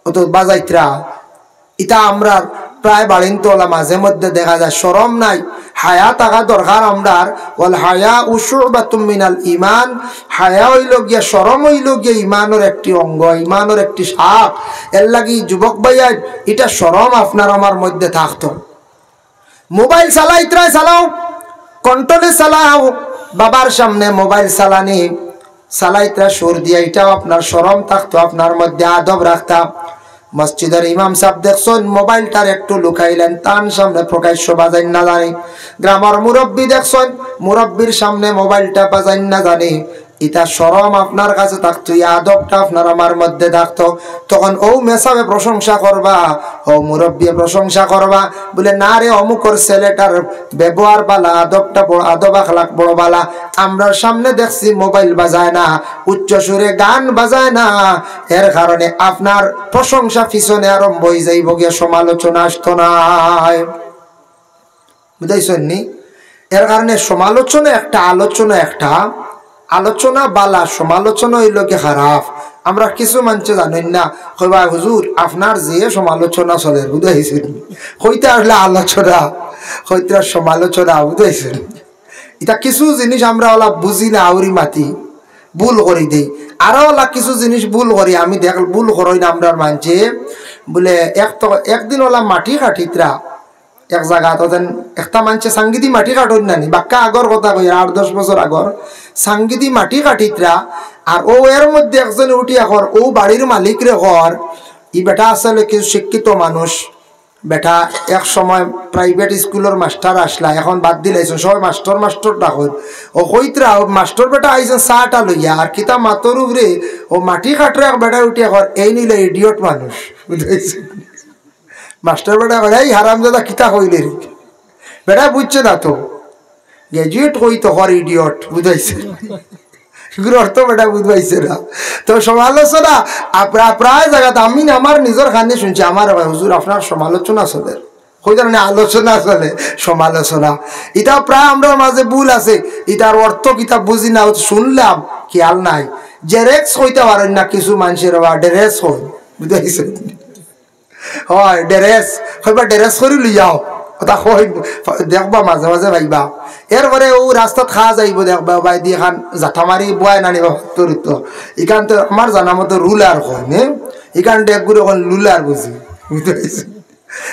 অত বাজাইতরা। ইতা আমরার প্রায় বাড়িন তো অলা মাঝে মধ্যে দেখা যায়, শরম নাই, হায়া থাকা দরকার আমরার। ওয়াল হায়াউ শুবাতুম মিনাল ঈমান, হায়া অইলো গিয়া, শরম অইলো গিয়া ইমানর একটি অঙ্গ, ইমানর একটি শাখ। এর লাগি যুবক ভাইয়াইন, ইটা শরম আপনার আমার মধ্যে থাকতো। মোবাইল চালাইতরায় চালাও, কন্ট্রোলে চালাও, বাবার সামনে মোবাইল চালানি, চালাইতরা সুর দিয়া, ইটাও আপনার শরম থাকতো, আপনার মধ্যে আদব রাখতা। মসজিদর ইমাম সাব দেখছইন, মোবাইলটার একটু লুকাইলেন, তান সামনে প্রকাশ্য বাজাইন না জানি। গ্রামর মুরব্বি দেখছইন, মুরব্বির সামনে মোবাইলটা বাজাইন না জানি। ইতা শরম আপনার কাছে থাকতো, ই আদবটা আপনার আমার মধ্যে থাকতো। তখন অউ মেসাবে প্রশংসা করবা, অউ মুরব্বিয়ে প্রশংসা করবা, বুলে, "না রে, অমুকর ছেলেটার ব্যবহার বালা, আদবটা বড়, আদব আখলাক বড় বালা। আমরার সামনে দেখছি মোবাইল বাজায় না, উচ্চ সুরে গান বাজায় না।" এর কারণে আপনার প্রশংসা পিছনে আরম্ভ অইযাইবো গিয়া, সমালোচনা আসতো নায়। বুঝাইছইন নি? এর কারণে সমালোচনা একটা, আলোচনা একটা। আলোচনা বালা, সমালোচনা অইলো গি খারাপ। আমরা কিছু মানষে জানইন না, কইবা, "হুজুর, আপনার যে সমালোচনা চলের", বুঝাইছইন নি? কইতা আসলে আলোচনা, কইতা সমালোচনা, বুঝাইছইন নি? ইতা কিছু জিনিস আমরা অলা বুঝি না, আউরি মাতি, ভুল করি দেই। আরো অলা কিছু জিনিস ভুল করি, আমি দেখ, ভুল করইন আমরার মানষে। বুলে, এক তো, একদিন অলা মাটি কাটিতরা, এক জাগাত অতেন একটা মানষে সাঙ্গিদি মাটি কাটইন না নি, বাক্কা আগর কথা কই, আট দশ বছর আগর সাঙ্গিদি মাটি কাটিতরা। আর অউ এর মধ্যে একজনে উঠিয়া কর, অউ বাড়ির মালিকরে কর, ই বেটা আসলে কিছু শিক্ষিত মানুষ, বেটা এক সময় প্রাইভেট স্কুলর মাস্টার আছলা, এখন বাদ দিলাইছইন, সবে মাস্টার মাস্টার ডাকইন। অউ কইতরা, অউ মাস্টার বেটা আইছইন চাটা লইয়া, আর কিতা মাতর উপরে, অউ মাটি কাটরা এক বেটা উঠিয়া কর, "এইন অইলা ইডিয়ট মানুষ", বুঝাইছইন? মাস্টার বেটা কয়, "এই হারামজাদা, কিতা কইলে রে?" বেটা বুঝছে না তো, গ্র্যাজুয়েট কই তো হর ইডিয়ট, বুঝাইছে? এগুর অর্থ বেটা বুঝাইছে না। তো সমালোচনা, আ, প্রা-, প্রায় জাগাত আমি না আমার নিজর কানে হুনছি, আমারে কয়, "হুজুর, আপনার সমালোচনা চলের।" কই জানি আলোচনা চলে, সমালোচনা। ইতা প্রায় আমরার মাঝে ভুল আছে, ইতার অর্থ কিতা বুঝি না, হুনলাম, খেয়াল নাই। জেরেক্স কইতা পারইন না কিছু মানষে, বা ডেরেক্স কইন, বুঝাইছে? অয়, ডেরেক্স, কইবা ডেরেক্স করি লইয়াও। কথা কই, দেখবা মাঝে মাঝে পাইবা। এরপরে অউ রাস্তাত খাজ আইবো, দেখবা, বায়দি এখান জাতা মারি বয় না নি বা, তোর তো। ইখান তো আমার জানা মতো রুলার কইন, হে? ইখান ডেক গুরে কইন লুলার বুঝি। বুঝতে পারছি?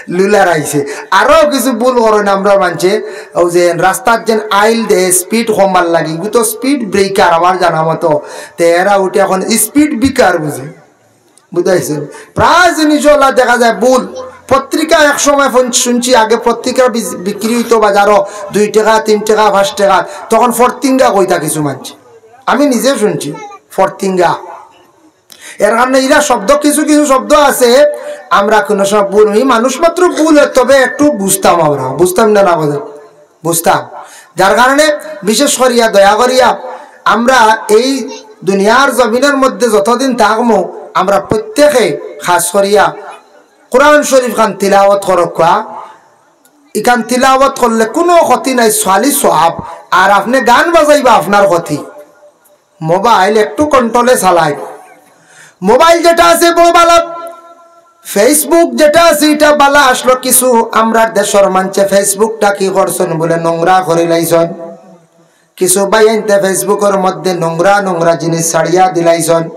লুলার আইছে। আরো কিছু ভুল করইন আমরার মানষে, অউ যে রাস্তাত যেন আইল দেয়, স্পিড কমার লাগি, ইগু তো স্পিড ব্রেকার আমার জানা মতো। তে এরা উঠে এখন স্পিড ব্রেকার বুঝে। বুঝাইছে? প্রায় জিনিস অলা দেখা যায় ভুল। পত্রিকা এক সময় ফোন-, হুনছি আগে পত্রিকা বিজ-, বিক্রি অইতো বাজারো দুই টেকা, তিন টেকা, পাঁচ টেকা, তখন ফরতিঙ্গা কইতা কিছু মানষে। আমি নিজে হুনছি, ফরতিঙ্গা। এর কারণে ইলা শব্দ, কিছু কিছু শব্দ আছে, আমরা কুনু সময় ভুল, ই মানুষ মাত্র ভুল অয়, তবে একটু বুঝতাম আমরা, বুঝতাম না, না বুঝতাম, বুঝতাম। যার কারণে বিশেষ করিয়া, দয়া করিয়া, আমরা এই দুনিয়ার জমিনর মধ্যে যতদিন থাকমু, আমরা প্রত্যেকে খাস করিয়া কোরআন শরীফ খান তিলাওয়াত করউক্কা। ইখান তিলাওয়াত করলে কুনু ক্ষতি নাই, খালি সওয়াব। আর আপনে গান বাজাইবা, আপনার ক্ষতি। মোবাইল একটু কন্ট্রোলে চালাইন। মোবাইল যেটা আছে বড় বালা, Facebook যেটা আছে ইটা বালা। আসলো কিছু আমরার দেশর মানষে Facebook টা কি করছইন বুলে নোংরা করিলাইছইন। কিছু ভাইয়াইন্তে Facebook র মধ্যে নোংরা নোংরা জিনিস ছাড়িয়া দিলাইছইন,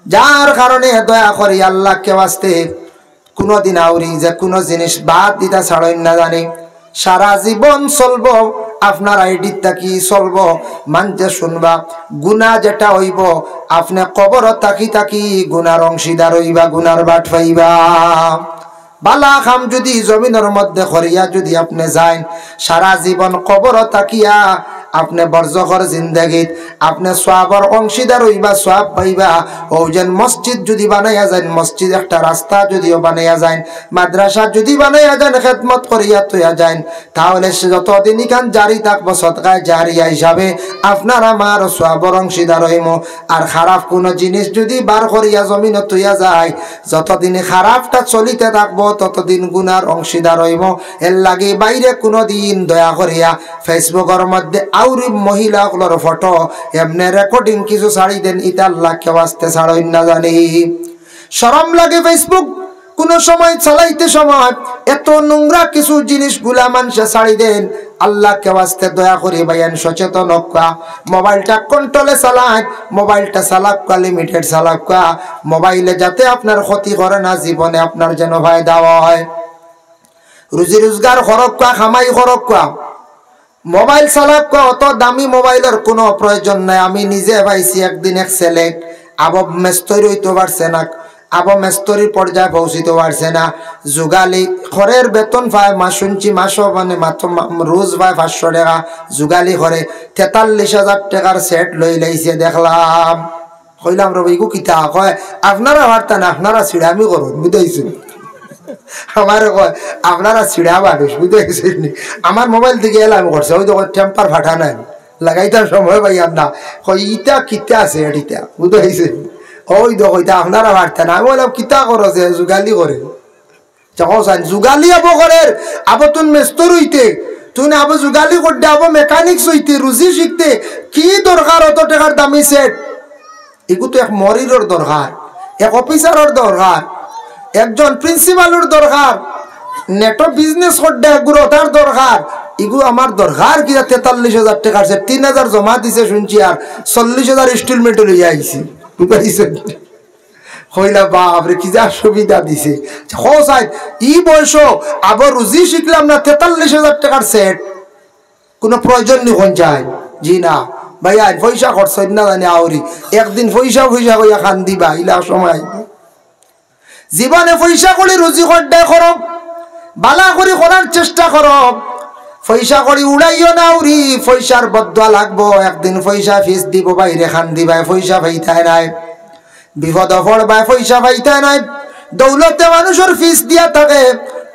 যার কারণে দয়া করি আল্লাহকে ওয়াস্তে কুনুদিন আউরি যে কুনু জিনিস বাদ দিতা ছাড়ইন না জানি, সারা জীবন চলবো। আপনার আইডির থাকি চলবো, মানষে শুনবা। গুনা যেটা অইবো, আপনে কবরো থাকি থাকি গুনার অংশীদার অইবা, গুনার বাট পাইবা। বালা কাম যুদি জমিনর মধ্যে করিয়া যুদি আপনে যাইন, সারা জীবন কবরো থাকিয়া আপনে বরজখর জিন্দেগিত আপনে সওয়াবর অংশীদার অইবা, সওয়াব পাইবা। অউ যেন মসজিদ যুদি বানাইয়া যাইন, মসজিদ একটা রাস্তা যুদিও বানাইয়া যাইন, মাদ্রাসা যুদি বানাইয়া যাইন, খেদমত করিয়া থইয়া যাইন, তাহলে সে যতদিন ইখান জারি থাকবো, সদকায়ে জারিয়া হিসাবে আপনার আমার সওয়াবর অংশীদার অইমু। আর খারাপ কুনু জিনিস যুদি বার করিয়া জমিনো থইয়া যায়, যতদিন খারাপটা চলিতে থাকবো, ততদিন গুনার অংশীদার অইমু। এরলাগি ভাইরে কুনুদিন দয়া করিয়া Facebook-অর মধ্যে আউরি মহিলা অকলর ফটো এমনে রেকর্ডিং কিছু ছাড়ি দেইন, ইতা আল্লাহকে ওয়াস্তে ছাড়ইন না জানি। শরম লাগে Facebook কুনু সময় চালাইতে সময় এত নোংরা কিছু জিনিসগুলা মানষে ছাড়ি দেইন। আল্লাহকে ওয়াস্তে দয়া করি ভাইয়াইন সচেতন অউক্কা, মোবাইলটা কন্ট্রোলে চালাইন, মোবাইলটা চালাউক্কা, লিমিটেড চালাউক্কা, মোবাইলে যাতে আপনার ক্ষতি করে না, জীবনে আপনার যেন ফায়দা অয়। রুজি রোজগার করউক্কা, কামাই করউক্কা, মোবাইল চালাউক্কা, অত দামি মোবাইলর কুনু প্রয়োজন নাই। আমি নিজে পাইছি একদিন এক ছেলে, আবো মেস্তরি অইতো পারছে না, আবো মেস্তরির পর্যায়ে পৌঁছিতো পারছে না, জুগালি করের, বেতন পায়, মা শুনছি মাসো মানে মাত্র মা-, রোজ পায় পাঁচশো টেকা, জুগালি করে তেতাল্লিশ হাজার টেকার সেট লইলাইছে দেখলাম। কইলাম, "রে ভাই, ইগু কিতা?" কয়, "আপনারা পারতা না, আপনারা সিঁড়ামি করইন, বুঝাইছইন?" আমারে কয়, "আপনারা সিঁড়া মানুষ, বুঝাইছইন নি? আমার মোবাইল থাকি এলাম করছে, অউ দেখো টেম্পার ফাটা নাই, লাগাইতাম সময় পাইয়ার না।" কয়, "ইতা কিতা আছে ইটা, বুঝাইছইন?" "অউ দেখো, ইতা আপনারা পারতা না।" আমি কইলাম, "কিতা করো যে জুগালি করে?" যখন চাইন জুগালি আবো করের, আবো তুন মেস্তর অইতে, তুন আবো জুগালি করতে, আবো মেকানিক্স অইতে, রুজি শিখতে, কি দরকার অত টেকার দামি সেট? ইগু তো এক মরিরর দরকার, এক অফিসারর দরকার, একজন প্রিন্সিপালর দরকার, নেটো বিজনেস করতে এগুর অতার দরকার। ইগু আমার দরকার কিতা? তেতাল্লিশ হাজার টেকার সেট, তিন হাজার জমা দিছে শুনছি, আর চল্লিশ হাজার ইনস্টলমেন্টে লইয়া আইছি, বুঝাইছইন? কইলা, "বাপ রে, কি যে সুবিধা দিছে।" কও চাইন, ই বয়সো আবো রুজি শিখলাম না, তেতাল্লিশ হাজার টেকার সেট, কুনু প্রয়োজন নি কোন চাই? জি না। ভাইয়াইন, পয়সা খরচ অইন না জানি আউরি। একদিন পয়সা পয়সা কইয়া কান্দিবা, ইলা সময় আইবো। জীবনে পয়সা করি রুজি করতে করো, বালা করি করার চেষ্টা করো। পয়সা করি উড়াইও না উড়ি, পয়সার বদদোয়া লাগবো। একদিন পয়সা ফিস দিবো, ভাইরে কান্দিবায়, পয়সা পাইতায় নায়। বিপদো পড়বায়, পয়সা পাইতায় নায়। দৌলতে মানুষর ফিস দিয়া থাকে।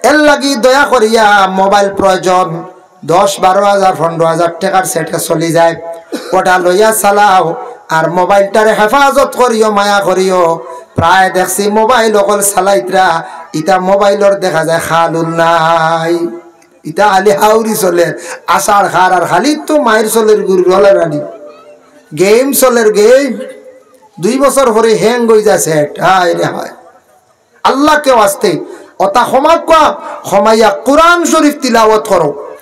এরলাগি দয়া করিয়া মোবাইল প্রয়োজন, দশ, বারো হাজার, পনরো হাজার টেকার সেটে চলি যায়, ওটা লইয়া চালাও। আর মোবাইলটারে হেফাজত করিও, মায়া করিও। প্রায় দেখছি মোবাইল অকল চালাইতরা, ইতা মোবাইলর দেখা যায় খালুল নাই। ইতা খালি হাউরি চলের, আষাঢ় খার আর খালি তো মাইর চলের গুরু রলার আনি। গেম চলের গেম। দুই বছর পরে হ্যাং অই যায় সেট। হায় রে হায়। আল্লাহকে ওয়াস্তে অতা ক্ষমা কওয়া, ক্ষমাইয়া কোরআন শরীফ তিলাওয়াত করো।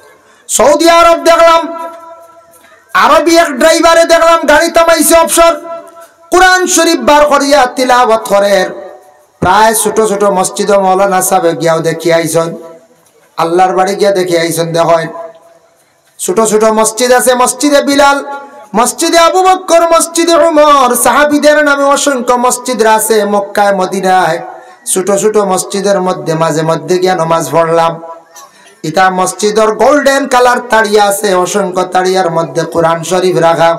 সৌদি আরব দেখলাম, আরবি এক ড্রাইভারে দেখলাম গাড়ি থামাইছে অবসর, কোরআন শরীফ বার করিয়া তিলাওয়াত করের। প্রায় ছোট ছোট মসজিদো মৌলানা সাহেব গিয়াও দেখি আইছইন, আল্লাহর বাড়ি গিয়া দেখি আইছইন। দেখইন ছোট ছোট মসজিদ আছে, মসজিদে বিলাল, মসজিদে আবু বক্কর, মসজিদে উমর, সাহাবীদের নামে অসংখ্য মসজিদ আছে মক্কায় মদিনায়। ছোট ছোট মসজিদের মধ্যে মাঝে মধ্যে গিয়া নমাজ পড়লাম। ইতা মসজিদর গোল্ডেন কালার তাড়িয়া আছে, অসংখ্য তাড়িয়ার মধ্যে কোরআন শরীফ রাখা।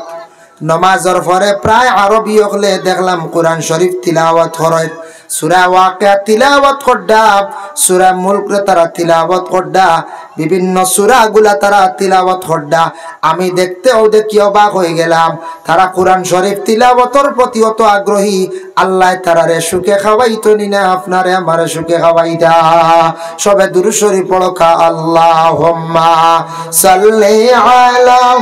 নমাজর পরে প্রায় আরবি অকলে দেখলাম কোরআন শরীফ তিলাওয়াত করইন। সূরা ওয়াকিয়া তিলাওয়াত কররা, সূরা মুলকরে তারা তিলাওয়াত কররা, বিভিন্ন সূরাগুলা তারা তিলাওয়াত কররা। আমি দেখতেও দেখি অবাক অই গেলাম, তারা কোরআন শরীফ তিলাওয়াতর প্রতি অত আগ্রহী। আল্লায় তারারে সুখে খাওয়াইতো নি না, আপনারে আমারে সুখে খাওয়াইতা। সবে দুরূদ শরীফ পড়ো খা, আল্লাহুম্মা সাল্লি আলা